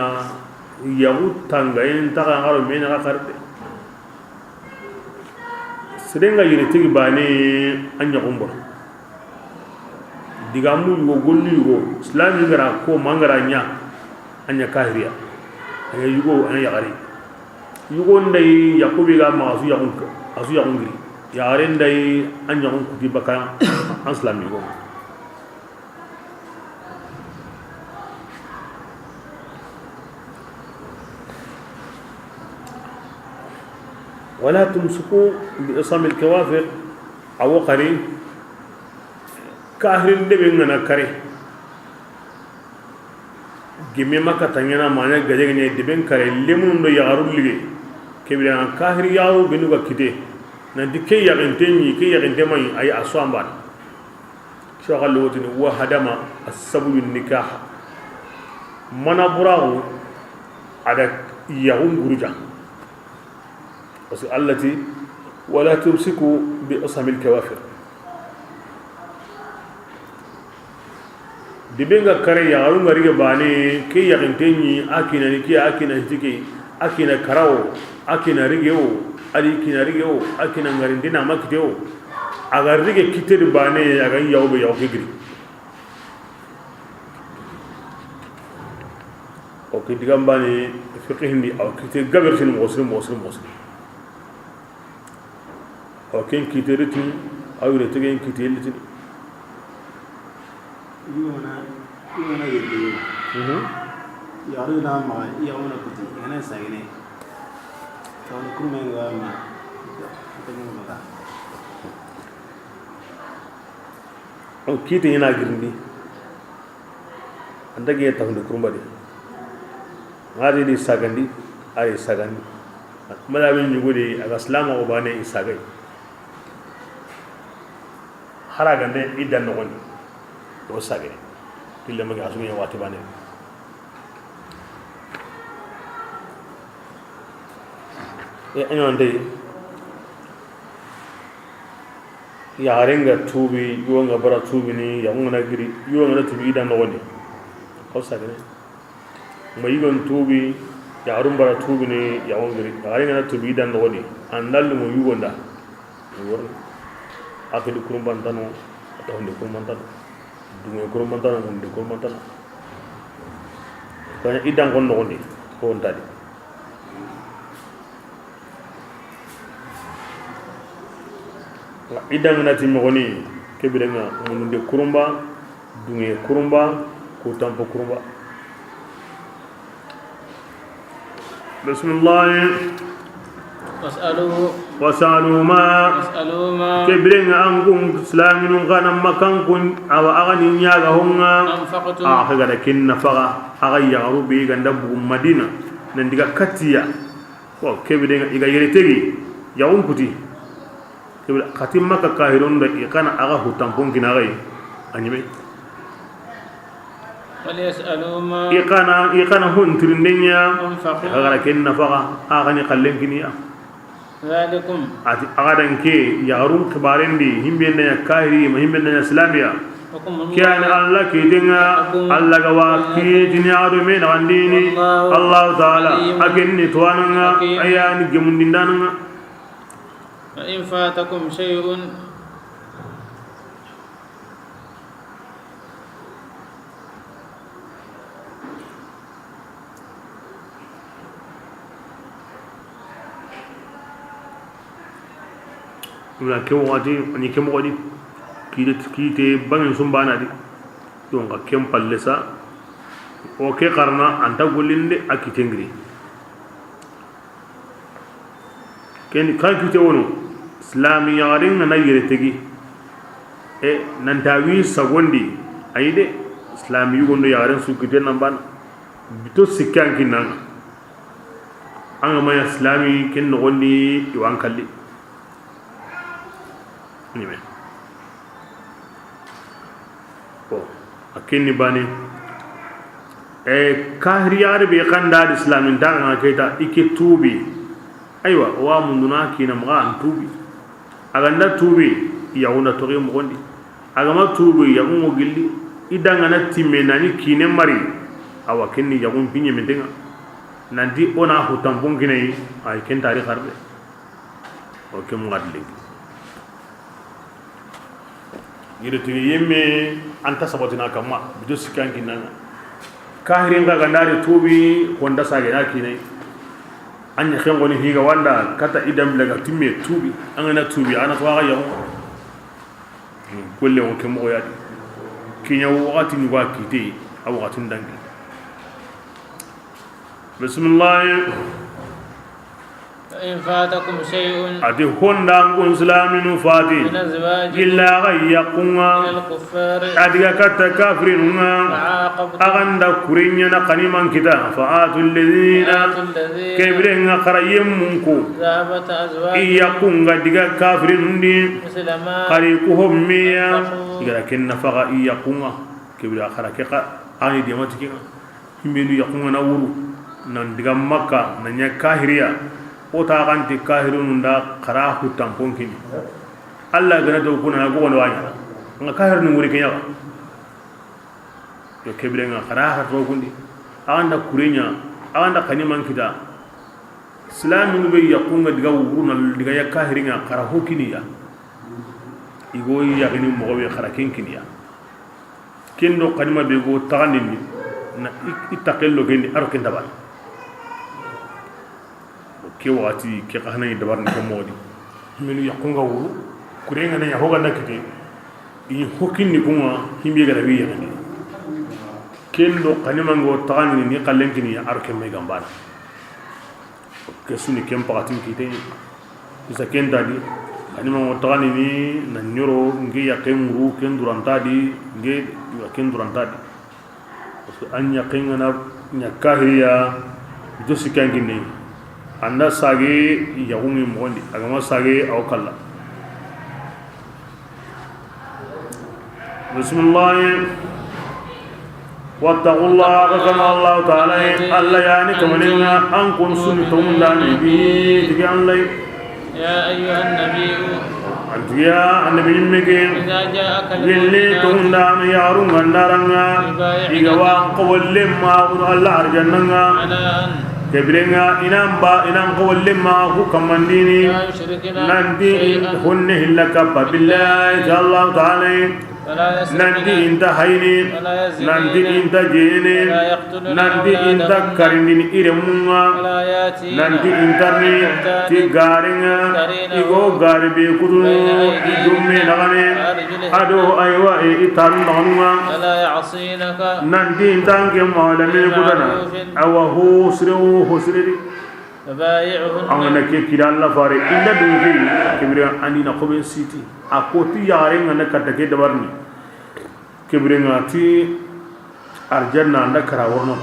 yaxu tanga en taxa xaro me ɲa xa xarde. Sere ŋa yere tegi baane, an yaxun boro. Digamu yugo, gollu yugo, islami ngara ko mangara ɲa, a ɲa kahiriya, a ɲa yugo, a ɲa yaxari. Yugo ndai yaxu be ga ma a su yaxun, a su yaxun giri. Yaxare ndai an yaxun kuti baka an islami yugo. ولا تمسكوا بعصم الكوافر. Awo xari, kahirin debe ŋa na kare. Gemme Makka ta ɲaana ma ɲa gaje ŋa ɲa deben kare, lemun do yaxarun lige. Ke bire an kahiri yaxaru benu ga kite. Nanti ke yaxinte ɲi, ke yaxinte ma ɲi, ay a so an bana. Soxal wotini, wa hadama as-sabyu nikah. Mana buraxu a da yaxun guruja. Parce que Allah ti, wala tumsiku bi usamil kawafir. Dibe ŋa kare yaxaru ŋa rige baane, ke yaxinte ɲi, a kina ni ke, a kina hiti ke, a kina karawo, a kina rige wo, a di kina rige wo, a kina ŋarindina ma kite wo. A ga rige kite di baane, a ga yaxu be yaxu ke giri. O ke digan baane, fiqhi ndi, aw kite gabe ritini moxo siri, moxo siri, moxo siri. Aw ken kite ritini, aw yere tegen kite ritini. Yona, yona yere. Mhm. Yaxu na ma, yaxu na kuti, yana sagene. Tawon kurmen ga ma. Tawon ma. O kite ɲa na girindi. An ta ge taxundi kurumba di. Ŋa di di sagandi, a yi sagandi. Mala min ɲugo di, a ga silama o baane i sagay. Hara gande i dan noxondi. O sagay. Kille magi a su ɲa waxati baane. E, a ɲa ndey. Yaxaren ga tuubi, yugo nga bara tuubini, yaxun ga na giri, yugo nga na tuubi i da noxondi. Xaw sagene. Ma yugon tuubi, yaxarun bara tuubini, yaxun giri. Yaxaren ga na tuubi i da noxondi. An da lungo yugo nda. Worni. A ke di kurumbantano, a taxundi kurumbantano. Dunge kurumbantano, munde kurumbantano. Kanya i dan kon noxondi, ko on tadi. I dan na ti moxoni, ke birenga munde kurumba, dunge kurumba, ko tampo kurumba. Bismillah. Was'alu. Was'alu ma. Was'alu ma. Ke birenga an kun silaminun kana makan kun awa a ga ni ɲaga honga. Anfaqtum. A ga da kin nafaqa a ga yaxaru be ga nda bugu Madina. Nan diga katiya. Ko ke birenga i ga yere tegi yaxun kuti. Kibla xati Makka kahirun da i kana a ga hu tampon kina ga yi. A ɲime. Wal yas'alu ma. I kana, i kana hon tirindenya. Anfaqu. A ga ra ken nafaqa a ga ni xallen kiniya. Zalikum. A ti a ga dan ke yaxarun xibarendi himbe nda ɲa kahiri ma himbe nda ɲa islamiya. Kiyani Allah kitenga. Allah ga wa kitini a do me na andini. Wallahu. Allah ta'ala. Alimun. A ken ni tuwananga. Hakim. A ya ni gemundindananga. وإن فاتكم شيء. Wala ke waxati, a ni ke moxo di, kite, kite bangin sumbana di. Yo, nxa ken palle sa, o ke xarana, an ta gollinde, a kite ngiri. Ken kan kite wono, Islami yaxaren ga na yere tegi. E, nan ta wi sagondi, ayi de, Islami yugondo yaxaren su kite nan ban. Bito sikki an kinna ŋa. An ga ma ɲa silami ken noxon di, i wa an kalli. Ɲeme. Bon, a ken ni bane. E, kahiri yaxare be xa nda di silamin ta ŋa, ke ta i ke tuubi. Aywa, o wa munduna kiina maxa an tuubi. A ga nda tuubi, yaxu nda toxi moxon di. A ga ma tuubi, yaxun ŋo gilli. I da ŋa na timme na ni kiine mari. Awa, ken ni yaxun piɲe menten ŋa. Nanti o na hu tampon kine yi, ay ken tari xarbe. O ke muxadi lenki. Yere tigi yemme an ta sabatina kamma, bito sikki an kinna ŋa. Kahirin ga ga nda ri tuubi, xo nda sage na kiine. An ɲa xen xoni higa wanda kata i da mbila ga timme tuubi. An ga na tuubi, a na to a ga yaxu. Golle o ke moxo ya di. Kiɲa waxati ɲuga kite, a waxatin dangi. Bismillah. فإن فاتكم شيء A ti honda kun silaminu fati. من أزواجكم Gilla ga yaxun ŋa. إلى الكفار A diga katta kafirinu ŋa. فعاقبتم A ga nda kureɲa na xaniman kita. فآتوا الذين فآتوا الذين Kebiren ŋa xara yemmun ko. ذهبت أزواجهم I yaxun ga diga kafirinu ndi. مثل ما Xari ku hommeya. أنفقوا I ga ra ken nafaxa i yaxun ŋa. Kebira xara ke xa ani demati ke ŋa. Himbe ndu yaxun ŋa na wuru, nan diga Makka, na ɲa kahiriya, o ta xanti kahirinu nda xara hu tampon kini. Alla ga na do kuna na gogono wa ɲa. Ŋa kahirinu wuri ke ɲa. Yo kebiren ŋa xara ha to kundi. A ga nda kureɲa, a ga nda xaniman kita. Silaminu be yaxun ŋa diga wuru na diga ya kahirin ŋa xara ho kiniya. I go yaxini moxo be xara ken kiniya. Ken do xanima be go taxandindi na i, i taxello kendi a ro ken dabari. Ke waxati ke xa na i dabarini ke moxo di. Minu yaxun ŋa wuru, kuren ŋa na ɲa ho ga nda kite, i ɲi ho kinni kun ŋa, himbe ga da wi yaxini. Ken do xanima ŋo taxandindi ni xallen kini a ro ken may gambana. Ke suni ken paxatin kite. Isa ken ta di, xanima ŋo taxandini na ɲoro, nge yaxe muru, ken duranta di, nge ken duranta di. Parce que an yaxe ŋa na ɲa kahiriya, bito sikki an kinne. An da sage yaxun ŋi moxon di, a ga ma sage a wo kalla. Bismillah. واتقوا الله, xa kanu Alla Taala yi. Alla ya ni kamanen ŋa, an kun suni tongundani bi, tigi Alla yi. يا أيها النبي An tigi ya annabi ɲimme ke. إذا جاءك Gelli المؤمنات tongundani yaxarun ga nda ran ŋa. يبايعنك I ga wa an xawalle ma kun Alla arjanna ŋa. على أن Kebiren ŋa i nan ba, i nan xawalle ma ku kamandini. لا يشركن Nanti شيئا honne hilla kappa billahi, إلا Alla Taala yi. ولا يسرقن Nanti i nta hayini, ولا يزنين nanti i nta jenene, ولا يقتلن nanti i nta أولادهن karindini i remmun ŋa, ولا يأتين nanti i nta ri ببهتان ti garen ŋa, يفترينه i go gare be kutunu, بين أيديهن i dumme naxane, وأرجلهن a do aywa, i, i tanu naxanu ŋa, ولا يعصينك nanti i nta an ke malamine kutana, بمعروف awa ho sire wo ho sire di. فبايعهن An ga na ke kida Alla fare, i nda dunke, kebire an di na xoben siti. A ko ti yaxaren ga na katta ke dabarini. Kebire ŋa ti arjanna an da kara worno.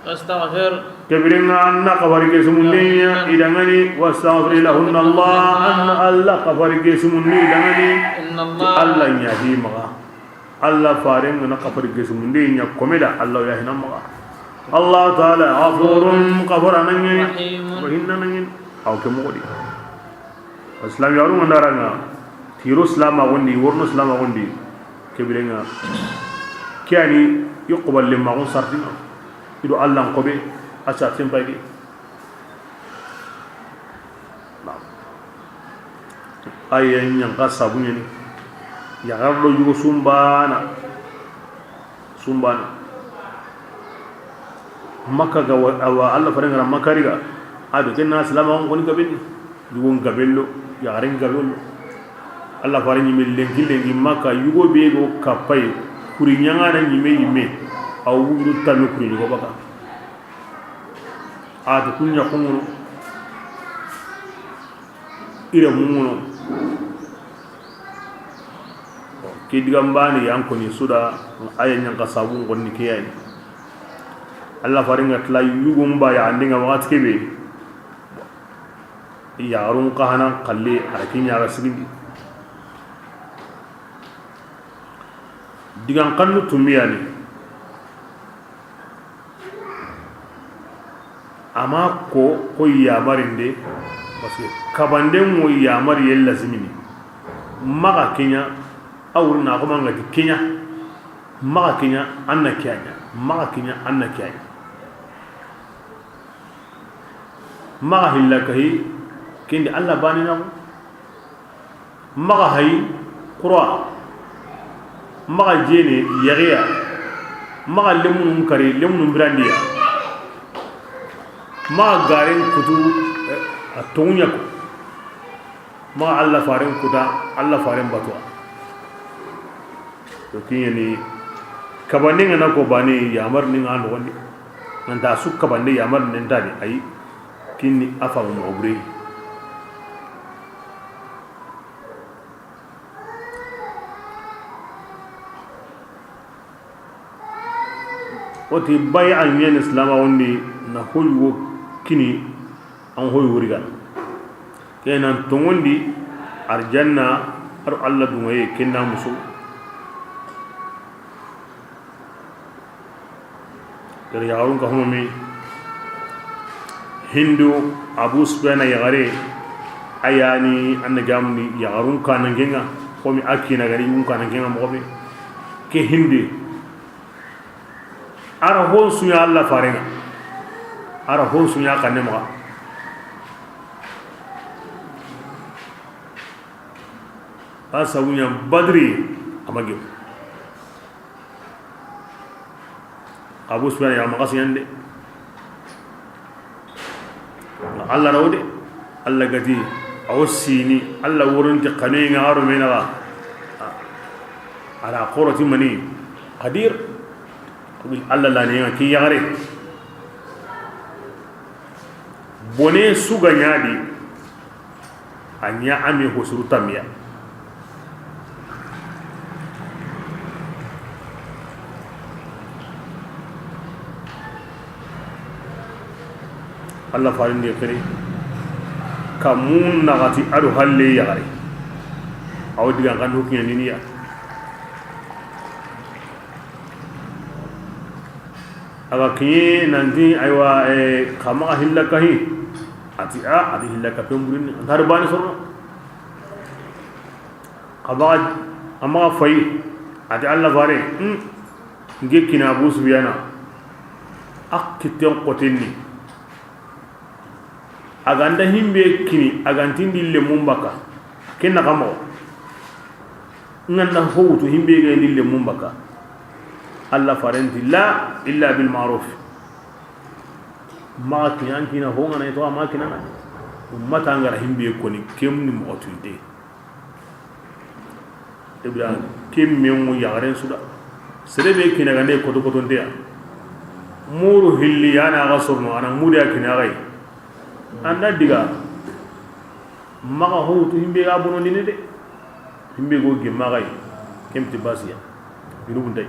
واستغفر Kebire ŋa an na xabari ke sumunde ɲa i danŋani, واستغفر لهن الله, an na Alla xabari ke sumunde i danŋani. إن الله Alla ɲa di maxa. Alla faren ga na xafari gesumunde ɲa kome da, Alla ya hina maxa. Alla Taala غفور, xafara na ɲi, رحيم wa hinna na ɲi. Aw ke moxo di. Islam yaru mandara ŋa, tiro silama gondi, worno silama gondi, kebire ŋa. Kiyani, yuqbal le maxun sarti ŋa. I do Alla n xobe, a sartin paydi. Naam. Aya ɲanka sabu ɲani. Yaxar do yugo sumbana. Sumbana. Makka ga wa, awa, Alla faren ga ra Makka riga. A do kenna silama on koni gabeni. Yugo gabello, yaxaren gabello. Alla faren ɲi me lenki lenki Makka yugo be go kapay. Kuri ɲangana ɲi me ɲi me. Aw wudu tanu kuri yugo baka. A ti kuɲa xunŋunu. Ire munŋunu. Ke digan bani yan koni suda, aya ɲanka sabu n koni ke yani. Alla faaren ga tila yugon ba ya andi ŋa waxati ke be, yaxarun xa hana xalle a ra ke ɲa ga sigindi. Digan xannu tunbiyani. Ama ko, ko yamarinde, parce que kabanden ŋo yamariye lazimini. Maxa ke ɲa, a wurina xoma ŋa ti ke ɲa. Maxa ke ɲa, an na ke ɲa. Maxa ke ɲa, an na ke ɲa. Maxa hilla kahi, kendi Alla bane na. Maxa hayi, xura. Maxa jene, yaxiya. Maxa lemunun kari, lemunun birandiya. Maxa garen kutu, eh, a toŋuɲa ko. Maxa Alla faaren kuta, Alla faaren batuwa. To, kiɲeni kabande ŋa na ko bane, yamar ni ŋa noxondi. Nanta su kabande yamar ni ntadi, ayi. Kinni a famu moxo bure. Woti bay a ɲeni silama wondi na hoy wo kini an hoy wurigana. Kenan tongondi arjanna aro Alla dungaye kenna muso. Gari yaxarun ka hono me. Hindu Abu Sufyana yaxare, a yani an na gamni yaxarun kanangenga, komi a kina gari yun kanangenga moxo be. Ke Hindi, a ra hon suɲa Alla farenga, a ra hon suɲa kanne maxa. A sabuɲa Badri a ma gemu. Abu Sufyan ya maxa siɲan de. Alla raw de. Alla gati, a wo sini, Alla woronti xanoyi ŋa aro menaxa. A ra xoroti mani, Qadir. Alla lani ŋa ki yaxare. Bone suga ɲadi. A ɲa a mi hosuru tamiya. Alla farindi xiri. Kamun naxati ado halle yaxare. Awo digan kan hukinya niniya. A ga kiɲe nanti, aywa, eh, xa maxa hilla kahi. A ti a, a di hilla ka pen burini, a nta hari bani sorono. Xa maxa, a maxa fayi, a ti Alla fare, hmm, nke kina Abu Sufyana, a kitten xotenni. A ga nda himbe kini, a ga ntindi lemun baka, ken na xa moxo. N ga nda ho wutu himbe ga ndi lemun baka. Alla farenti la illa bil ma'ruf. Maxa kina, an kina ho ŋa na to, a maxa kina na. Ummata ngara himbe koni, kem ni moxo tuyinte. Ibrahim, kem men ŋo yaxaren suda. Sere be kina gande koto kotonte ya. Muru hilli yana ga sorno, a na mude ya kina gai. An da diga. Maxa ho wutu himbe ga bonondini de. Himbe go gemma gai. Kem ti basiya. Junubun tay.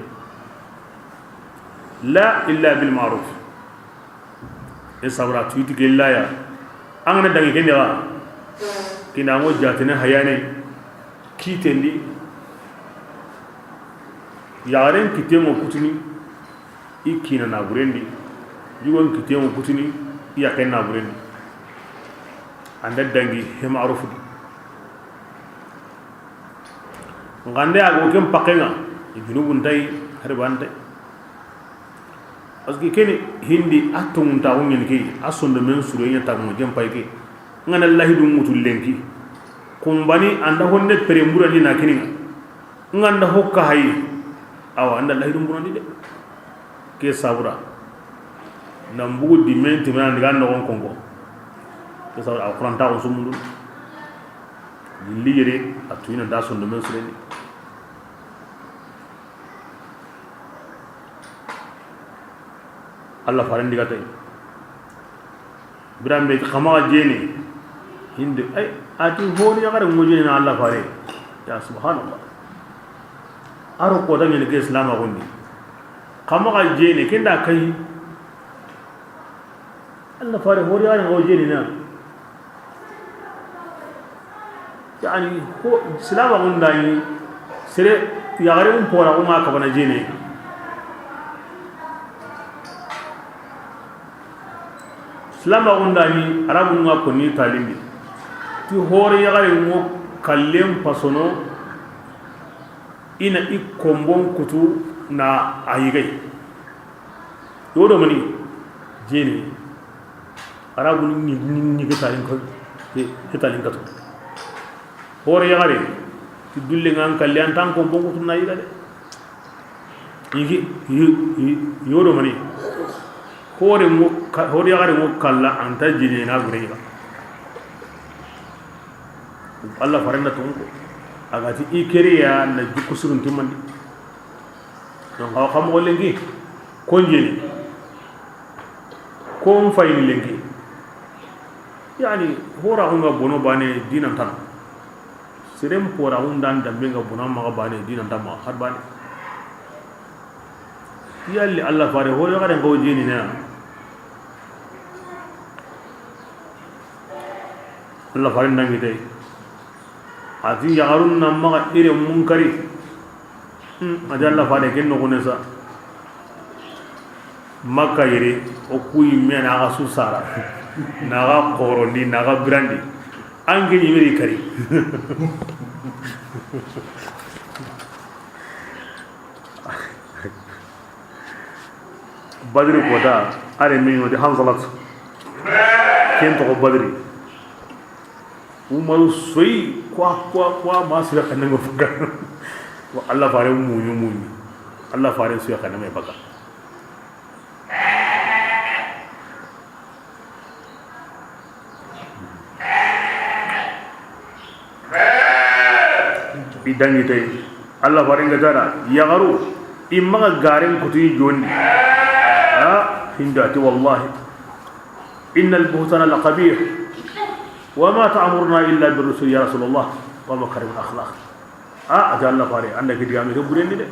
La illa bil ma'ruf. E sabra tuiti ke laya. An ga na dangi kende ga. Kina mo jatene hayane. Kitendi. Yaxaren kite mo kutini. I kina na burendi. Yugon kite mo kutini. I yaxen na burendi. An da dangi he ma'ruf di. Ngande a go ken pakenga. Junubun tay, harban tay. Parce que keni hindi a tonguntaxu ɲeni ke, a sondomen sure ɲa taxuma jen pay ke. N ga na lahidu ŋutu lenki. Kumbani an da honne pere mburandi na kiniŋa. N ga nda hokka hayi. Awa, an da lahidu mburandi de. Ke sabura. Na mbugu dimen timana ndiga noxon konko. Ke sabura, a Qur'an taxu sumundu. Lilli yere, a tuyina da sondomen sure ni. Alla faren diga tay. Birambe xa maxa jene. Hindi, ay, a ti honi yaxare ŋo jene na Alla fare. Ya subhanallah. A ro ko da ɲene ke Islam a gondi. Xa maxa jene, kenda kay. Alla fare hori an ga jeni na. Yani ko silama gundani sere yagare un pora ko ma kabana jene. Silama gundani arabu nga ko ni talimi ti hore yagare ngo kallem pasono ina i kombon kutu na ayigai. Yodo mani jeni arabu ni ni ni ke talin ko ke talin kato. Hore yagare ti dulle ngan kalli an tan kombon kutu na yiga de. Yigi yodo mani hore mo hore yagare mo kalla anta jeni na gure yiga. Alla farenda tonko agati ikeriya na jukusurun timandi. Donc awa xam lenki kon jeni kon fayni lenki. Yani hora hunga bono bane dinan tan. Serem pora hundan dambe nga bono maga bane dinan tan ma har bane. Yalli Alla fare hore yagare ngo jeni na. Alla fare ndangi tay. Ati yagarun na maga ire munkari. Hmm, ati Alla fare ken no gonesa. Makka yere o kuyi me na ga su sara. Na ga korondi na ga birandi. An ke ni meri kari. Badri kota are me yodi Hanzalat. Ken to Badri. Umaru soyi kwa kwa kwa ma sira kanne mo faga. Wa Alla fare muñu muñu. Alla fare suya kanne me faga. I dangi tay. Alla fare nga tara yagaru i maga garen kutu i jondi. Ha hinda ti wallahi. Inna al-buhtana la qabih. Wa ma ta'muruna illa bir rusul ya Rasulullah. Wa makarim al-akhlaq. A ati Alla fare anda ke digame ke burendi de.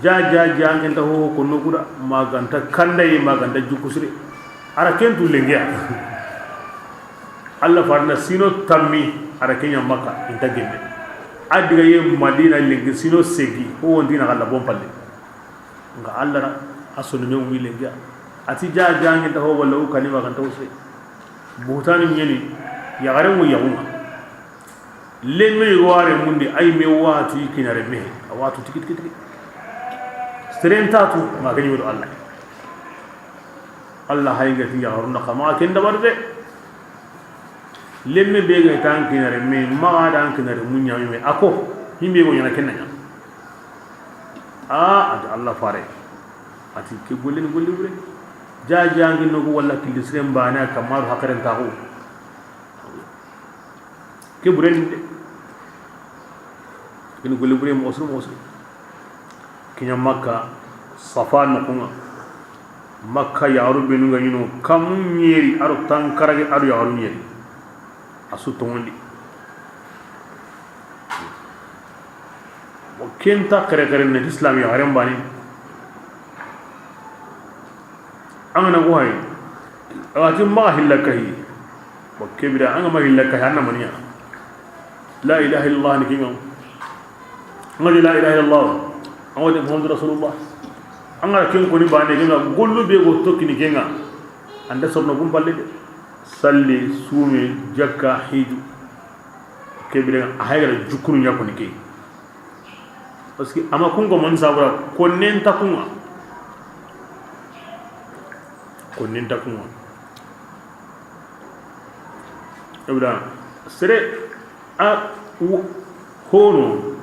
Ja ja ja ngen ta ho ko no kuda maganta kandaye maganta jukusire. Ara kentu lengeya. Alla fare na sino tammi ara kenya Makka inta gemme. Adiga ye Madina lengi sino segi ho wondina galla bon palle. Nga Alla ra a sonu me wi lengeya. Ati ja ja ngen ta ho wala u kani maganta use. Buhtani nyeni yagare mo yagunga. Lemme yogo ware mundi ay me watu kinare me a watu tiki tiki tiki. Seren tatu ma gani wodo Allah. Allah hay gati ya haruna kama ken da barde. Lemme be ga tan kinare me ma ga dan kinare munya me ako himbe go yana kenanya. A ati Allah fare ati ke gollen golli wure. Ja jangi no go walla killi seren bana kama hakaren taxu. Ke buren de. Kini golli buren moxo suru moxo suru. Kiña Makka, Safa noxunga. Makka yaxaru benu ga ñino, kamu ñeri, aro tankarage, aro yaxaru ñeri. A su toŋondi. Bon, ken ta xere xere ne, Islam yaxaren bani. An ga na ko hay, a wa ti maxa hilla kahi. Bon, ke bira an ga ma hilla kahi, an na maniya. La ilaha illallah ni kinga. An ga la ilaha illallah. An ga Muhammadu Rasulullah. An ga ken ko ni bane kinga, gollu be go tokkini kinga. An da sorno gum balle de. Salli, sume, jakka, hiju. Ke bira a haygara jukunu ña ko ni ke. Parce que ama kunko man sabura konnen takunga. Konnen takunga. Ebda sere a hono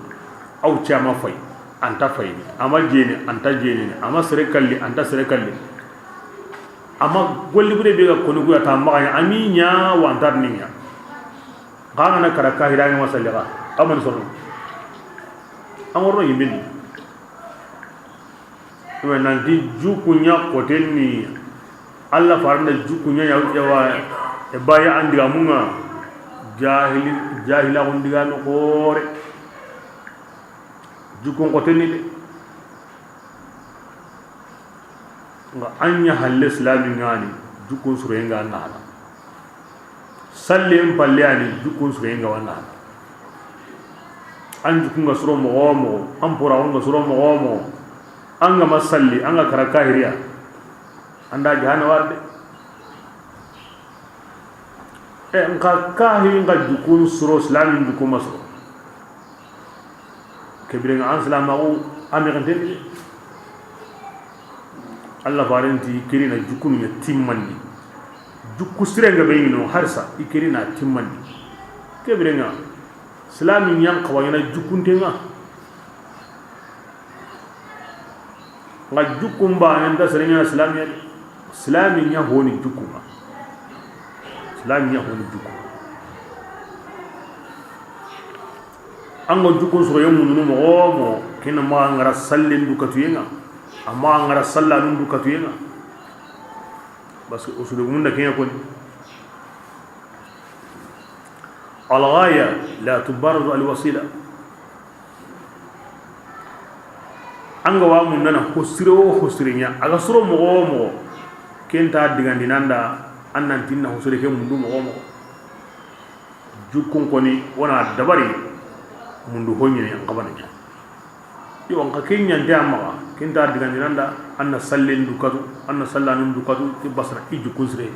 aw cama fay anta fay ama jeni anta jeni ama sere kalli anta sere kalli. Ama golli bure be ga koni kuya ta maganya ami nya wantar ninya. Xana na kara kahira ni masalliga. Aman soro. An worno yimbini. Iwa nanti jukunya kotenni. Allah faranda jukunya ya yawa. E baya andiga munga. Jahili jahila gundiga no gore. Jukun kotenni de. Nga anya halle islami ngani Jukkun suroyen ga nahana. Sallen palle yani jukkun suroyen ga wa nahana. An jukkun ga suro moxo wo moxo, an poraxun ga suro moxo wo moxo, an ga ma salli, an ga kara kahiriya, an da jahana war de. E, nxa kahiri nxa jukkun suro, silamin jukkun ma suro. Ke biren ŋa an silamaxu a mexenten di. Allah faren ti i keri na jukkunu ɲa timmandi. Jukku siren ga be ɲi no harsa i keri na timmandi. Ke biren ŋa silamin ɲan xawa ɲana jukkunten ŋa. Nxa jukkun banen nta sere ɲana silamiya de. Silami ɲa honi jukku ŋa. Silami ɲa honi jukku. An ga jukkun suro ye mundunu moxo wo moxo, ken na maxa ŋara sallen du katuyen ŋa, a maxa ŋara sallanun du katuyen ŋa. Parce que usulubu munda ken ɲa koni. Al ghaya la tubarriru al wasila. An ga wa mundana ho sire wo ho sire ɲa, a ga suro moxo wo moxo, ken nta digandinanda an nan tinna ho sire ke mundu moxo wo moxo. Jukkun koni wona dabari mundu ho ɲini an xabana ɲa. Yo, an xa ken ɲante a maxa, ken nta digandinanda an na sallen du katu, an na sallanun du katu, ke basara i jukkun sire.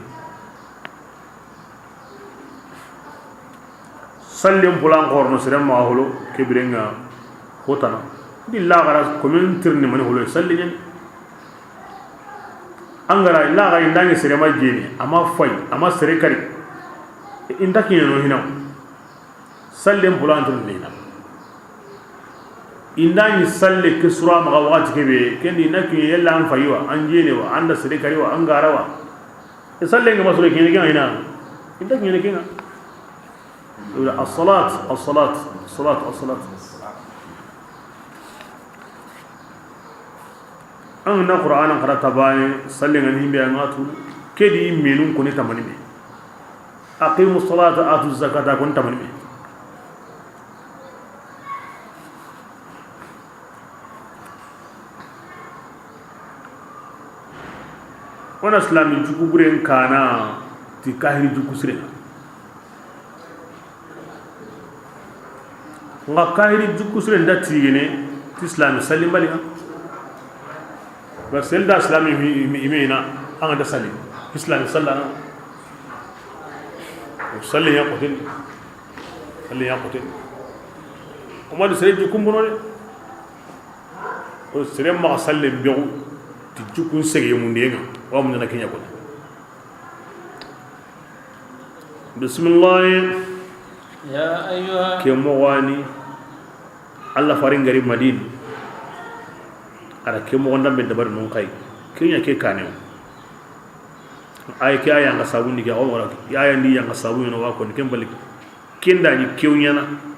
Sallen pulan xorono seren maxa holo, ke biren ŋa hotana. Di laxara komin tirni mani holo sallen ɲani. An ga ra laxara inda ɲi sere ma jeni, a ma fay, a ma sere kari. Inta kiɲe no hina. Sallen pulan tirni na. Inda ɲi salle ke sura maxa waxati ke be, ken di na kiɲe yella an fayi wa, an jene wa, an da sere kari wa, an gara wa. E sallen ga ma suro kiɲe ke ŋa hina. Inta kiɲe ke ŋa. Wala as-salat, as-salat, as-salat, as-salat. An na Qur'ana xara tabane, sallen ga ni himbe an ga tu, ke di menun koni tamani me. Aqimu salata, atu zakata koni tamani me. Wona silami jukku buren kana ti kahiri jukku siren ŋa. Nxa kahiri jukku siren da tigene ti silami salli mbali ŋa. Ba sel da silami ime ina an ga da salli. Silami sallana. Salli ya koten. Salli ya koten. O ma di sere jukku mbono de. O sere maxa sallen bexu ti jukkun sege mundiyen ŋa, wa mundana ke ɲa koni. Bisimillahi. Ya ayyuha. Ke moxo wa ni, Allah faren ga ri Madina, a da ke moxon danbe dabari non xay, ke ɲa ke kane. Ay ke aya nga sabundi ke, awa wala aya ndi ya nga sabu no wa koni ken balik. Ken da ni ke ɲana.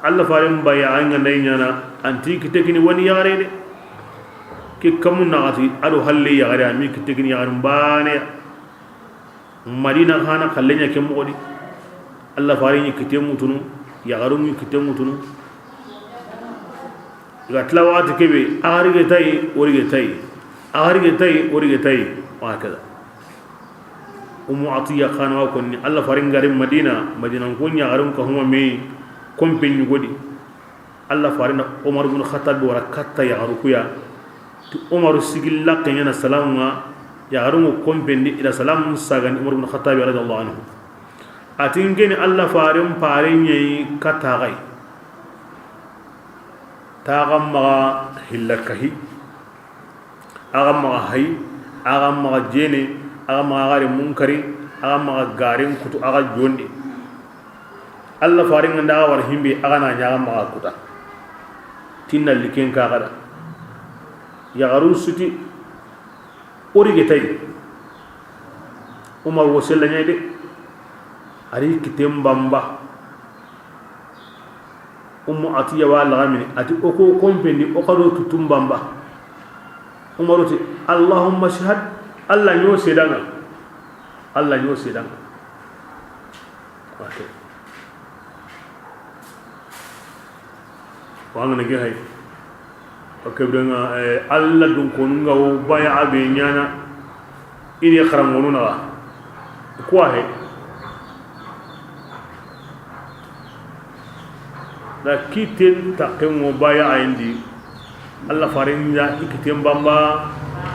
Allah faren baya an ga nay ɲana, anti kite kini wani yaxare de. Ke kamu naxati a do halle yaxare, a mi kite kini yaxare mbane ya. Madina hana xalle ɲa ke moxo di. Allah faren ɲi kite ŋutunu, yaxaru ɲi kite ŋutunu. I ga tila waxati kebe, a xari ge tayi, wori ge tayi. A xari ge tayi, wori ge tayi. Wa hakaza. Ummu Atiya xa na wa konni, Allah faren ga ri Madina, Madina ko ɲaxaren ka huma me, kompe ɲugodi. Allah faren da Umar bin Khattab wara katta yaxaru kuya. Ti Umaru sigilla ke ɲana salamu ŋa, yaxaru ŋo kompe ndi ila salamu sagandi Umar bin Khattab radiyallahu anhu. A ti n ke ni Allah faren pare ɲeyi katta xay. Taxa maxa hilla kahi. Axa maxa hay, axa maxa jene, axa maxa gare munkari, axa maxa garen kutu, axa jondi. Allah faren ga nda axa wara himbe, axa na ɲa axa maxa kuta. Tinna liken ka xada. Yaxarun suti, ori ge tayi. Umar wo sella ɲay de. Ari kiten bamba. Ummu Atiya wa laxamini, a ti, o ko kompendi, o xa do tutun bamba. Umaru ti, Allahumma shahad, Allah ɲo sedanŋa. Allah ɲo sedanŋa. Wake. Wangana ge hay. Ke biren ŋa, eh, Alla dun konu ŋa wo baya a be ɲaana. I ni xaranŋonu naxa kuwa he. Na kiten taxen ŋo baya a yi ndi. Alla faren da i kiten bamba,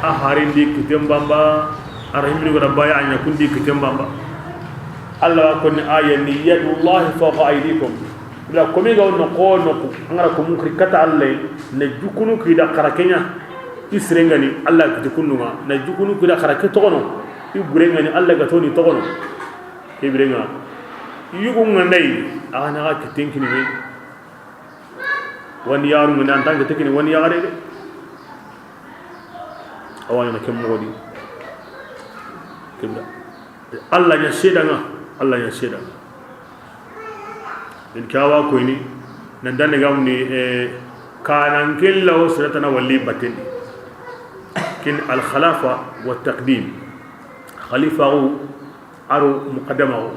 a haren di kiten bamba, a rahimini gora baya a ɲa kundi kiten bamba. Alla wa konni aya ni, yadullahi fawqa aydikum. Bila komi ga wonno ko noku, an ga ra ko mun kiri kata Alla, na jukunu ki da xara ke ɲa. I sire ŋa ni Alla kiti kundu ŋa, na jukunu ki da xara ke toxono. I bure ŋa ni Alla ga toni toxono. Ke biren ŋa yugu ŋa ndayi, a ga na ga kiten kini me. Wandi yaxaru ŋa ni, en tant que tekini wandi yaxare de. A wa ɲaana ke moxo di. Ke bira. Alla ɲa seedaŋa, Alla ɲa seedaŋa. In ke wa koyini, nan dande ga mundi, eh, kanan kella wo siratana walli batten di. Kin al khilafa wa taqdim. Khalifa wo, aro muqaddama wo.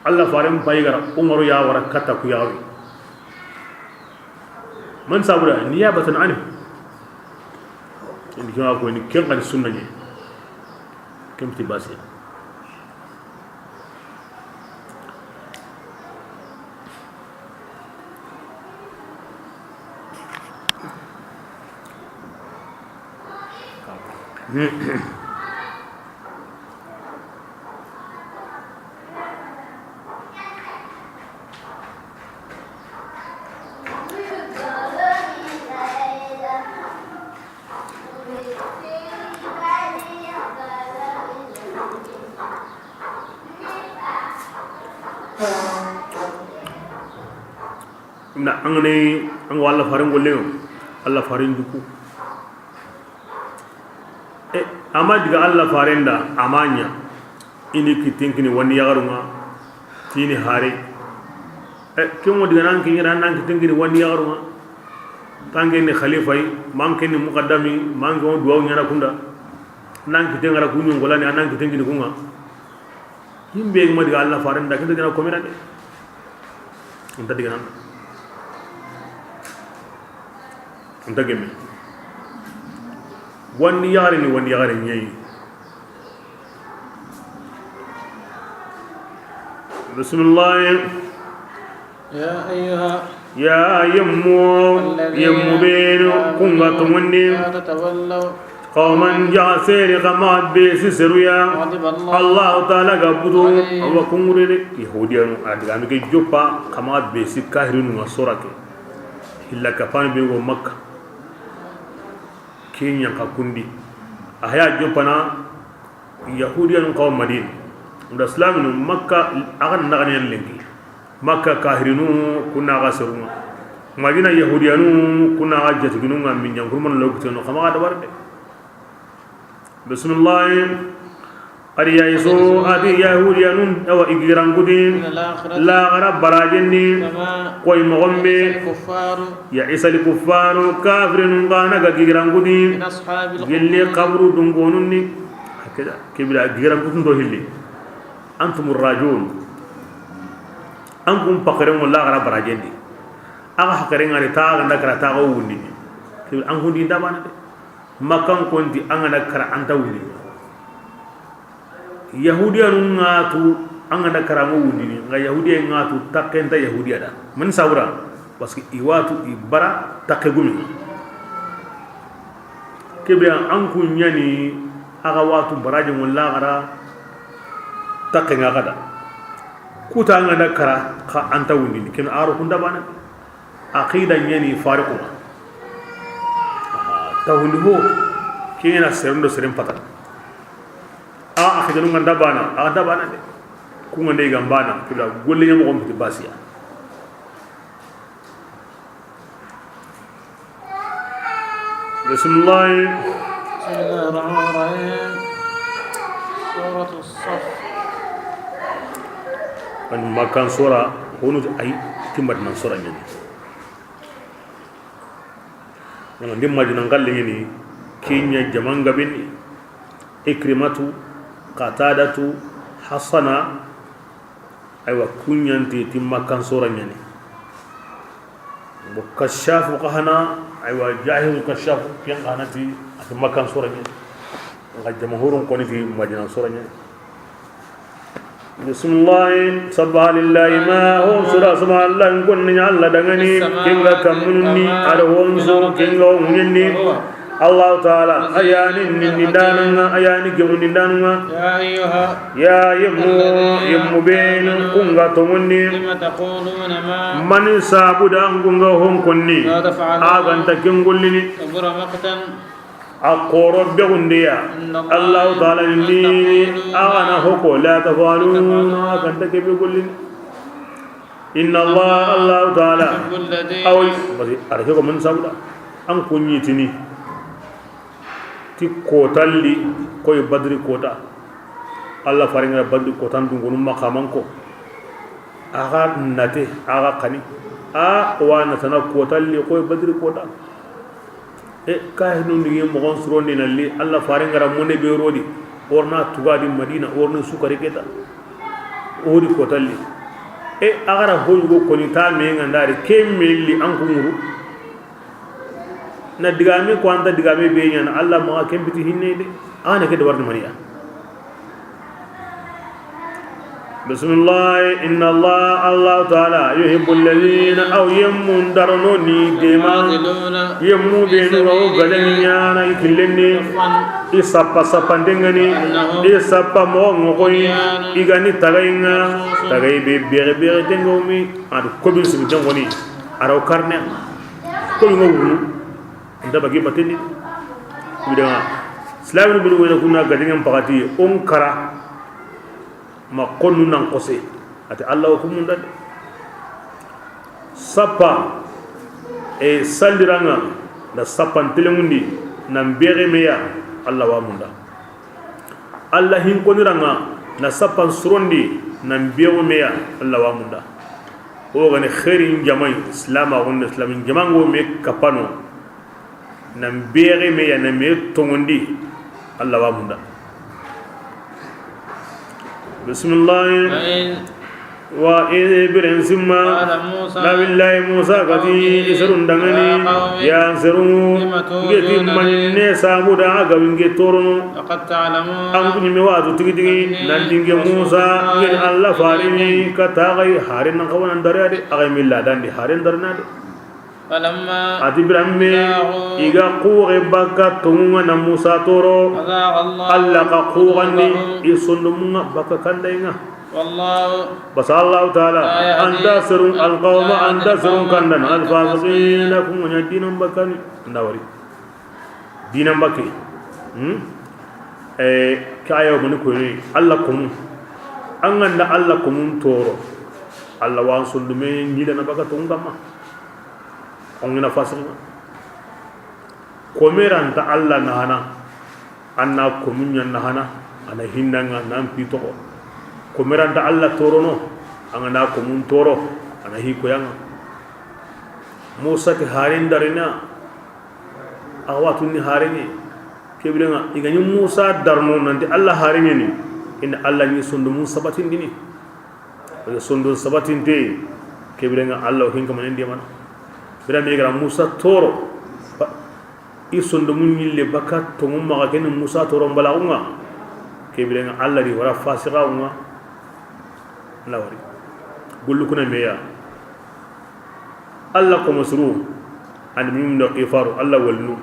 Alla faren payi ga ra Umaru ya wara kata ku yaxawi. Man sabu da, niyabatan anhu. Indi ke wa koyini, ken xa ni sunna ɲa. Ken ti basi. Na an ga ni, an ga wa Alla faren golle ŋa, Alla faren juku. E, a ma diga Alla faren da, a ma ɲa. I ni kiten kini wandi yaxaru ŋa, ti ni hare. E, ken wo diga nan kini, nan kiten kini wandi yaxaru ŋa. Tanke ni khalifa yi, man ke ni muqaddami, man ke wo duwawu ɲaana kunda. Nan kiten ŋa ra ku ɲongolani, nan kiten kini ku ŋa. Himbe ma diga Alla faren da, ken ta diga na komena de. Ken ta diga na. Ken ta gemme. Wandi yaxare ni wandi yaxare ɲa yi. Bismillah. يا أيها Ya yemmu, الذين yemmu benu, آمنوا kunga tumundi. لا تتولوا Qawman, jaxa seri, xa maxa be si seru ya. غضب الله Allahu Taala ga butu, عليهم awa kungure de. Yahudiyanu, a diga mi ke joppa, xa maxa be si kahirinu ŋa sora ke. Hilla kapanu be wo Makka. Ke ɲa xa kundi. A haya joppana, Yahudiyanu xa wa Madina. Nda silaminu Makka, a ga na xani yan lenki. Makka kahirinu, ku na xa seru ŋa. Madina yahudiyanu, ku na xa jatiginu ŋa, min ɲankurumanu lokitenu, xa maxa dabari de. Bismillah. Qad ya'isu, a ti yahudiyanu, awa i girankuti. من الآخرة Laxara barajen di. فما Koy moxon be. يئس الكفار Ya isali kuffaru, kafirinu xa na ga girankuti. من أصحاب القبور Gelle kaburu dungonun ni. Hakeda, ke bira girankutu ndo hilli. Antum rajun. An kun pakaren ŋo laxara barajen di. A ga hakaren ŋa ni ta ga nda kara ta ga wundini. Ke bira an kun di nda bana de. Makkan konti an ga nda kara an ta wundini. Yahudiyanu ŋa tu, an ga nda kara ŋo wundini, nga Yahudiya ŋa tu, takke nta Yahudiya da. Mani sabura, parce que i wa tu, i bara takke gumi. Ke be an kun ɲa ni, a ga wa tu baraje ŋo laxara, takke ŋa xa da. Kuta an ga nda kara, xa an ta wundini, ken a ro kunda bana. Aqida ɲa ni fariqu ŋa. Tahundi ho, ke ɲa na seren do seren pata. A, aqidanu ŋa nda bana, a nda bana de. Ku ŋa nde ga bana, kila golle ɲa moxo mpiti basiya. Bismillah. بسم الله الرحمن الرحيم. سورة الصف. An Makkan sora, honu ay timbat nan sora ɲa ni. Wala ndi Madina ngalle ɲa ni, ke ɲa jaman gabini, Ikrimatu, Qatadatu, Hasana, aywa, ku ɲa nti ti Makkan sora ɲa ni. Bo Kashafu xa hana, Aywa, Jahizu Kashafu, ken xa na ti, a ti Makkan soro ɲa. Nxa jamhurun koni ti Madina soro ɲa. Bismillahi, sabbaha lillahi ma, hon su da subhanallah, n konni ɲa Alla danŋa ni, ken ga kammunun ni, a do hon su, ken ga ŋuɲen ni. Allahu Taala, a ya ni ninnindaana ŋa, a ya ni gemundaana ŋa. Ya yemmu, yemmu beenu, ku ga tonŋundi. Mani sabu da ku ga hon konni, a ga nta ken gollini. A xooro be gundiya. Allahu Taala ni, a ga na ho ko, la tafaluna, a ga nta ke be gollini. Inna Allah, Allahu Taala, awa, parce que a ra ke ko mani sabu da, an ku ɲi tini ti kotalli, koy Badri kota. Alla faren ga ra Badri kotan dungunu maqaman ko. A ga nate, a ga xani. A wa natana kotalli, koy Badri kota. E, kahinun digi moxon surondi na li, Alla faren ga ra mone be rodi, o ri na tugadi Madina, o ri na sukari keta, o di kotalli. E, a ga ra hoyugo koni ta me ŋa ndari, ke me li an ku ŋuru. Na digame ko anta digame be ɲaana, Alla maxa ken biti hinne de, a na ke dabarni maniya. Bismillahi, inna Allah, Allahu Taala, yuhibbu alladhina, aw yemmun darono ni dema, yemmu beenu ga wo gajaŋi ɲaana i killen di, i sappa sappanten ŋa ni, i sappa moxo ŋoxoyi, i ga ni tagayi ŋa, tagayi be bere bere ten ŋa wo mi, a do kobin simi ten ŋoni, a ra wo karne, kobin ŋa wunu. Nda bagi bateni. Bidaŋa. Silaamunu binu wena ku na gajaŋen paxati, o n kara ma xonnu nan xose. A ti Alla wa ku munda de. Sappa, e, salliraŋa, na sappan telemundi, nan bexe meya, Alla wa munda. Alla hinkoniraŋa, na sappan surondi, nan bexe meya, Alla wa munda. O ga ni xeerin jamayi, silaamaxun do silaamin jamaŋo me kapano. Nan bexe meya, na me tonŋundi, Alla wa munda. Bismillahi. Wa idh, biren simma, nabillahi Musa ga ti i serun danŋa ni, ya n seru, n ke ti mani ne sabu da a ga wa n ke torono. An ku ɲi me wa tu tigi tigi, nan ti n ke Musa, n ke ni Alla faren ni, ka taxayi haren nan xawa nan dare a de, a ga yi me ladandi haren dare na de. A ti biranme i ga xuxe bakka tonŋun ŋa na Musa toro, Alla xa xuxandi i sondomun ŋa bakka kandayi ŋa. Basa Allahu Taala a nta serun, alqawma, a nta serun kandana, alfasiqina, ku ŋa ɲa diinan bakkani. Nda wari. Diinan bakke. Hmm? Eh, ke aya mani koyini, Alla komu. An ga nda Alla komun toro, Alla wa an sondomen ɲilana bakka tonŋun kamma. An ga na fasiri. Kome ra nta Alla nahana, an na komun ɲa nahana, a na hinna ŋa nan pi toxo. Kome ra nta Alla torono, an ga na komun toro, a na hi koyaŋa. Musa ke haren darina, a wa tunni haren ŋe. Ke biren ŋa, i ga ɲi Musa darno nanti Alla haren ŋe ni, i na Alla ɲi sondomun sabatindini. Parce que sondon sabatinte, ke biren ŋa Alla o hin kamanen di mana. Biranme i ga ra Musa toro, ba-, i sondomun ɲille bakka tonŋun maxa ke ni Musa toro mbalaxun ŋa. Ke biren ŋa Alla di wara fasixaxun ŋa. Lawari. Gollu kuna meya. Alla komo suru, an mim do xifaru, Alla walinu.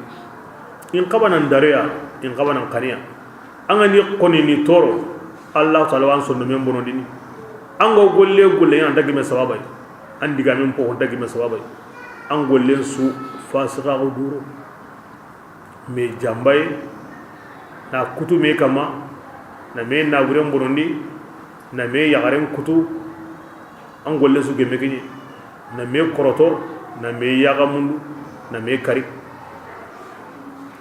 In xabanan dareya, in xabanan xaniya. An ga ni xoni ni toro, Alla Taala wa an sondomen bonondini. An ga golle golle, an ta gime sababai. An digamen po, an ta gime sababai. An gollen su, fasixaxu duro. Me jambaye, na kutu me kama, na me naburen bonondi, na me yaxaren kutu, an golle su gemme kiɲe, na me koroto, na me yaxa mundu, na me kari.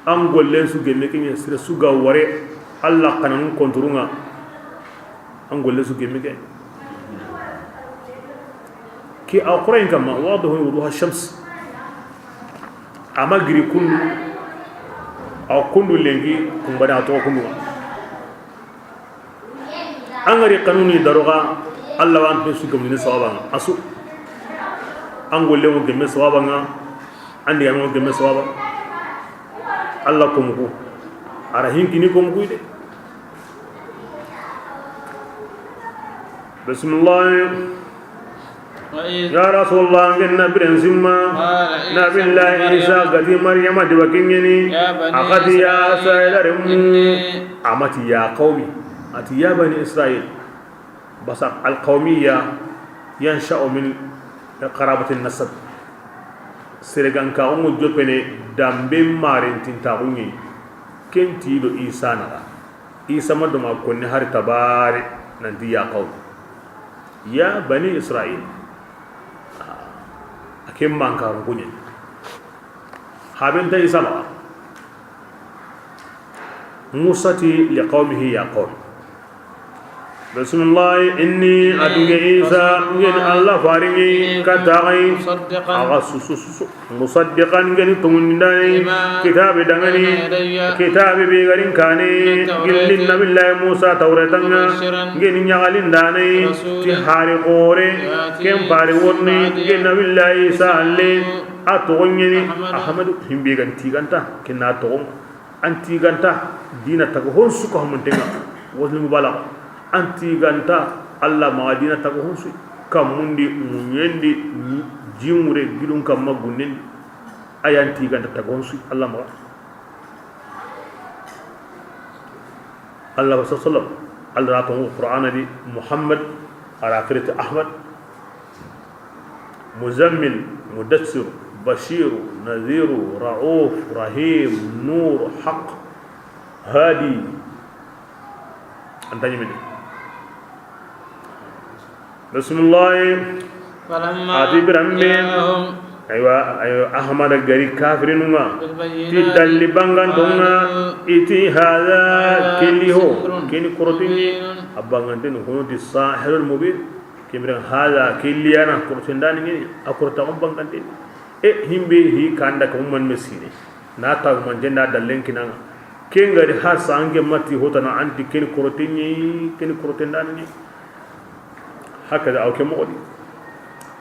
An golle su gemme kiɲe, sire su ga ware, Alla xananun konturun ŋa. An golle su gemme ke. Ke a Qur'an kamma, wadahu wuduha shams. A ma giri kundu, a kundu lenki, kumbane a toxo kundu. An ga ri xanuni daroxa, Alla wa an pe su gemini sababan ŋa, a su. An golle wo gemme sababan ŋa, An digaamen ŋa gemme sawaba. Alla komo ku, a ra hinkini komo ku de. Bismillah. Ya Rasulullah, ngen na biren simma. Nabillahi Isa ga ti Maryama diba kiɲeni. A xa ti ya Israila renmu. A ma ti ya qawmi. A ti ya bani Israil. Basa alqawmiya yansha'u min qarabati nasab. Sere ganka o ŋa joppene dambe marentintaxu ɲi. Ken ti do Isa naxa. Isa ma do ma konni hari tabare nanti ya qawmi. Ya bani Israil. A ken mankarun kuɲe. Haben ta Isa maxa. Musa ti li qawmihi ya qawmi. Bismillah, inni, a duŋe Isa, ngen Alla farinŋe, ka taxay, a ga susu susu. Musaddiqan, ngen tongundindane, kitabe dangani, kitabe be ga ri n kane, gilli Nabillahi Musa Tawreta ŋa, ngen ɲaxalindane, ti hari xore, ken pare wonni, ngen Nabillahi Isa alle, a toxon ɲeni, Ahmadu, himbe ga n tiganta, ken na toxon. An tiganta dina taga honsu ka humuntenga. Wasni mubalaga. An tiganta Alla maxa dina taga honsu. Kammundi, muɲendi, jiŋure, gidun kamma gunnendi. A yan tiganta taga honsu Alla maxa. Alla wa sallam. Alla ra toŋo Qur'ana di Muhammad, a ra xiriti Ahmad. Muzammil, Mudassir, Bashir, Nadhir, Rauf, Rahim, Nur, Haq, Hadi. An ta ɲimini. Bismillah. A ti biranbe. Aywa, aywa, Ahmad ga ri kafirinun ŋa. Ti dalli banganton ŋa. I ti hada, ke li ho. Ke ni korotini. A banganteni hono ti sahirul mubin. Kemren hada, ke li ya na korotindani ɲi, a korotaxun banganteni. E, himbe hi kanda ka umman mesine. Na ta umman jenda dallen kinanga. Ken ga ri har sange mati hotana anti ken korotini, ken korotindani ɲi. Hakada aw ke moxo di.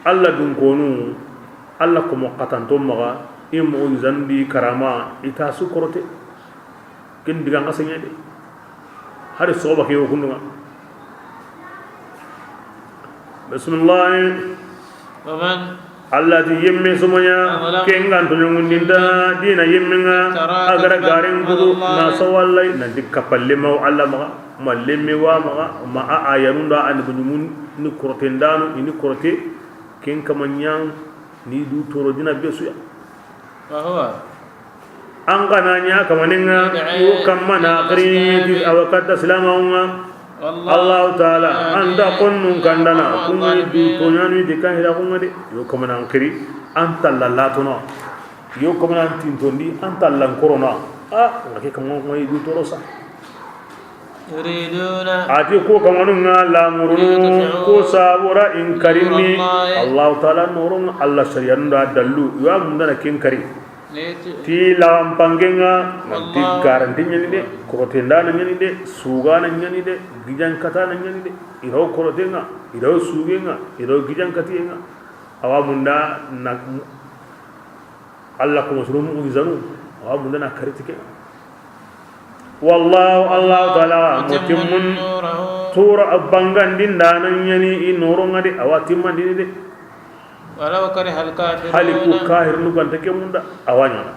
Alla dun konu, Alla komo xatanto maxa, i moxo zandi karama, i ta su korote. Ken digan xa seɲe de. Hari soxoba ke wo kundunga. Bismillah. Alla ti yemme somoya, ken ga nto ɲongundinda dina yemmenga, a ga ra garen kudu na sawallay, nanti kapalle maw Alla maxa, ma lemme wa maxa, ma a ayanunda ani buɲumun ni korotendano, ini korote, ken kamaɲan ni du toro dina besuya. An ga na ɲa kamaninga, yo kamma na xiri ti awa katta silamaunga. Allahu taala, an ta konnun kandana, kunni du toɲanu di kan hira kunga de. Yo kamana an xiri, an ta lalatono. Yo kamana an tintondi, an ta lankorona. A, nga ke kamana kuma yi du torosa. A ti ko kamanun ŋa lamurunu ko sabura in karinni. Allahu taala noron ŋa, Alla sariyanun da dallu yo a mundana ken kari. Ti laxan pangen ŋa, nanti garanti ɲani de, korotendana ɲani de, sugana ɲani de, gijankatana ɲani de. Iraw koroten ŋa, iraw sugen ŋa, iraw gijankatiyen ŋa. Awa munda na Alla kuma sunu mu'jizanu, awa mundana kariti ke. Wallahu, Allahu taala, mutimmun, tura bangandindana ɲani i noron ŋa de, awa timmandini de. Hali ku kahirnu ga nta ke munda, awa ɲana.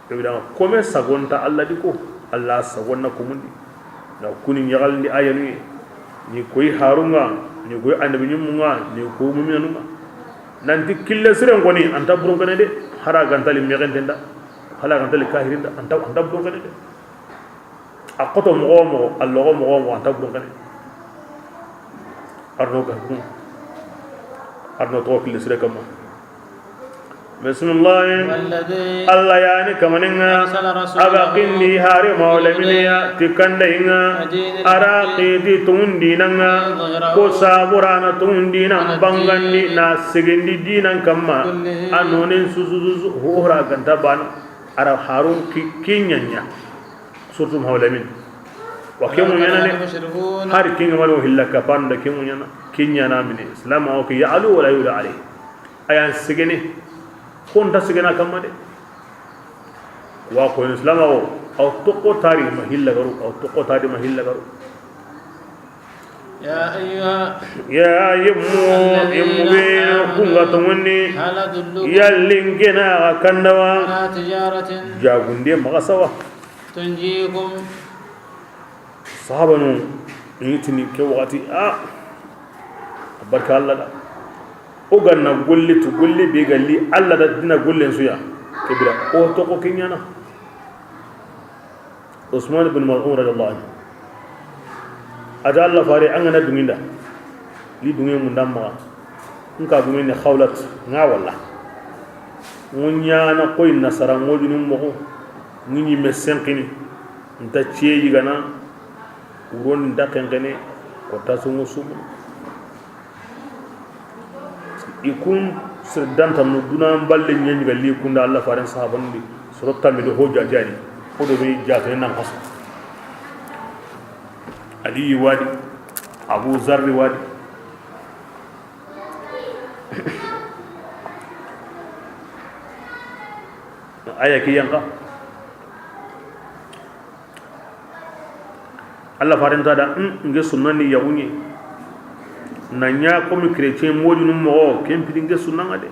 Kebe da kome sagonta Alla di ko, Alla sagonna ko mundi. Na kuni ɲaxalindi ayanu ye. Ni koy harunga, ni koy annabi ɲimmunga, ni koy muminanunga. Nanti kille siren koni, anta burunkene de, hara gantali mexentenda, hara gantali kahirinda, anta, anta burunkene de. A xoto moxo moxo, a loxo moxo moxo, anta burunkene. Arno ga, arno to kille sire kamma. Bismillah. Alla yani kamaninga, a ga kindi hari mawlaminiya, ti kandayinga, a ra kiti tundinanga, ko saburana tundina bangandi na sigindi dinan kamma, a nonin susu susu, hora ganta bana, a ra harun ki, kinyanya. Surtout Mawlamin. Wa ke mu ɲana ne, hari kinga malo hilla kapanda ke mu ɲana, kinyana mine. Islam o ke ya alu wala yula alayhi. Ayan sigene. Ko nta sigena kamma de. Wa ko Islam o, aw toxo tari ma hilla garu, aw toxo tari ma hilla garu. يا أيها Ya yemmu, الذين yemmu be آمنوا kunga tongunni. هل أدلكم Yalli n ke na ga kandawa. على تجارة Jagunde maxa sawa. تنجيكم Sahabanu ni tini ke waxati, a, a barka Allah da. O ganna golle tu, golle be ga li Allah da dina gollen su ya. Ke bira o toxo ke ɲana. Usman bin Maz'un radiyallahu anhu. A da Allah fare an gana dunginda. Li dungi mun damma. Nka gume ne Khawlat nga walla. Munya na koy nasara modinu moxo. Ngi ɲi me senkini. Nta ciye yigana. Wuron nta kenkene. Ko ta sungu sumu. I kun sir danta no duna balle ɲaɲi ga li kunda Allah faren sahaban di. Soro tammi do ho jajani. Ko do be jafene nan kaso. Ali wadi. Abu Zarri wadi. Aya ki yanka. Allah faren ta da, "N, n ke sunna ni yawunye." Na ɲa comme chrétien modinu moxo, ken pidi n ke sunna nga de.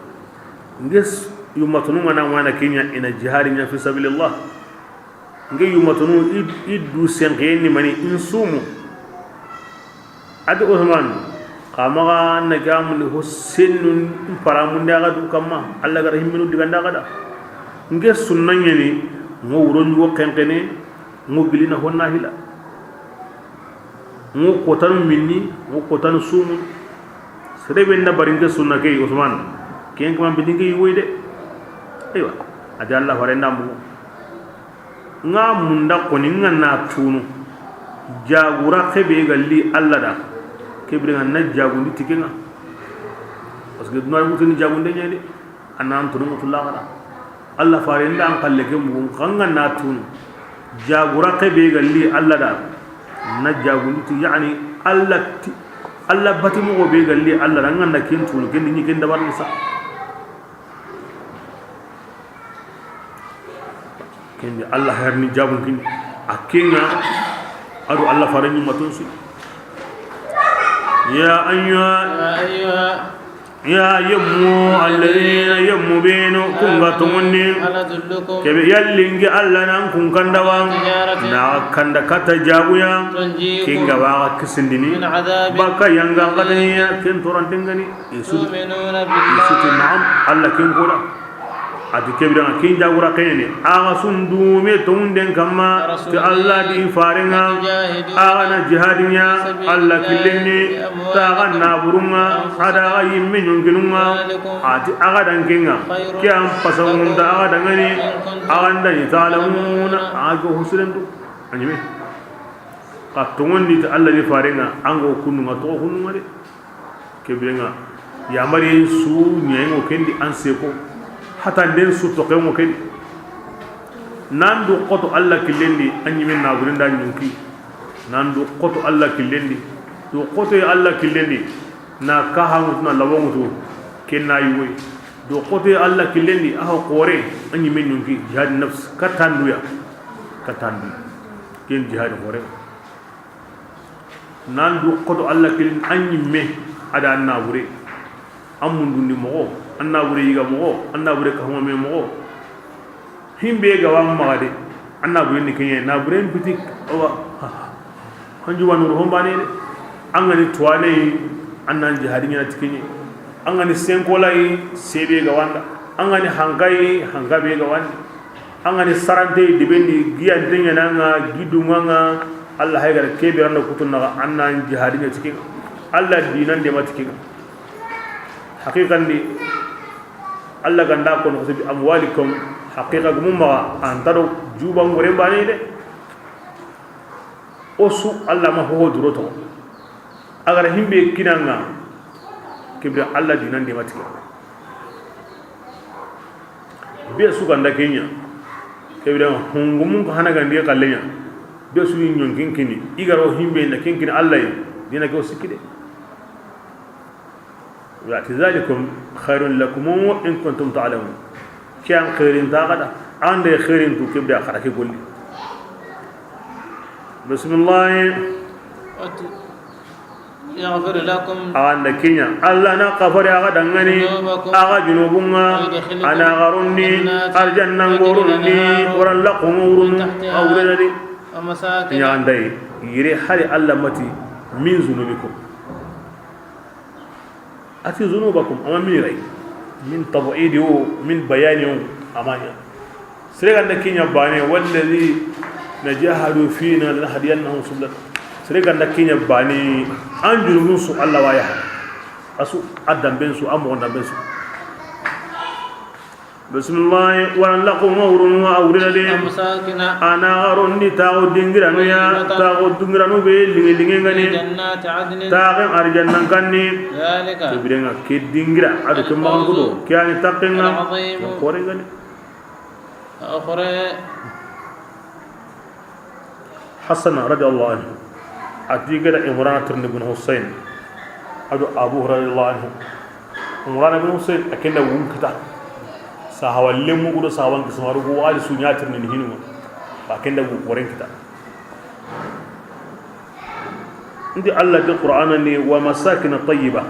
N ke s-, yumatunu nga na wana kenya ina jihadi ɲa fi sabilillah. N ke yumatunu i, i du senxeyen ni mani n sumu. A ti Usman, xa maxa na gamundi ho sennu n paramundi a ga du kamma, Allah gara himminu diganda a ga da. N ke sunna ɲeni, n wo wuro ɲugo xenxene, n wo gilina honna hila. N wo kotanu minni, n wo kotanu sumu. Sere be nda bari n ke sunna ke, Usman, ken kama bidi n ke yiwoy de. Aywa, a ti Allah fare nda mugu. Nga munda koni nga na tunu. Jagura xebe ga li Allah da. Kebire nga na jagundi tikenga. Parce que duna wutini jagunde ɲede. Anan tunu mutu laxara. Allah fare nda an xalle ke mugu nga na tunu. Jagura xebe ga li Allah da. Na jagundi ti, yani, Allah ti, Allah bati moxo be ga li Allah da nga na ken tunu, ken ni ken dabar sa. Kendi Allah herni jabun kini. A kenga ado Allah fare ni maton su. Ya ayyuha, يا أيها ya yemmu, الذين alladhina yemmu benu, kunga tongunni. هل أدلكم Kebe yallingi Allah nan kun kandawa. تجارة Na kanda kata jaguya. تنجيكم Kinga ba kisindini. من عذاب Baka yanga أليم kadaniya ken torantengani. Isuti, تؤمنون بالله isuti, naam, Allah kin kura. A ti kebira kin jagura kene. Aga sundume tonden kamma. Ti Allah di farenga. Aga na jihadinya. Allah killenni. Taga naburunga. Ada aga yimme nyonginunga. A ti aga dankenga. Ke an pasangunda aga dangani. Aga ndani talamuna. Aga husirendu. Anyime. Ka tongondi ti Allah di farenga. Ango kununga to kununga de. Kebirenga yamariyen su ɲayengo kendi an seko. Hatanden su tokengo kendi. Nan du xoto Allah killendi, a ɲimen naburen da ɲunki. Nan du xoto Allah killendi. Du xoto ye Allah killendi. Na kaha ŋutu na lawo ŋutu. Ken na yugoy. Du xoto ye Allah killendi, a ho xore, a ɲimen ɲunki. Jihad nafs katanduya. Katandu. Ken jihad xore. Nan du xoto Allah kilin an ɲimme, ada an nabure, an mundundi moxo, an nabure yiga moxo, an nabure kahome moxo. Himbe ga wa maxa de, an nabure ni kenye, nabure biti, awa, hanju wanu ro hombane de. An gani tuwane yi, an nan jihadi ɲana ti kenye. An gani senkola yi, sebe ga wanda. An gani hanka yi, hanka be ga wanda. An gani sarante dibendi, giyante ɲananga, gidunganga, Allah hay gara kebe randa kutunnaga, annan jihadi ɲa tikinga. Allah dinan dema tikinga. Haqiqandi, Allah ganda kono xo bi amwalikum, haqiqa gumu maxa, antaro juba ngore bane de. O su Allah ma ho duro to. Agara himbe kinanga, kibra Allah dinan dema tikinga. Be su ganda kenya. Kebira hungumun ka hana gandi kalle ɲa. Be su yi ɲonkin kini. Igaro himbe na kin kini Allah yi. Dina ke o sikki de. Wa zalikum khairun lakum in kuntum ta'lamun. Ke an xeerin ta xa da, an de xeerin tu ke be a xara ke golli. Bismillah. يغفر لكم. A ga da ke ɲa, Alla na xafari a ga dangani, ذنوبكم, a ga junubun ŋa, ويدخلكم, a na a ga rondi, جنات, arjannan تجري, goron di, لها, wara laxu ŋa wurunu, تحتها, a wure na di. ومساكن. Ɲa an da yi, yire hari Alla ma ti, من ذنوبكم. A ti ذنوبكم, a ma mini ray. Min tab'idi wo, min bayani wo, a ma ɲa. Sere ga da ke ɲa baane, والذين جاهدوا فينا لنهدينهم سبلنا. Sere ga da ke ɲa baane, an junubun su Alla wa ya. A su, a danben su, a moxo danben su. Bismillah, wara laxu ŋa wurunu a wure na di. ومساكن. A na a ga rondi taaxu dingiranu ya, طيبة. Taaxu dingiranu be liŋe liŋe ŋa ni. في جنات عدن. Taaxen arjannan kan ni. ذلك. Ke biren ŋa ke dingira, a do ke maxan kuto, الفوز, ke ya ni taqen ŋa, العظيم. Ke xoore ŋa ni. أخرى. Hasana radiyallahu anhu, a ti ga da Imran tirindi bun Husayn, a do Abu Hurayra radiyallahu anhu. Imran bun Husayn, a ken da wun kita. Sahawa lemu gudo sahawan kismaru go wali su ɲa tirindi ni hinu. Ba ken da wu xoren kita. Ndi Alla di Qur'ana ni, ومساكن طيبة.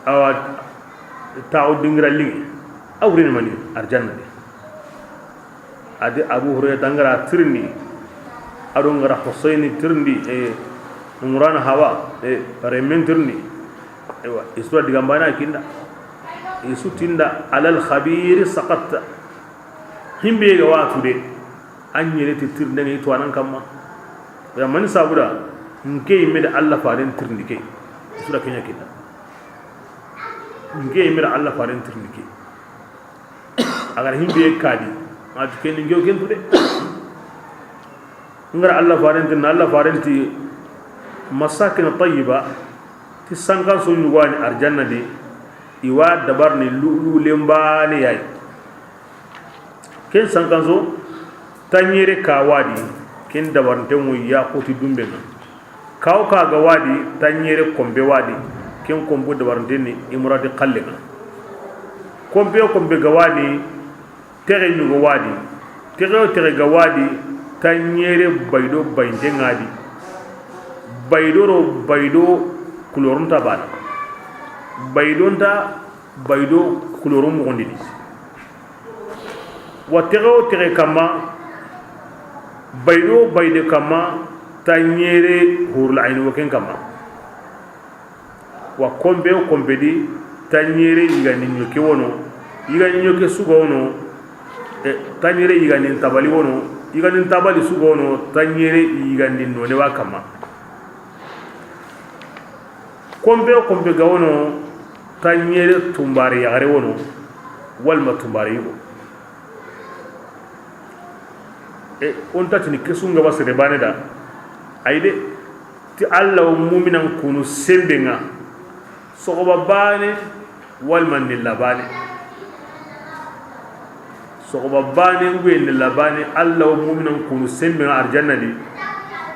Awa, taaxu dingira liŋe. A wure ni mani, arjanna de. A di Abu Hurayra da n ga ra tirindi, a do n ga ra Husayni tirindi, e, Imran hawa, e, remen tirindi. Ewa, i su da digan baane kinda. I su ti nda, على الخبير سقطت. Himbe ga watu de, an yere ti tirinde ŋa i to anan kamma. Ya mani sabu da, n ke yimme da Alla faren tirindi ke. I su da ke ɲa kinda. N ke yimme da Alla faren tirindi ke. A ga ra himbe kadi, a ti ken ni n ke wo ken tu de. N ga ra Alla faren tirindi, Alla faren ti مساكن طيبة, ti sankan su ɲugani arjanna di, i wa dabarini lu'lu'u lenbaane ya yi. Ken sankan su, tanɲere ka wa di, ken dabarinten ŋa yaquti dunbe ŋa. Kawo ka ga wa di, tanɲere konpe wa di, ken konpe dabarinten ni imrati xalle ŋa. Konpe wo konpe ga wa di, texe ɲugo wa di, texe wo texe ga wa di, tanɲere bayido bayinten ŋa di. Bayido do bayido kulorun ta baana. Bayido nta bayido kulorun muxundini. Wa texe wo texe kamma, bayido wo bayide kamma, tanɲere hurul ayni wo ken kamma. Wa konpe wo konpe di, tanɲere yigandi ɲoke wono, yigandi ɲoke su ga wono, e, tanɲere yigandi tabali wono, yigandi tabali su ga wono, tanɲere yigandi none wa kamma. Konpe wo konpe ga wono, tanɲere tunbare yaxare wono, walma tunbare yigo. E, o nta tini ke su n ga ba sere baane da. Ayi de, ti Alla wo muminan kunu senbe ŋa, soxoba baane, walma nilla baane. Soxoba baane, nguye nilla baane, Alla wo muminan kunu senbe ŋa arjanna di,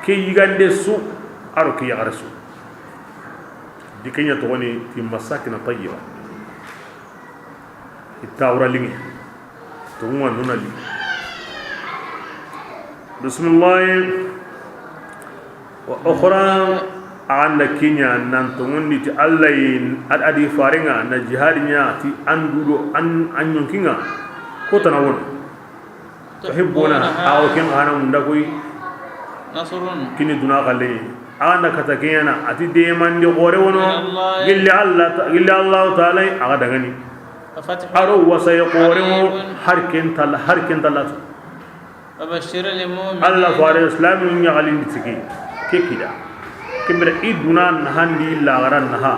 ke yigande su, a do ke yaxare su. Di ke ɲa toxoni ti مساكن طيبة. I taaxura liŋe. Toŋu ŋa nuna li. Bismillah. وأخرى, a ga na ke ɲa nan toŋundi ti Alla yi, a di faren ŋa na jihadi ɲa ti an du do an, an ɲonkin ŋa. Ko tana wono. تحبونها, a wo ken xa na munda koy. نصر. Kini duna xalle. A ga na kata ke ɲa na, a ti demandi xoore wono. من الله. Gilli Alla ta-, gilli Allahu Taala, a ga dangani. وفتح. A do wasaye xoore wo, قريب. Har ken talla, har ken talla tu. وبشر المؤمنين. Alla fare islami ɲaxalindi tigi. Ke kida. Ke bire i duna naxandi, i laxara naxa.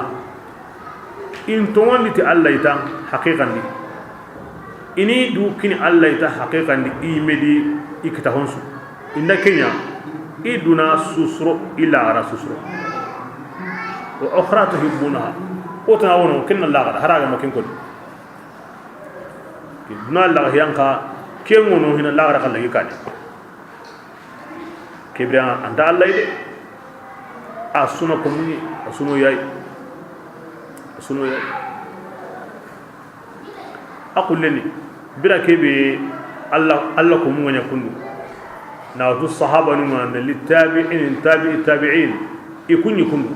In toŋondi ti Alla yi ta haqiqan di. I ni du kini Alla yi ta haqiqan di, i me di i kita honsu. Inda ke ɲa, i duna susuro, i laxara susuro. وأخرى تحبونها. O tana wono, ken na laxara, haraga ma ken koni. Duna laxa yanka, ken wono hina laxara xalle kadi. Ke bire an ta Alla yi de. A su na ko muni, a su no yayi. A su no yayi. A xulleni, bira ke be, Allah, Allah ko mun ŋa ɲa kundu. Na wutu sahabanun ŋa, na li tabi'in, tabi'i tabi'in, i ku ɲi kundu.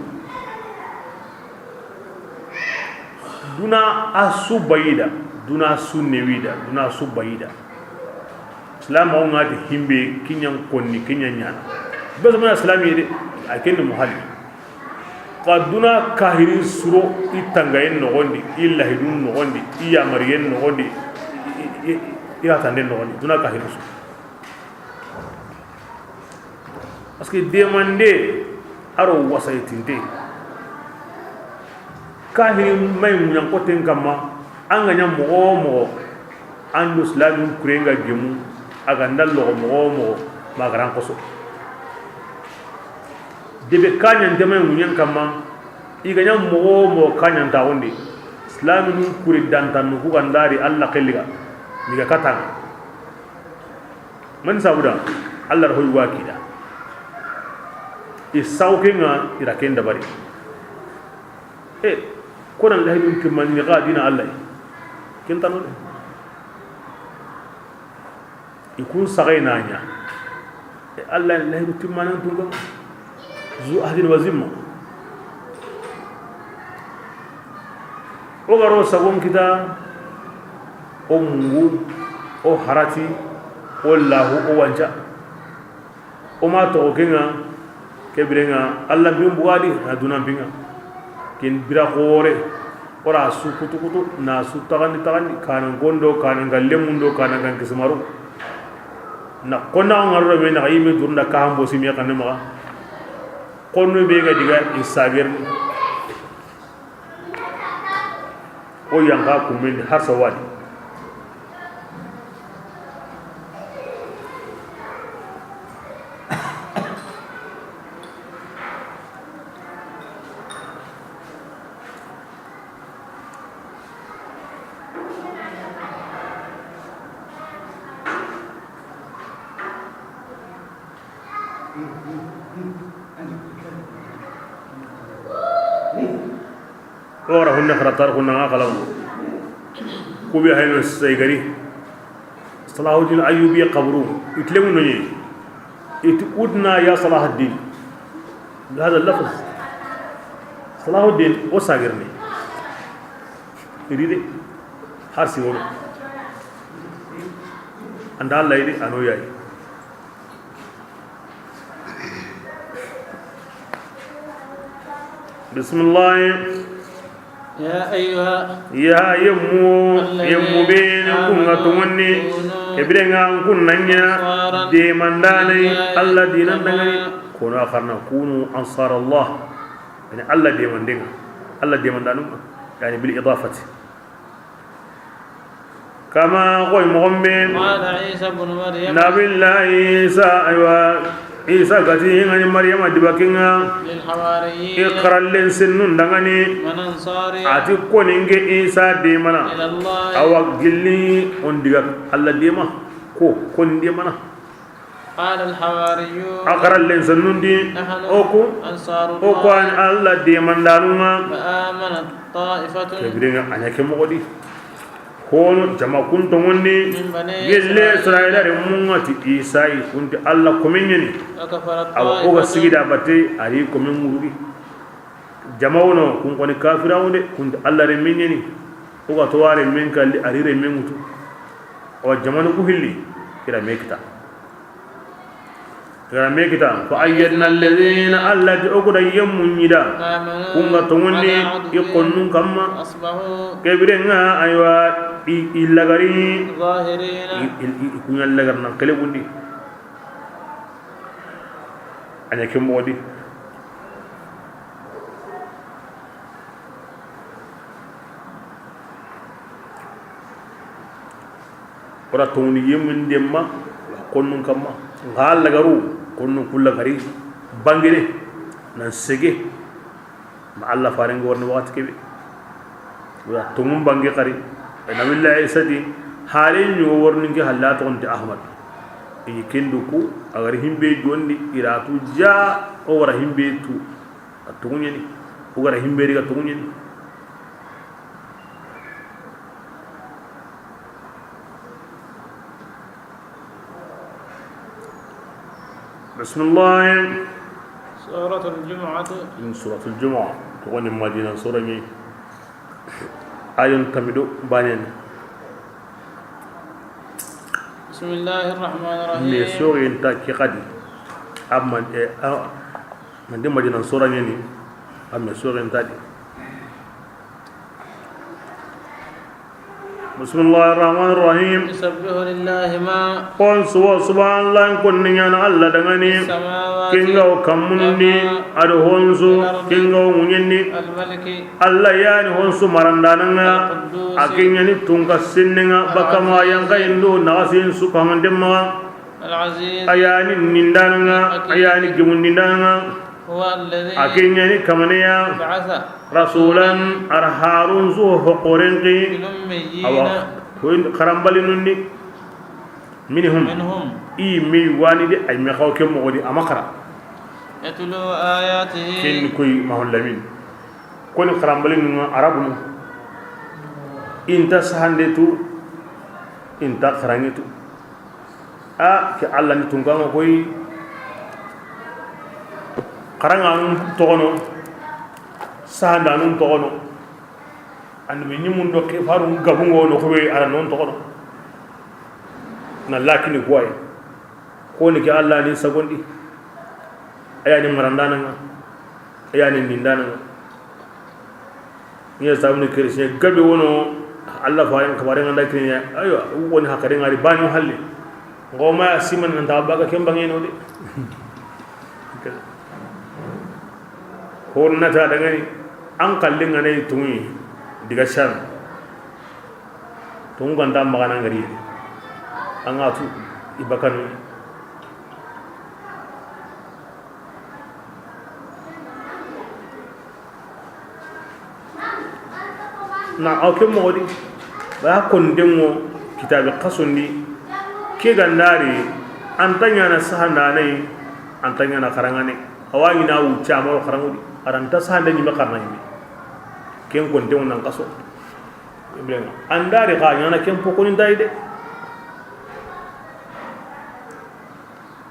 Duna a su bayida, duna su newida, duna su bayida. Islam o ŋa ti himbe kiɲan konni, kiɲan ɲana. Bes mana Islam yi de, a kenni muhalli. Xa duna kahiri suro i tangayen noxondi, i lahidun noxondi, i yamariyen noxondi, i, i, i, i hatanden noxondi, duna kahiri suro. Parce que demande a ro wasayitinte. Kahiri may muɲankoten kamma, an ga ɲa moxo wo moxo, an do silamin kuren ga gemu, a ga nda loxo moxo wo moxo, ma garan koso. Debe kaɲante may muɲen kamma, i ga ɲa moxo wo moxo kaɲantaxundi, silaminu kuri dantannu ku ga ndari Allah xelliga, mi ga katanga. Man sabuda, Allah ra hoy wa kida. I saw ke ŋa, i ra ken dabari. E, ko nan lahidun timmani ga dina Allah. Ken tanu de. I kun saxay na ɲa. E, Allah lahidu timmani tun ga. Zu ahdin wa zimma. O ga ro sagon kita, o mungu, o harati, o lahu, o wanca. O ma toxo ke ŋa, ke bire ŋa, Allah bin bugadi, na dunan bin ŋa. Kin bira xore, o ra su kutu kutu, na su taxandi taxandi, kanan gondo, kanan ga lemundo, kanan ga kisimaru. Na konna ŋaru me na yime durunda ka hambo simiya kanne maxa. Konno be ga diga i sagirni. O yanqa kumendi har sawadi. O wara hunne xara tar hunna nga xalam. Kubi hayno saygari. Salahuddin Ayyubi qabru. Itlemu no ni. It udna ya Salahuddin. Bi hada lafz. Salahuddin o sagirni. Iride. Har si wono. Anda Allah idi ano yayi. Bismillah. يا أيها Ya yemmu, الذين yemmu be ni kun ga آمنوا tonŋonni, كونوا ke bire nga kun na ɲa أنصارا demandaana لله Allah dinan dangani. كما Kono a xarna kunu ansar Allah. Ina Allah demanden ŋa. Allah demandaanun ŋa. Yani bil idafati. Kama xoy moxon be. قال عيسى ابن مريم. Nabillahi Isa, aywa, Isa ga ti, i ŋa ni Maryama dibakin ŋa. للحواريين. I xarallen sennun dangani. من أنصاري. A ti koni nke Isa demana. إلى الله. Awa gilli on diga Allah dema. Ko, koni demana. قال الحواريون. A xarallen sennun di. نحن O ku. أنصار الله. O ku an Allah demandaanun ŋa. فآمنت طائفة. Ke bire nga a ɲa ke moxo di. Hono jama kun tonŋonni. من بني gelle إسرائيل. Israila renmun ŋa ti Isa yi kun ti Allah komen ɲa ni. وكفرت طائفة. Awa o ga sigida batte a ri komen ŋurugi. Jama wono kun koni kafira wonde kun ti Allah renmen ɲa ni. O ga to wa renmen kalli a ri renmen ŋutu. Awa jamanu ku hilli kira me kita. Gara me kita, فأيدنا الذين Allah ti o ku da yemmu ɲi da. آمنوا Kun ga tonŋonni على عهده i konnun kamma. فأصبحوا Ke bire nga aywa i, i lagari. ظاهرين. I, i, i, i kun ɲa lagar nan kele gundi. A ɲa ke moxo di. O ra tonŋundi yemmun demma, konnun kamma. Nga lagaru, konnun ku lagari. Bangene, nan sege. Ma Allah faren ga worni waxati kebe. O ra tonŋun bange xari. Nabillahi Isa di, hare ɲi o worni nke halla toxon ti Ahmad. I ɲi kendu ku, a gari himbe jondi, i ra tu ja, o wara himbe tu. A tuguɲeni. O gara himbe ri ga tuguɲeni. Bismillah. Suratul Jumu'ah. Suratul Jumu'ah. Ko ni Madina sura ni. Ayon tamido banen. Bismillahir Rahmanir Rahim. Me sori nta ki kadi. Amma, eh, ah, mande Madina sura ni. Amma sori nta di. Bismillahir Rahmanir Rahim. Yusabbihu lillahi ma. Hon su wo subhanallah, kon ni ɲaana Alla danŋa ni. Samawati. Kinga wo kammun di, wa ma. Ado hon su, fil ardi. Kinga wo ŋuɲen di. Al-maliki. Alla ya ni hon su marandaana ŋa. Al-quddus. A ke ɲa ni tunka sinne ŋa, al-aziz. Baka ma yanka indo, naxasin su kaman demma. Al-aziz. A ya ni nindaana ŋa, al-hakim. A ya ni gemundindaana ŋa. Huwa alladhi. A ke ɲa ni kamane ya. Ba'atha. Rasulan, ar harun su hokoren ki. Fil ummiyina. Awa, ko in karambalinun di. Minhum. Minhum. I me wani de, ay me xaw ke moxo di, a ma xara. Yatlu ayatihi. Ken koy Mahon Lamin. Koni karambalinun ŋa arabunu. Inta sahande tu, inta xaranŋe tu. A ke Alla ni tunkanŋa koy. Xaranŋanun toxono, sahandanun toxono. Annabi ɲimun do ke farun gabungo no xube ara non toxono. Na lakini kuwaye. Koni ke Alla ni sagondi. A ya ni marandaana ŋa. A ya ni nindaana ŋa. Ni ya sabuni chrétien gabe wono, Alla faren kabare ŋa nda kini ya. Aywa, woni hakare ŋari bani halle. Ngoma ya siman nan ta baga ken bange no de. Hon na ta danŋa ni, an kallin ŋa ne tungi diga Sham. Tungu ganta magana ŋari. An ga tu i bakanu. Na aw ke moxo di, ba kondenŋo kitabe xasondi, ke gandari, anta ɲaana sahandaane, anta ɲaana xaranŋaane, awa ɲina wu cama wo xaranŋu di, aranta sahande ɲime xarana ɲime, ken kondenŋo nan xaso. Ibrahima andari xa ɲaana ken pokoni ntayi de.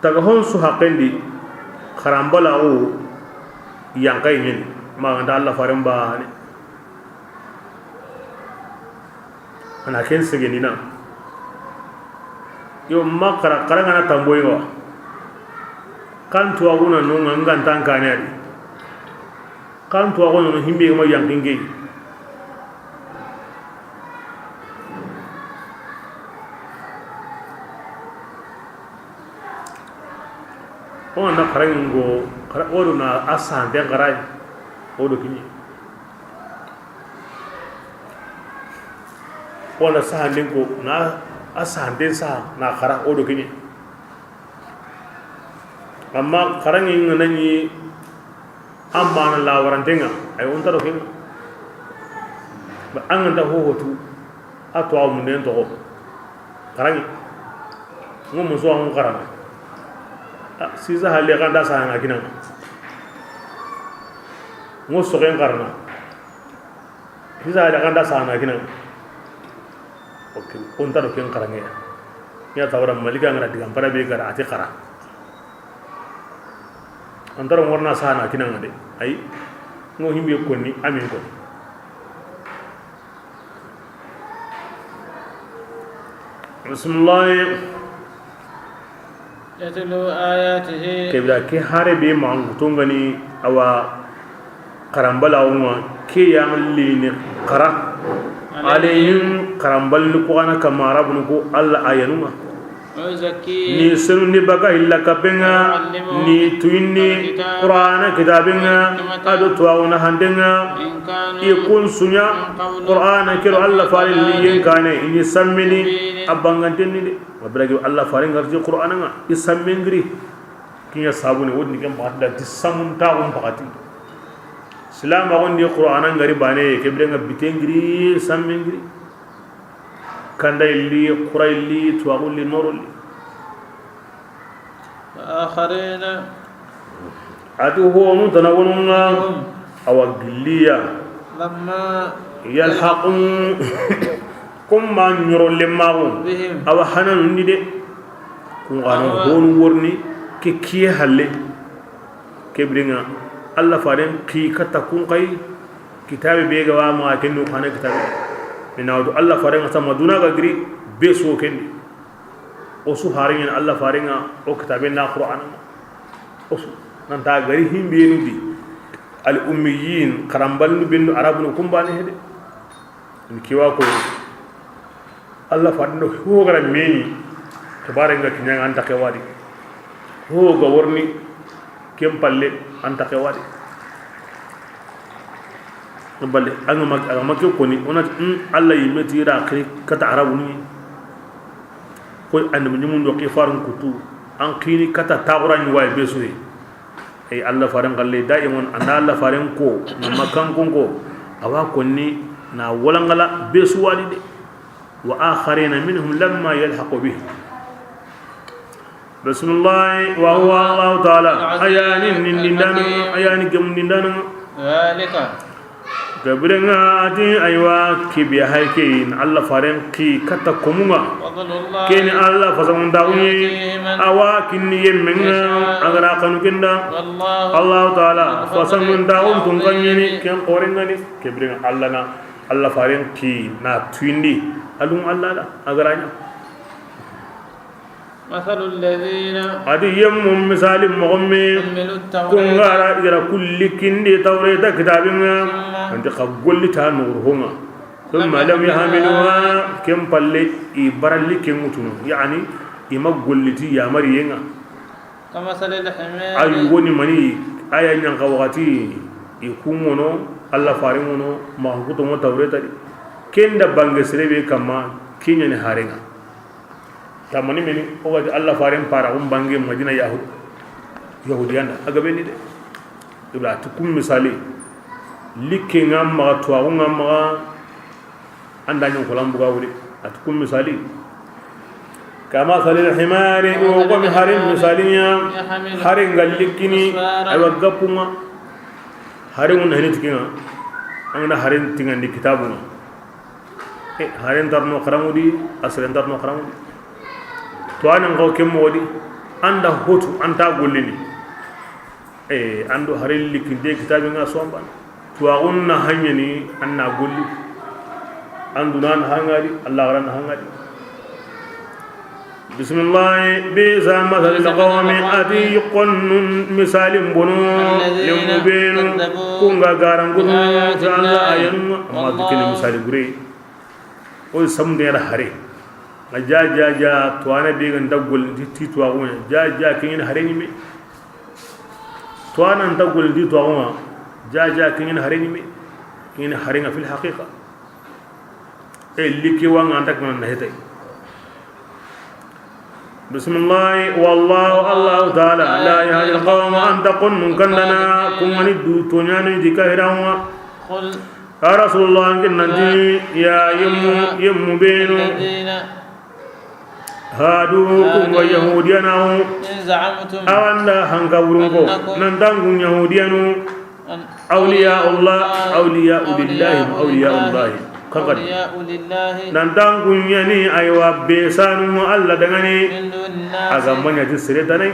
Taga hon su haqqen di, xaranbalaxu yankayi ɲeni, ma ganta Alla faren baane. A na ken segenina. Yo, ma xara, xara ŋa na tamboyi wa. Kan tuwaxu na no ŋa, n ga nta n kane a di. Kan tuwaxu na no himbe ma yankin ke. O na xaraŋi ŋo, xara, o do na a sante xaray, o do kiɲe. O na sahanden ko, na a sahanden saha, na xara, o do kiɲe. Amma xaraŋi ŋa na ɲi, amma na la warantenŋa, ay, o nta do ken. Ba an ga nta ho ho tu, a to a munden toxo. Xaraŋi. Ŋo muso an xarana. A, sisa halle kan da sahana kinaŋa. Ŋo soxen xarana. Sisa halle kan da sahana kinaŋa. Ok, o nta do ken xaraŋe ya. Ya tawara Malika ŋa ra digan para be gara a ti xara. An ta do ŋorna sahana kinaŋa de. Ay. Ŋo himbe konni, amin konni. Bismillah. Yatlu ayatihi. Kebira ke hare be ma an gutongani awa xaranbalaxu ŋa ke ya lini xara. Alayhim. Alayhim, xaranbalini ku xana kama arabunu ko Alla ayanu ŋa. Ni senundi baga hilla kapenŋa, ni tuyindi Qur'ana kitabenŋa, a do tuwaxuna handenŋa. I kun suɲa Qur'ana kero Alla faren liyen kane, i ni sammini a bangantenni de. Wa biragi Alla faren garti Qur'ana ŋa, i sammen giri. Kiɲa sabuni wodni ken pakati da ti samun taxun pakati. Silamaxun di Qur'ana ngari bane, ke birenŋa biten giri, sammen giri. Kanda illi, xura illi, tuwaxu illi, noro illi. Wa akharina. A ti honu tana wonunŋa. Minhum. Awa gilliya. Lamma. Yalhaqu. Kun ma ɲoro lemmaxu. Bihim. Awa hananundi de. Kun xana honu worni. Ke kiye halle, ke birenŋa, Alla faaren xi katta kun xa yi, kitaabe be ga wa ma, ken nu xa na kitaabe. Mina wato Alla faaren ŋa sama duna ga giri, be su wo ken di. O su haren ŋa ni Alla faaren ŋa, o kitaabe na Qur'ana ŋa. O su, nan ta gari himbenu di. Al ummiyin, xaranbalinu benu, Arabunu kun baane hede. N kiwa ko, Alla faaren do ho ga ra me ɲi, xibaare ŋa kiɲa ŋa, an ta ke wa di. Ho ga wa riini, ken palle, an ta ke wa di. Balle, an ga ma, an ga ma ke koni, o na ti, hmm, Alla yinme ti ra xiri katta Arabunu. Ko annabi ɲumun do xi faarun kutu, an xini katta taaxuraani wa yi be su yi. Ay Alla faaren xalle, daiman, an da Alla faaren ko, na Makkankon ko, a wa konni na walaŋa la be su wa di de. Wa akharina minhum lamma yalhaqu bihim. Bismillahi, wa huwa Allahu taala. A ya ni nindindaana, a ya ni gemundindaana. Zalika. Ke birenŋa a ti, aywa, ke be hay ke yi, na Alla faaren xi katta komun ŋa. Fadlullah. Ke ni Alla fasaŋuntaaxu ɲi, yu'tihi man, a wa kinni yinme ŋa, yasha, a ga ra xanu ken da. Wallahu, Allahu taala, fasaŋuntaaxun tunka ɲi ni, ken xooren ŋa ni. Ke birenŋa Alla na, Alla faaren xi na tuyindi, a lun Alla da, a ga ra ɲa. Mathalu alladhina, a di yinmu misaali moxo me, hummilu tawrata, kun ga ra i ga ra ku likkindi Tawreta kitaaben ŋa, thumma, an ti xa golli ta noxon ŋa. Thumma lam yahmiluha, ken palle i bara likken ŋutunu, yani i ma golli ti yaamariyen ŋa. Kamathali alhimari. A yugo ni mani, a ya ɲa xa waxati, i kun ŋono, Alla faaren ŋono, maxa kuto ŋo Tawreta di. Ken da bange sere be kanma, ken ɲa ni haren ŋa. Tamani meni, o ga ti Alla faaren paaraaxun bange Madina Yahu-, Yahudiyan da, a ga be ni de. Ibra ti kun misaali, likke ŋa maxa, tuwaaxu ŋa maxa, an da ɲi xolan buga wuri, a ti kun misaali. Kamathali alhimari, o ko mi haren misaali ɲa, haren ga likkini, aywa, gappun ŋa. Haren ŋun na hini ti ken ŋa, an ga na haren tiŋandi kitaabun ŋa. E, haren nta ro no xaranŋu di, a seren nta ro no xaranŋu di. Tuwaanan xa wo ken moxo di, an da hotu, an ta gollini. E, an do haren likkinte kitaaben ŋa su wa baane. Tuwaaxun na haɲeni, an na golli. An duna na haŋa di, Allaaxara na haŋa di. Bismillahi, bi'sa mathalul qawmi, a ti xonnun misaalin bono, alladhina, yinmu benu, kazzabu, kun ga garankunu, bi ayatina, ti Alla aayanun ŋa, amma, wallahu, ti ken ni misaali bure. O samunde ya da hare. A ja, ja, ja, tuwaana be ga nta golli ti, ti tuwaaxun ŋa. Ja, ja, ken ɲa ni hare ɲi me. Tuwaana nta golli ti tuwaaxun ŋa. Ja, ja, ken ɲa ni hare ɲi me. Ken ɲa ni hare ŋa fil haqiqa. E, likke wa ŋa an ta kana na hetay. Bismillahi, wallahu, Allahu taala, la yahdi alqawma, a nta xonnun kandana, kun ŋa ni du tooɲaanu di kaafiran ŋa. Qul. Ya Rasulullah, an ke nan ti, ya yinmu, yinmu benu. Alladhina hadu, kun ga Yahudiyana wo. In za'amtum. Awa an da hanka burun ko. Annakum. Nan ti an kun Yahudiyanu. Awliya Allah, awliya lillahi, awliya Allah. Kakadi. Awliya lillahi. Nan ti an kun ɲa ni, aywa, be sanu Alla danŋa ni. Min dunin nas. A ga ma ɲa ti sere tana yi.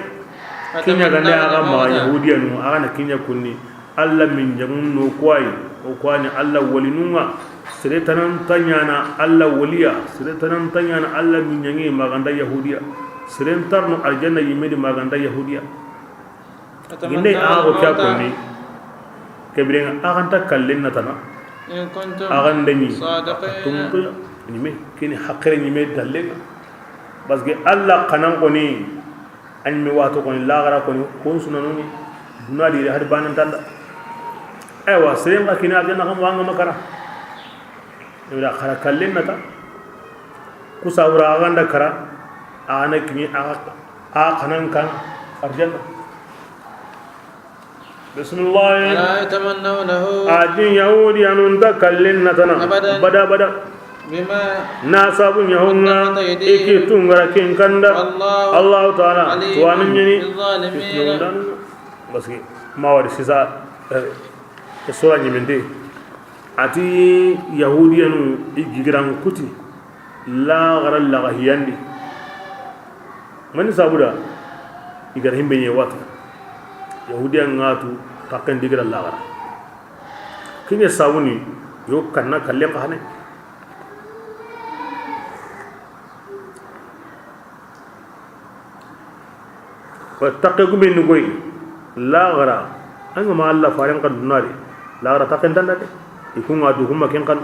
Ken ɲa gande a ga ma Yahudiyanu, a ga na ken ɲa kunni. Alla minjaŋun no ku wa yi, o ku wa ni Alla walinun ŋa. Sere tana nta ɲaana Alla waliya, sere tana nta ɲaana Alla minjaŋe ma ga nta Yahudiya. Sere nta ro no arjanna yinme di ma ga nta Yahudiya. Ginde a ga ko ke ya konni. Ke biren ŋa a ga nta kallen na tana. In kuntum, a ga nda ɲi, sadiqin, tonŋu ya ni me, ken ni haqilen ɲi me dallen ŋa. Parce que Alla xanan koni, a ɲi me wato koni, laaxara koni, kon sunanoni, duna di hari baane nta an da. Aywa, seren xa kini arjanna xa moxo, an ga ma kara. Ibra xara kallen na ta. Ku sabura a ga nda kara, a ga na kini, a ga, a xanan kan arjanna. Bismillah. Wala yatamannawnahu. A ti Yahudiyanun nta kallen na tana. Abadan. Bada, bada. Bima. Na sabu ɲa ho ŋa, qaddamat aydihim, i kittun ga ra ken kanda. Wallahu. Allahu taala. Alimun. Tuwaana ɲa ni. Bizzalimin. Parce que ma wari sisa, eh, sura ɲiminte. A ti Yahudiyanu i gigiran kuti. Laaxara laga hiyandi. Mani sabu da? I ga ra himbe ɲe watu, Yahudiya ŋa tu, takken digira laxara. Kiɲe sabuni, yo kanna kallen xa ne. Wa takke gume ni goy, laxara, an ga ma Allah faren xa dunari, laxara takken tanda de. I ku ŋa du kuma ken xanu.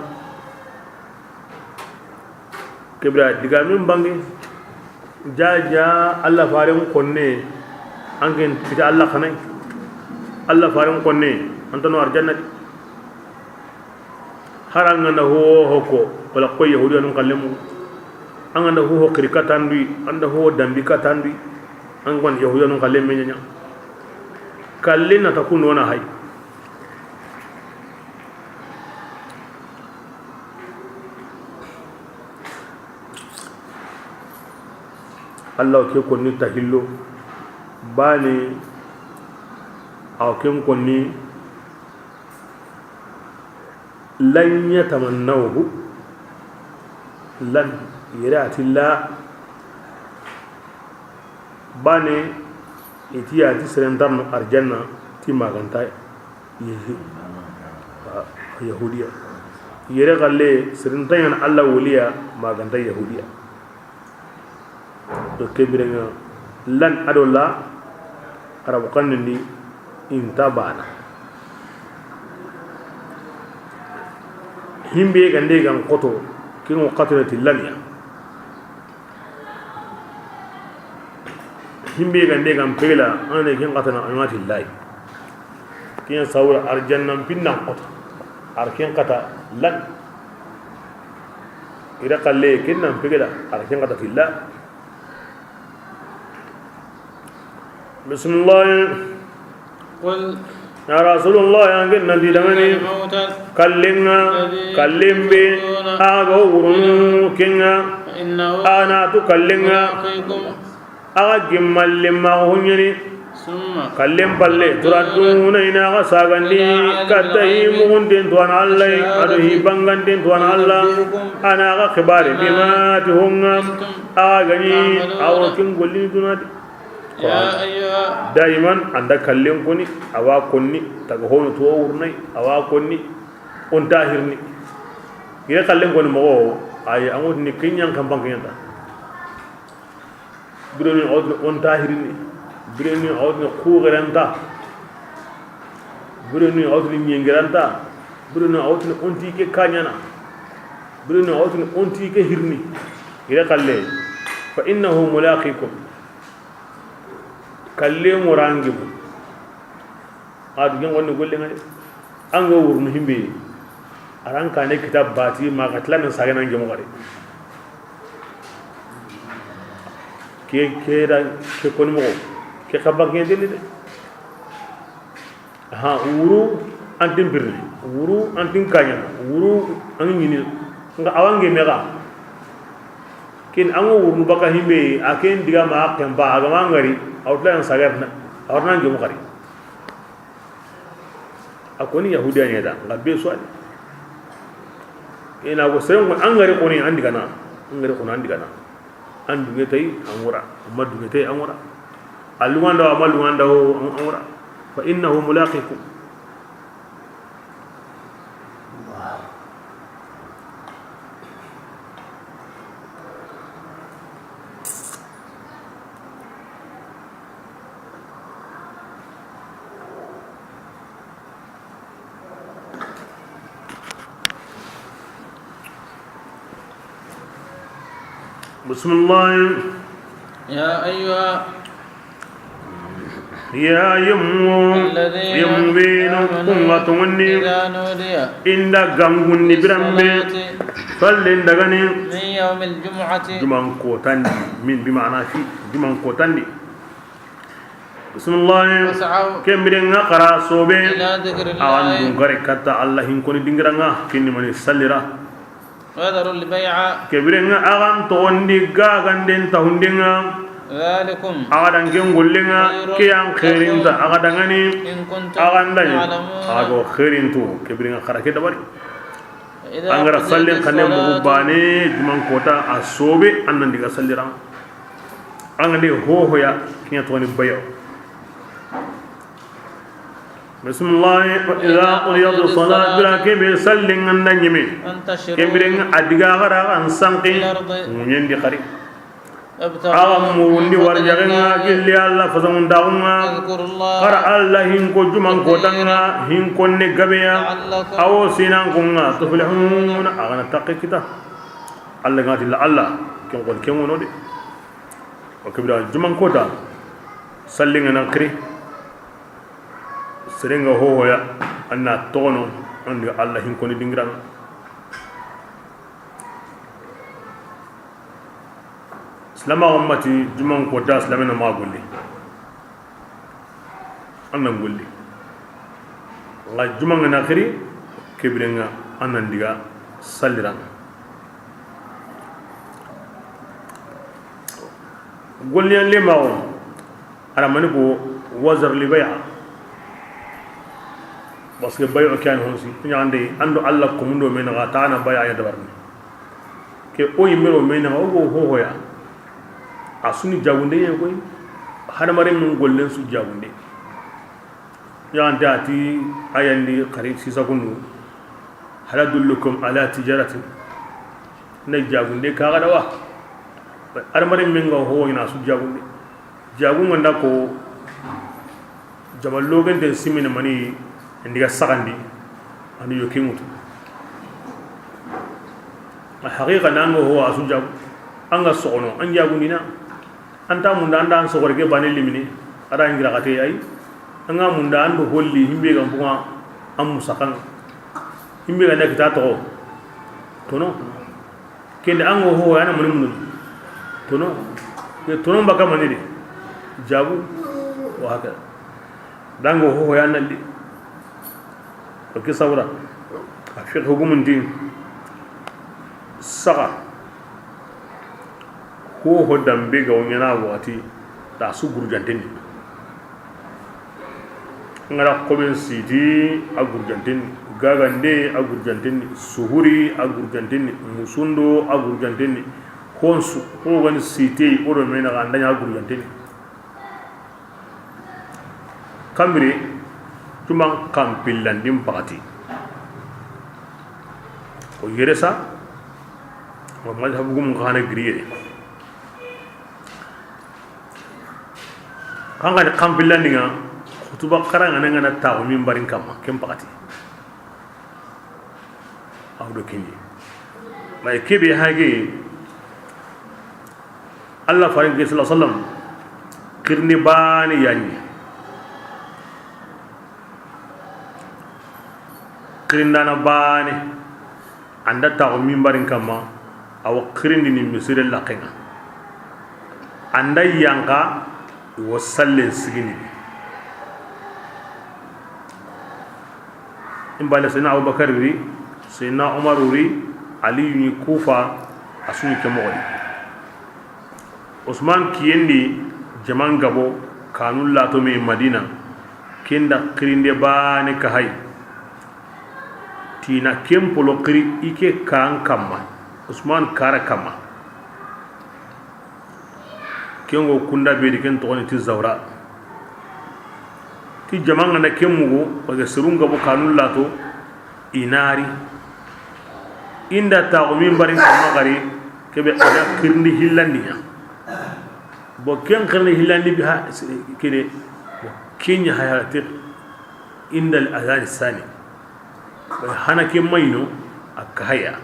Kebira digamin bange, ja ja Allah faren konne, an ken fita Allah xanai. Allah faren konne, an tano arjanna di. Har an ga na ho hoko, wala koy Yahudiyanun xallen mu. An ga na ho hokiri katandui, an da ho dambi katandui, an gon Yahudiyanun xallen me ɲaɲa. Kallen na ta ku nona hay. Allah ke konni ta hillo bane, aw ken konni lan yatamannawhu, lan yere ati la bane, iti ati serentarno arjanna ti maganta. Yehi. Yahudiya. Yere galle, serintayan Allah waliya, maganta Yahudiya. To kebirenga, lan ado la, Arabu xannen di inta bana. Himbe gande gan koto, kingo xatira ti lan ya. Himbe gande gan pegela, ane ken xatana, anati lay. Kiyan sawra arjannan pinnan xota. Ar ken xata lan. Ira xalle ken nan pegela, ar ken xata filla. Bismillah. قل Ya Rasulullah, ya ngen nan di dangani. الموت Kallenga, الذي kallembe, تفرون aga wurunu kenga, فإنه ana tu kallenga, ملاقيكم aga gimmalle ma hunyani. ثم Kallen palle, تردون turaduna ina aga sagandi, إلى عالم katta hi الغيب mugunden to an Allah, والشهادة ado hi banganten to an Allah, فينبئكم ana aga xibare, بما bima ti honga, أنتم aga gani, تعملون awo kin gollini dunadi. يا أيها Daiman anda kallen koni, awa konni, taga hono to wurnai, awa konni, on tahirni. Ire kallen koni mogo, ay angotni kinyan kampan kinyanta. Bironi awtni on tahirni, bironi awtni kugeranta, bironi awtni nyengiranta, bironi awtni onti ke kanyana, bironi awtni onti ke hirni. Ire kalle, فإنه ملاقيكم. Kalle morangimu. A du ken gonni golle ngani. An ga wurnu himbe. Aran kane kitab bati ma ga tilanan sagana ngemu gare. Ke ke da ke koni mo. Ke xaba ke deni de. Ha wuru antin birni. Wuru antin kanya. Wuru an nyini. Nga awange mega. Kin an ga wurnu baka himbe, a ken diga ma kemba, a ga ma ngari, awtla yan sagar na, awtna ngemu gari. A koni Yahudiya ne da, nga be so ani. Ina go seren ko an gari koni an digana, an gari koni an digana. An duge tay an wura, amma duge tay an wura. Alwanda wa malwanda o an wura. فإنه ملاقيكم. بسم الله. يا أيها Ya yemmu, الذين yemmu benu, آمنوا kunga tongonni, إذا نودي inda gangundi birambe, للصلاة fallen dagani, من يوم الجمعة juman kotandi, min bi ma'ana fi, juman kotandi. Bismillah. فاسعوا Kembire nga xara sobe, إلى ذكر الله awan dungare katta Allah hin koni dingiranga, kinni mani sallira. وذروا البيع Kebire nga agan togondi gaganden tahundenga. ذلكم Aga dan ken gollenga, خير ke yan khairinta, لكم aga dangani, إن كنتم agan dani, تعلمون aga khairintu, kebire nga xara ke dabari. فإذا Angara قضيت sallen kane mugu الصلاة bane, juman kota a sobe, annan diga sallira. An ga ni hohoya, ken ɲa toxoni bayo. Bismillah. Fa iza qudiyati salat, bira ke be sallin ga na ɲeme. Fantashiru. Ken biren ŋa a diga xara an sanki. Fil ardi. Ŋuɲen di xari. Wabtaghu. Axa murundi warijaxen ŋa gilli Alla fasanŋundaxun ŋa. Wadhkurullaha. Xara Alla hinko juman kotan ŋa, kathira, hinkonne gabe ya. La'allakum. Awo sinan kun ŋa, tuflihun, axa na taxe kita. Alla ga ti la Alla, ken xo ni ken ŋono de. O ke bira juman kota, sallin ga na xiri, seren ga hohoya, an na toxono, an di Alla hinkoni dingiran ŋa. Silama ummati, juman kota, silamen na ma golli. An na golli. Nga juman ga na xiri, ke biren ŋa an na diga salliran ŋa. Golliyan lemaxo, a ra mani ko, wazar li bay'a. Parce que bay'o ke ya ni honsi, ɲaxande, an do Alla komundo me naxa, ta na bay'a ya dabarini. Ke o yinme ro me naxa, o ga hohoya. A su ni jagunde ye koy, hadamaren mun gollen su jagunde. Ɲaxante a ti, a yan di xari sisa kundu. Hal adullukum ala tijaratin. Na jagunde ka ga da wa. Hadamaren men ga ho ina su jagunde. Jagun ga nda ko, jamal logenten simini mani, ndiga saxandi, an do yoki ŋutu. A haqiqa na an ga ho a su jagu, an ga soxono, an jagundina. An ta munda an da an soxore ke bane limini, a da an gira xate ay. An ga munda an do holli, himbe ga mbuga an musaxan. Himbe ga na kita toxo. Tono. Kende an ga ho, a na mani mundu. Tono. Ke tono baka mani de. Jabu. Wa haka. Dango ho ya nalli. O ke sawra. A fiqh hukumun din. Saxa. Ho ho dambe ga o ɲaana waxati, ta su gurjanten ni. An ga da xoben siti, a gurjanten ni. Gagande, a gurjanten ni. Suhuri, a gurjanten ni. Musundo, a gurjanten ni. Honsu, ho ga ni siti, o do me naxa, an da ɲa a gurjanten ni. Kamire, juman kanpillandin paxati. O yere sa, o madhabu gum xana giri yere. Kan ga ni kanpillandin ŋa, xutuba xaranŋa ne ga na taxu minbarin kamma, ken paxati. Aw do kindi. May kebe hage, Allah farin ke sallallahu alaihi wasallam, xirindi bane yani. Xirindana bane. An da taxu minbarin kamma, a wa xirindi ni misire laxen ŋa. An da yanqa, i wo sallen sigini. In bale Seydina Abubakar ri, Seydina Umar ri, Aliyu ni Kufa, a su ni ke moxo di. Usman kiyen di jaman gabo, kanu lato me Madina, ken da xirinde bane ka hay. Tina ken polo xiri i ke kan kamma, Usman kara kamma. Ken go kunda be di, ken toxoni ti Zawra. Ti jaman ga na ken mugu, parce que serun gabo kanu lato, i na ri. In da taxu minbarin kamma xari, kebe a na xirindi hillandi ɲa. Bon, ken xirindi hillandi bi ha, kene, bon, ken ɲa hayati inda al-adhan sani. Hana ke mayno a ka haya.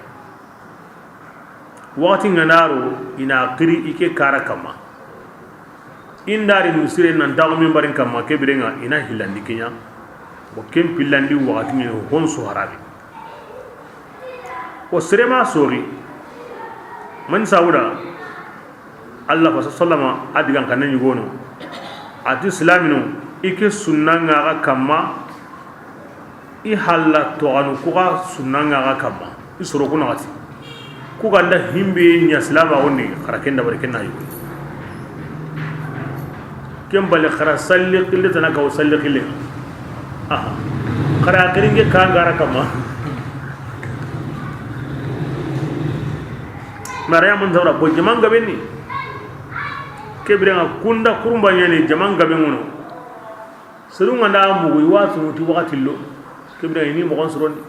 Waxati ŋa na ro, i na xiri i ke kara kamma. In da ri misire nan taxu minbarin kamma, ke biren ŋa i na hillandi ke ɲa. Bon, ken pillandi waxati ŋa, hon su harami. O sere ma sori. Man sawuda. Allah fa sallama a digan xanne ɲugono. A ti silaminu, i ke sunna ŋa ga kamma, i halla toxanu ku ga sunna ŋa ga kamma, i soro ku naxati. Ku ga nda himbe ɲa silama wondi, xara ken dabari ken na yugo. Ken bale xara salli xille tana kaw salli xille. Aha. Xara xiringe kangara kamma. Mariama ndawra bo jaman gabe ni. Ke biren ŋa kunda kurumba ɲani jaman gabe ŋono. Serun ga nda mugu i wa sunu ti waxati lo. Ke biren ŋa i ni moxon sorondi.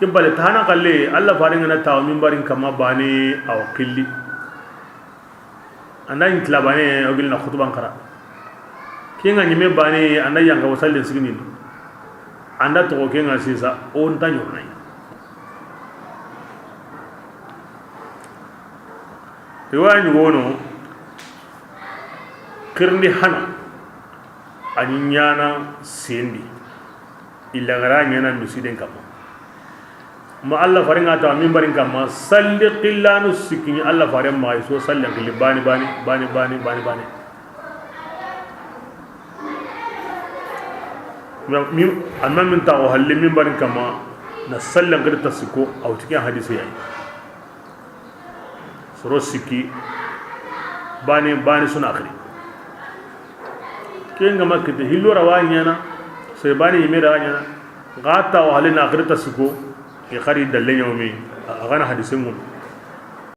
Ke bale tahana xalle, Alla faren ga na tawa minbarin kamma bane, a wa xilli. An da ɲi tila bane, o gilli na xutuban xara. Ke ŋa ɲime bane, an da yanga wa sallen sigini. An da toxo ke ŋa sisa, o nta ɲornay. Riwaya ɲi wono, xirindi hana, a ɲi ɲana sendi, illa gara ɲana misiden kamma. Ma Alla faren ga ta minbarin kamma, salli xillanu sikki ɲi Alla faren ma, i so sallen xilli bane, bane, bane, bane, bane, bane. Mi-, mi-, amma min taxo halle minbarin kamma, na sallen xiri ta sikko, a wuti ken hadise yayi. Soro sikki, bane, bane suna xiri. Ken ga ma kite, hillo ra wa ɲana, sere bane yime ra wa ɲana, ga ta wa halle na xiri ta sikko, ke xari dalle ɲawmi, a, a ga na hadise ŋono.